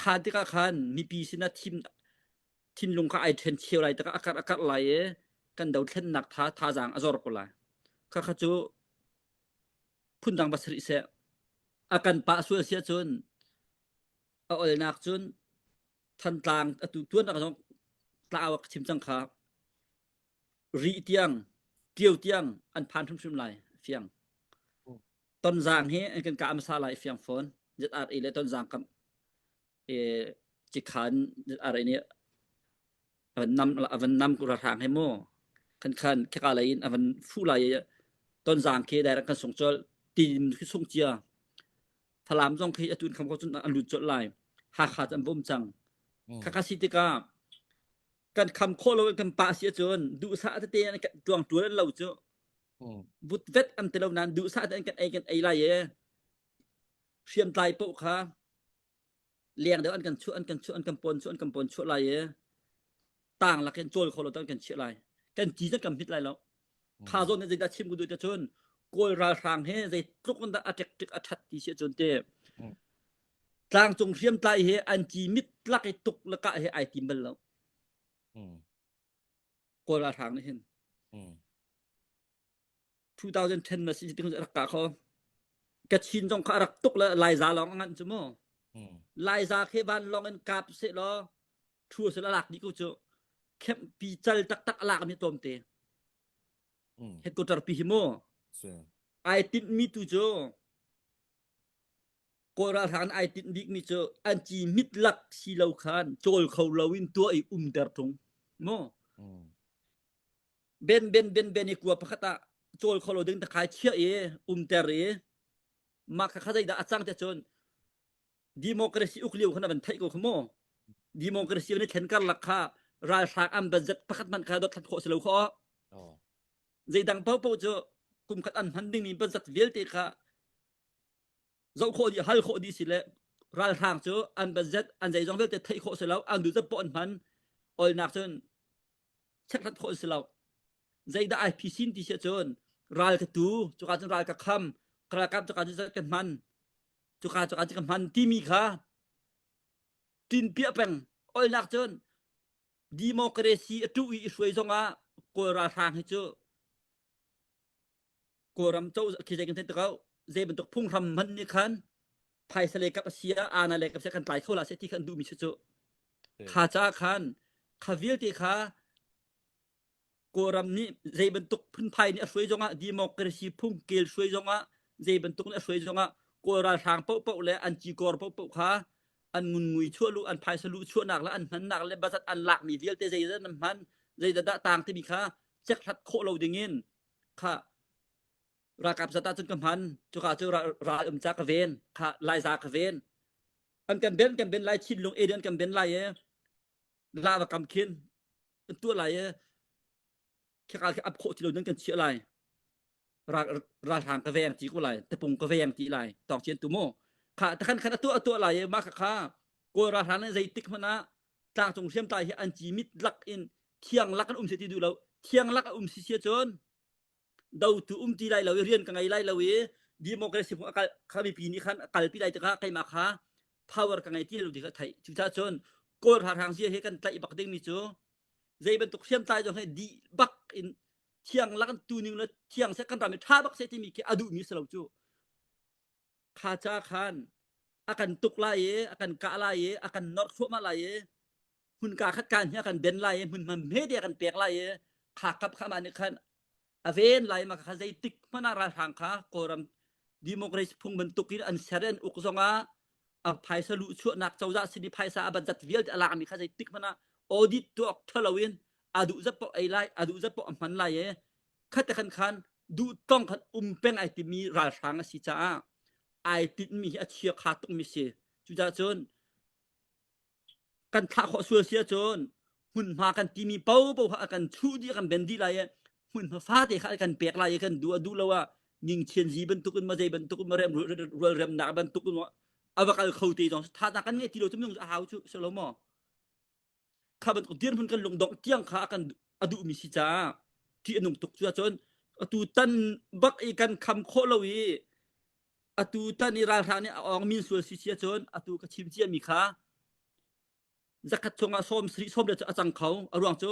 Kha tikah khan mipi sinah thim thinlung kha ai ṭhen cheu lai tikah a karh a karh lai i kan dothlennak tha thazaang a zor ko lai. Khakha cu phundang va si rih seh. A kan pah sual si ahcun a olnak cun Thantlang atu tuan ah zong tlau ah ka chim cang kha rih tiang Tio tiang an phan hrimhrim lai fiang. Tonzang hi an kan kah hmasa lai fiang fawn. ZRA le Tonzang kam e cikhan ZRA nih a van nam a van nam ralhrang he mu khan khan khika lei in a van fuh lai i Tonzang khi direct kan sung colh tin khi sung cia Falam zong khi atu in kham ko cun an lut colh lai Hakha cu an bawm cang khakha si tikah kan kham khawh lo in kan pah si ahcun duhsah tete an kan tuang tuan an lo cu vut vet an ti lo nain duhsah te an kan ei kan ei lai i hriamtlai paoh kha leng deuh an kan chuah an kan chuah an kan pawn chuah an kan pawn chuah lai i tang lakin cawl kho lo tan kan chiah lai kan ci kan kan hmit lai lo kha zawn nih zeidah chim ku duh te cun kawl ralhrang he zeitluk in dah a ṭek ṭik a ṭhat ti si ahcun te tlangcung hriamtlai he an ci mit lak i tuk le kah he ai tim bal lo kawl ralhrang nih hin 2010 na si ting rak ka kho Kachin zong kha rak tuk le Laiza lawng a nganh cu mu Laiza khi van lawng in kap se law thu se la lak dih ko cu khemh pi cal taktak a lak mi tlawmte headquarter pi hi mu ai tinh mi tu cu Kawl ralhrang ai tinh bik mi cu an ci mit lak si lo khan cawl kho lo in tuah i umter tung mu Ben ben ben ben i kua pakhat ah cawl kho lo ding takhai chiah i umter i mah kha kha zeidah a cang te cun democracy uk lio khan a van theih ko kha mu democracy ni thlen karlak kha ralhrang an budget pakhat hmanh kha dot khawh si lo kho zeidang paohpaoh cu kum khat an hman dingmi budget vialte kha zoh khawh dih hal khawh dih si le ralhrang cu an budget an zeizong vialte theih khawh si lo an duh zat poh an hman olnak cun chekhlat khawh si lo zeidah ai phisin ti si cun ral ka tu cuka cun ral ka kham ralkap cuka cun zat kan hman cuka cuka cun ka hman timi kha tin piah peng olnak cun democracy a tu i hruai zongah kawl ralhrang hi cu Kawlram cozah khi zei kan theih tikah zei bantuk phunghram hmanh nih khan phaisa lei kap a si ah ana lei kap si kan tlai kho la seh ti kha an duhmi si cu kha caah khan kha vialte kha Kawlram nih zei bantuk phunphai nih a hruai zongah democracy phung kel hruai zongah zei bantuk nih a hruai zongah Kawl ralhrang paohpaoh le an cikor paohpaoh kha an ngunngui chuah lu an phaisa lu chuahnak le an hmannak le budget an lakmi vialte zeidah nan hman zeidah dah tang timi kha chekhlat khawh lo dingin kha ralkap zat ah cun ka hman cuka cu ral um ca ka ven kha laiza ka ven an kan ben kan ben lai chinlung e an kan ben lai e la va kam khin an tuah lai e khekal khi ap khawh ti lo nan kan chiah lai ralhrang ka veng ti ko lai tapung ka veng ti lai tawng chian tu mu kha takhan khan atuah atuah lai e ma kha kha kawl ralhrang nih zeitik hmanh ah tlangcung hriamtlai hi an ci mit lak in thiang lak an um si ti duh lo thiang lak a um si sia cun dotu um ti lai lo i rian ka ngei lai lo i democracy phung akal kha mipi nih khan kalpi lai tikah keimah kha power ka ngei ti lo ti kha theih cucaah cun kawl ralhrang zia hi kan tlaih bak dingmi cu zei bantuk hriamtlai zong hi dih bak in thiang lak an tu ning le thiang seh kan ram i tha bak seh timi khi a duhmi si lo cu Kha ca khan a kan tuk lai i a kan kah lai i a kan norh thluahmah lai i hmunka khat kaan hi a kan den lai i hmunhma hmete a kan pek lai i kha kap kha mah nih khan a ven lai ma kha zeitik hmanh ah ralhrang kha Kawlram democracy phung bantuk in an ser an uk zongah a phaisa luh chuahnak cozah sin i phaisa a budget vialte a lakmi kha zeitik hmanh ah audit tuah ṭha loin a duh zat paoh ei lai a duh zat paoh a hman lai i khat khan khan duh tong khan um peng ai timi ralhrang a si caah ai tinhmi hi a chia kha tukmi si cucaah cun kan thlah khawh sual si ahcun hmunhma kan timi popo kha a kan chuh dih a kan ben dih lai i hmunhma fate kha a kan pek lai i kan duh a duh lo ah ningchian zi bantuk in ma zei bantuk in ma rem rual remnak bantuk in a va kal kho te zong tha kan ngei ti lo cu minung a hau cu si lo maw kha bantuk dirhmun kan lungdongh tiang kha a kan. a duhmi si caah ṭih a nung tuk. Cuahcun atu tan bak i kan kham khawh lo i atu tan i ralhrang nih a awng min sual si si ahcun atu ka chim ciami kha zakhat chungah sawm sarih sawm riat cu a cang kho. A ruang cu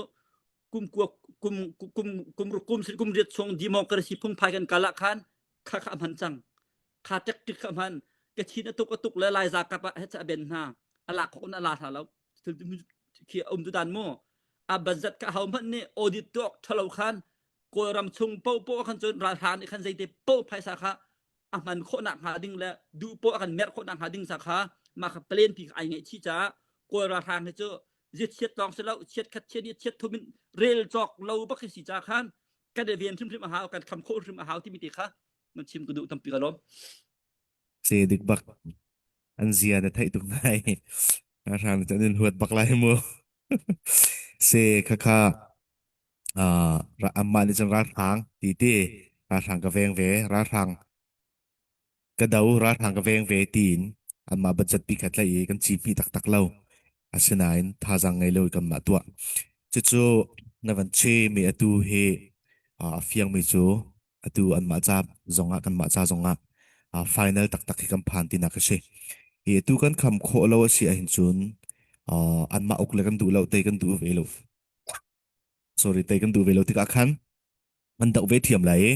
kum kua kum kum kum kum sarih kum riat chung democracy phungphai kan kal ah khan kha kha a hman cang. Kha tactic kha a hman. Kachin a tuk a tuk le Laiza kap ah het a ben hna. A lak khawh in a la hna lo. Khi um tu dan mu. A budget ka ho hmanh nih audit tuak thalo khan Kawlram chung popo khan cun ralhrang nih khan zeite po phaisa kha a hman khawhnak hnga ding le duh poah a kan merh khawhnak hnga ding sa kha mah kha plan pi ai ngeih chih caah Kawl ralhrang hi cu ziat chiat lawng si lo chiat khat chiat ni chiat thum in rel cawk lo bak hi si ca khan kan i ven hrimhrim a hau kan kham khawh hrim a hau timi te kha nan chim ka duh tampi ka lawm. Se dik bak an zia na theih tuk nai ralhrang nih cun an in huat bak lai mu se khakha uh, amah nih cun ralhrang ti ti ralhrang ka veng ve ralhrang ka do ralhrang ka veng ve tiin anmah budget pi kha tlaih i kan ci hmi taktak lo asinain thazaang ngei lo i kanmah tuah cucu na van chim i atu hi a fiangmi cu atu anmah ca zongah kanmah ca zongah final taktak hi kan phan tinak a si hi atu kan kham khawh lo a si ahhin cun anmah uk le kan duh lo tei kan duh ve lo sorry tei kan duh ve lo tikah khan an doh ve thiam lai i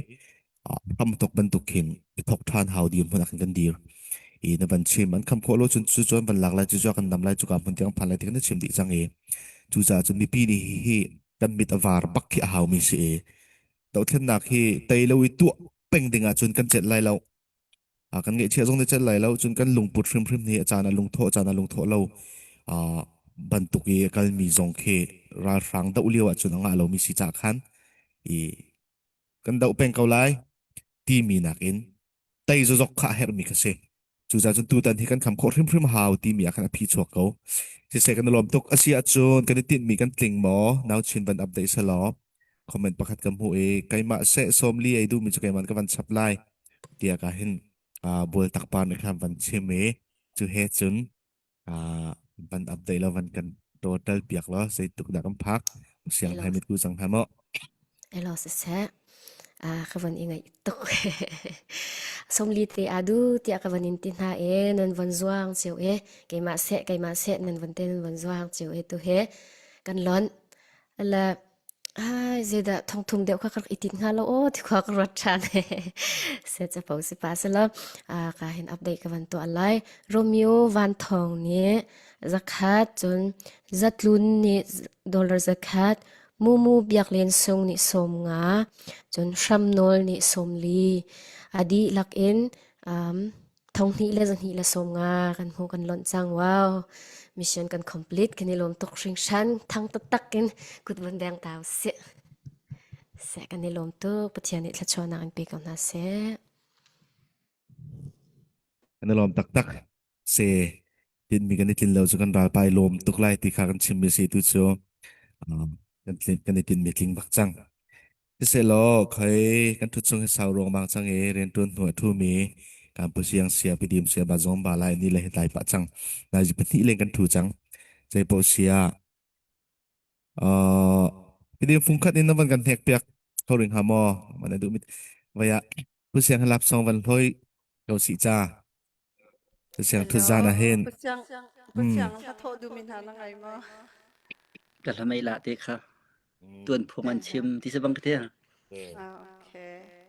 hram tok bantuk khin i thok ṭhan hau dir hmun ah khin kan dir i na van chim an kham khawh lo cun cu cun van lak lai cu cu kan nam lai cuka hmun tiang phan lai ti kan na chim dih cang i cucaah cun mipi nih hi hi kan mit a var bak khi a hau mi si i dohthlennak hi tei lo i tuah peng ding ah cun kan celh lai lo A kan ngaihchiah zong nih celh lai lo cun kan lungput hrimhrim hi a caan ah lungthawh caan ah lungthawh lo uh, bantuk i a kalmi zong khi ralhrang doh lio ahcun a ngah lomi si cah khan i kan doh peng ko lai timi nakin tei zozok kha a herhmi kha si. Cucaah cun tutan hi kan kham khawh hrimhrim hau timi ah khan a phi chuak ko. Siseh kan i lawm tuk. A si ahcun kan i tinhmi kan tling maw? Nau chin van update selaw. Comment pakhat ka hmuh i keimah seh sawmli ei duhmi cu keimah ka van chap lai tiah ka hin uh, bual takpa nih khan van chim i cu he cun uh, van update lo van kan total piak lo zeituk dah kan phak siang Hello. hai mit ku cang hna maw Hello siseh. Ah ka van i ngaih tuk. Somli te adu tiah ka van in ti hna e nan van zuang cio e keimah seh keimah seh nan van te nan van zuang cio e tu he kan lon La ai zeidah thongthum deuh kha ka rak i tinh hnga lo aw ti khua ka ruat ṭhan. Se capo si pa selaw ka hin update ka van tuah lai. Romeo Van Thawng nih zakhat cun Zatlun nih dollar zakhat Mumu Biak Len Sung nih 50 cun Hram Nawl nih 40 a dihlak in um, Thonghnih le zahnih le 50 kan hmu kan lonh cang. Wow! Mission kan complete kan i lawm tuk hringhran. Thang taktak in kut vun beng ta usih. Seh kan i lawm tuk. Pathian nih thluachuahnak in pe ko hna seh. Kan i lawm taktak. Se tinmi kan i tlin lo cu kan ralpa i lawm tuk lai ti kha kan chimmi si tu cu um, kan tlin kan i tinmi tling bak cang. Siselaw khoi kan ṭhut chung hi sau ruangmang cang i rianṭuan hnu a ṭhumi kan pu siang sia pidim sia ba zong ba lai ni le hi tlai pah cang. Nai pahnih leng kan ṭhu cang. Zeipaoh sia uh, pidim fungkhat in na van kan hnek piak kho ring ha maw? Mana duh mit vaya pu siang lap song van hloi ko si cha. Pu siang ṭhut zan ah hin. Pu siang pu siang hla thawh duhmi hna na ngai maw? Ka hlamei la te kha tuan phung an chim ti se bang ka the. Ah, okay.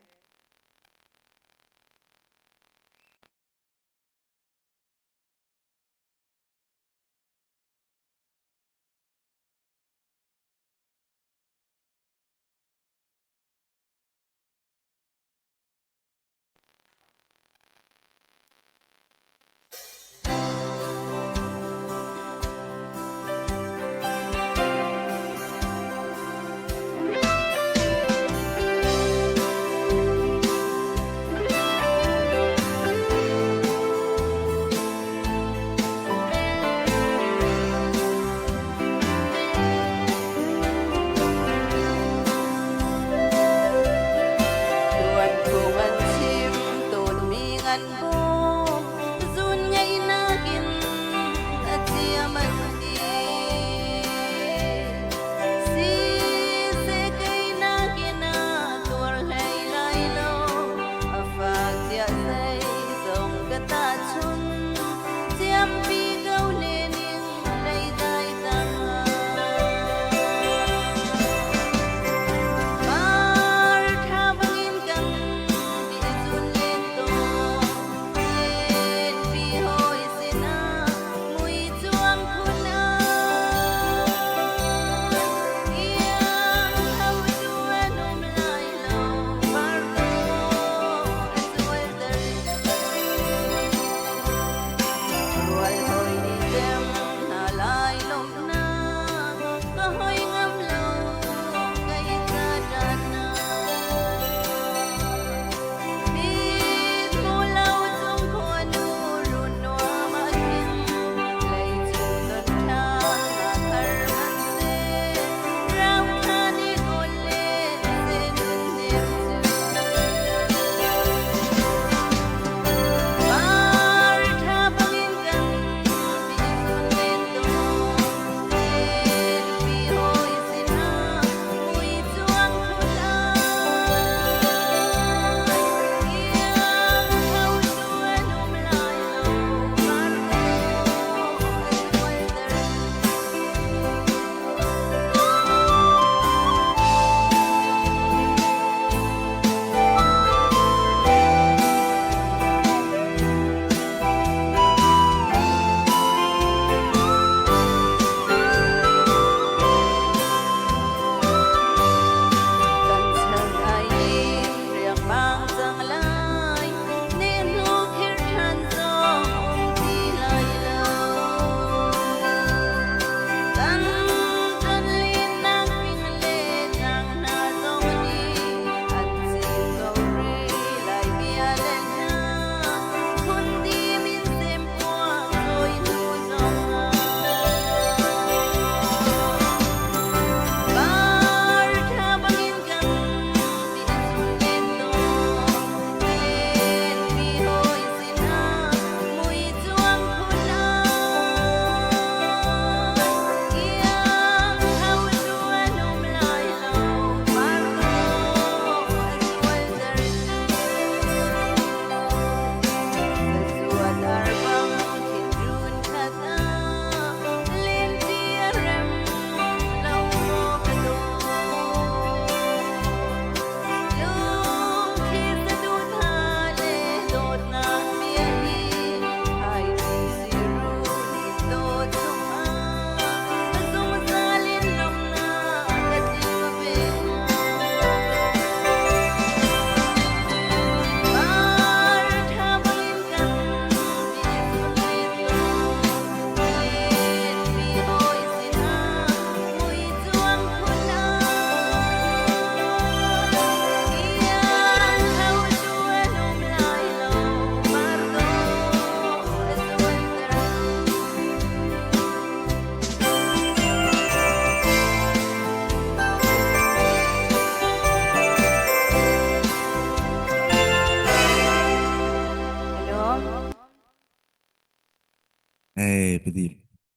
Ei, pidi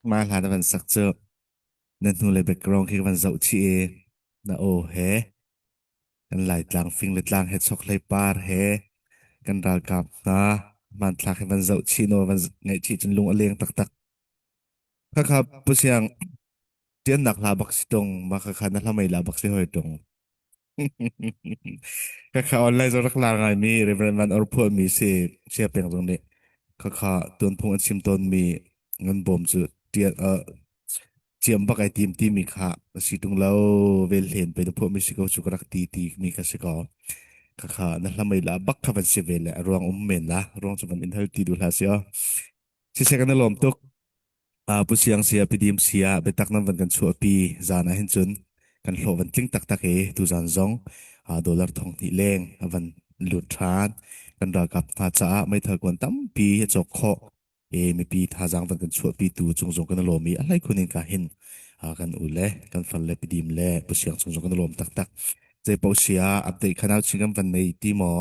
ma hla na van sak cu na hnu le background khi van zoh chih i na aw he kan Laitlang fing le tlang he chokhlei par he kan ralkap hna hmanthlak he van zoh chih no van ngaih chih cun lung a leng taktak. Khakha Pu Siang tiannak hla bak si tung ma khakha na hla mei la bak si hoi tung. Khakha online zong rak lar ngai mi Reverend Van Or phuah mi si sia peng zong nih khakha tuanphung an chim tawn mi ngan bawm cu tial uh, ciam bak ai tim ti mi kha a si tung lo vel hlen pe na phuah mi si ko cu ka rak ti ti mi kha si ko khakha na hla mei la bak kha van si ve le a ruang um men la ruang cu van in hal ti du hla si o siseh kan i lawm tuk Pu Siang sia Pidim sia biatak nan van kan chuahpi zan ah hin cun kan hlawh van tling taktak i tuzan zong dollar thong hnih leng a van lut ṭhan kan ralkap hna caah meithal kuan tampi a cawk khawh i mipi thazaang van kan chuahpi tu cung zong kan i lawm i a hlei khun in ka hin kan u le kan far le Pidim le Pu Siang cung zong kan i lawm taktak zei paoh sia update khanau chin kan van nei ti maw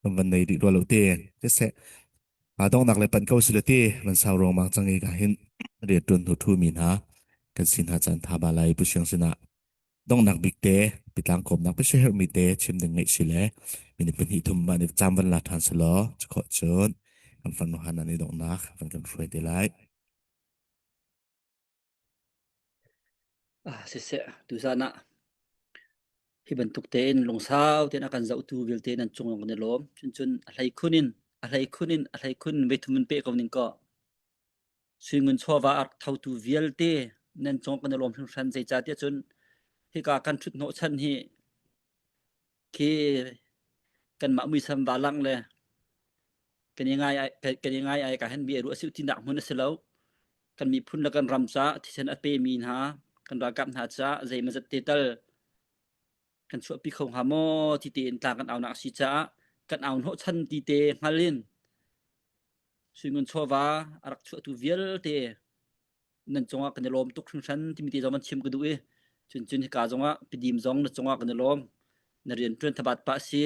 Kan van nei rih rua lo te. Siseh, aa donghnak le panh ko si le ti van sau ruangmang cang i ka hin rian ṭuan hnu ṭhu mi hna kan si hna caan tha ba lai pu siang sinah donghnak bik te pitlang kawmnak pe herh mi te chim ding ngeih si le minute pahnih thum mah nih cam van la ṭhan si law cukhawh cun kan farnu han an i donghnak van kan hruai te lai. Ah, siseh, tuzan ah hi bantuk tein lungsau tein a kan zohtu vialte nan cung kan i lawm. Cuncun a hlei khun in, a hlei khun in, a hlei khun in veithum in peh ko ning kaw. Suingun chawva a rak thotu vialte nan cung kan i lawm hringhran. Zeicahtiah cun hika kan ṭhut hnawhchan hi khi kanmah muisam valang le kan i ngai kan i ngai ai ka hen bi ruah si tinak hmun a si lo. Kan miphun le kan ram ca thisen a pe mi hna kan ralkap hna ca zeimazat te tal kan chuahpi kho hnga maw ti tein tlang kan aunak a si caah kan au hnawhchan ti te hngal in suingun chawva a rak chuahtu vialte nan cungah kan i lawm tuk hringhran timi te zong van chim ka duh i cun cun hika zongah pidim zong na cungah kan i lawm na rian ṭuan thabat pah si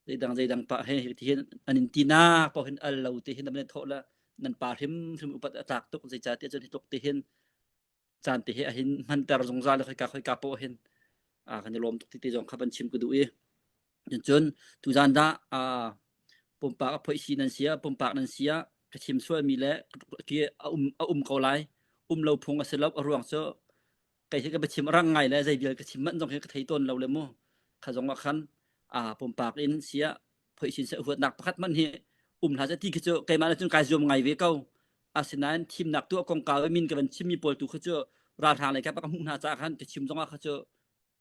zeidang zeidang pah he ti hin an in tinak paoh hin al lo te hin nan thawh la nan pa hrim hrim upat a tlak tuk zeicahtiah cun hi tluk te hin caan te hi a hin hmanter zungzal khoika khoika paoh hin a kan i lawm tuk ti te zong kha van chim ka duh i cun tuzan dah pumpak a phoih si nan sia pumpak nan sia ka chim sualmi le ki a um a um ko lai um lo phung a si lo a ruang cu kei hi ka biachim rang ngai le zei vial ka chim manh zong hi ka thei tawn lo le mu kha zong ah khan a pumpak in sia phoih sin se huatnak pakhat man hi um hla ti khi cu keimah le cun kai zuam ngai ve ko asinain thimnak tu kongkau i min ka van chimmi pawl tu kha cu ralhrang lei kap ka hmuh hna caah khan ka chim zong ah kha cu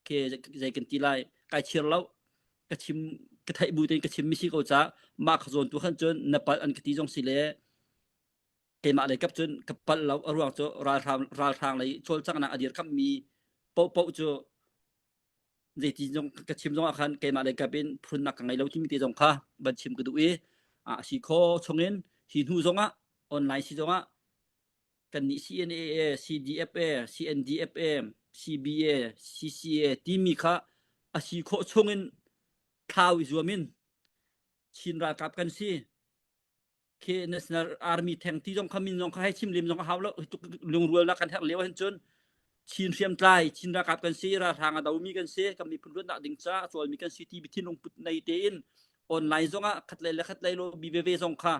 ke zei kan ti lai kai chir lo ka chim ka theih bu tein ka chim mi si ko ca mah kha zawn tu khan cun na palh an ka ti zong si le keimah lei kap cun ka palh lo a ruang cu ralhrang ralhrang lei cawlcanghnak a dirkamh mi pohpoh cu zeiti zong ka chim zong ah khan keimah lei kap in phunnak ka ngei lo timi te zong kha van chim ka duh i a si kho chungin hi hnu zong ah online si zong ah kannih CNAA, CDFA, CNDFA, CBA, CCA timi kha a si khawh chungin thlau i zuam in Chin ralkap kan si khi National Army theng ti zong kha min zong kha hei chim lem zong a hau lo lungrualnak kan herh lio hin cun Chin hriamtlai Chin ralkap kan si ralhrang a domi kan si kan miphun luatnak ding ca a cawlmi kan si ti thinlung put nei tein online zong ah khat lei le khat lei lo bi veve zong kha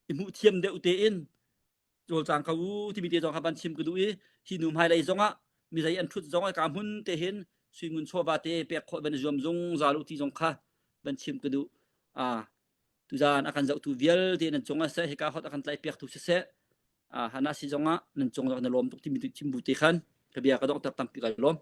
i hmuh thiam deuh tein cawlcang ko u timi te zong kha van chim ka duh i hi nu hmailei zong ah mizei an ṭhut zong ah ka hmun te hin suingun chawva te pek khawh van i zuam zungzal u ti zong kha van chim ka duh a tuzaan a kan zohtu vialte nan cung ah seh hika hot a kan tlaih piaktu siseh a hana si zong ah nan cung na lawm tuk timi chim bu te khan ka bia ka donghter tampi ka lawm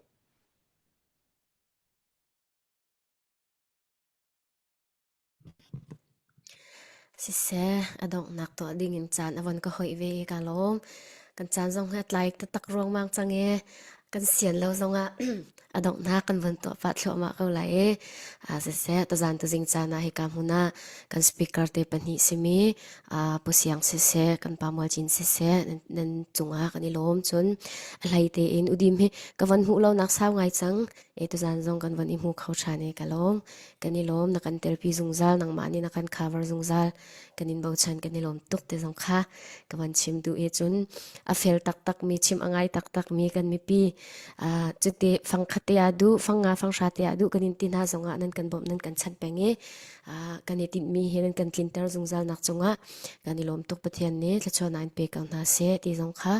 Siseh, a donghnak tuah dingin caan a von ka hoih ve i kaa lawm. Kan caan zong hi a tlai taktak ruangmang cang i. Kan sian lo zongah a donghnak kan von tuah pah thluahmah ko lai i siseh tuzaan tuzing caan ah hika hmun ah kan speaker te pahnih simi Pu Siang siseh kan Pa Mual Cin siseh nan cungah kan i lawm cun a hlei tein udim hi ka von hmuh lo nak sau ngai cang e tuzaan zong kan von i hmu kho ṭhan i ka lawm kan i lawm na kan telpi zungzal nangmah nih na kan cover zungzal kan in bochan kan i lawm tuk te zong kha ka van chim duh i cun a fel taktak mi chim a ngai taktak mi kan mipi cuti fang khat te ah duh fang nga fang hra te ah duh kan in ti hna zongah nan kan bawmh nan kan chanh peng i kan i tinhmi hi nan kan tlinter zungzal nak cungah kan i lawm tuk Pathian nih thluachuahnak in pe ko hna seh ti zong kha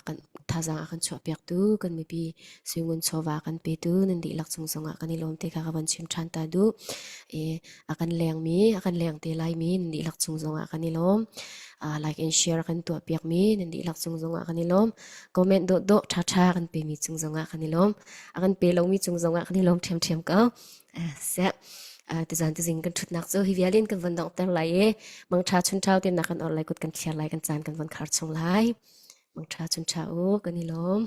kan thazaang a kan chuahpiak tu kan mipi suingun chawva kan petu nan dihlak cung zongah kan i lawm te kha ka van chim ṭhan ta duh i a kan lengmi a kan leng te laimi nan dihlak cung zongah kan i lawm like and share kan tuah piakmi nan dihlak cung zongah kan i lawm comment dawh dawh ṭha ṭha kan pemi cung zongah kan i lawm a kan pe lomi cung zongah kan i lawm ṭhiamṭhiam ko seh tuzan tuzing kan ṭhutnak cu hi vial in kan von donghter lai i mangṭha chunṭhau te nak kan or lai kut kan thliar lai kan caan kan von khar chung lai mangṭha chunṭha u kan i lawm.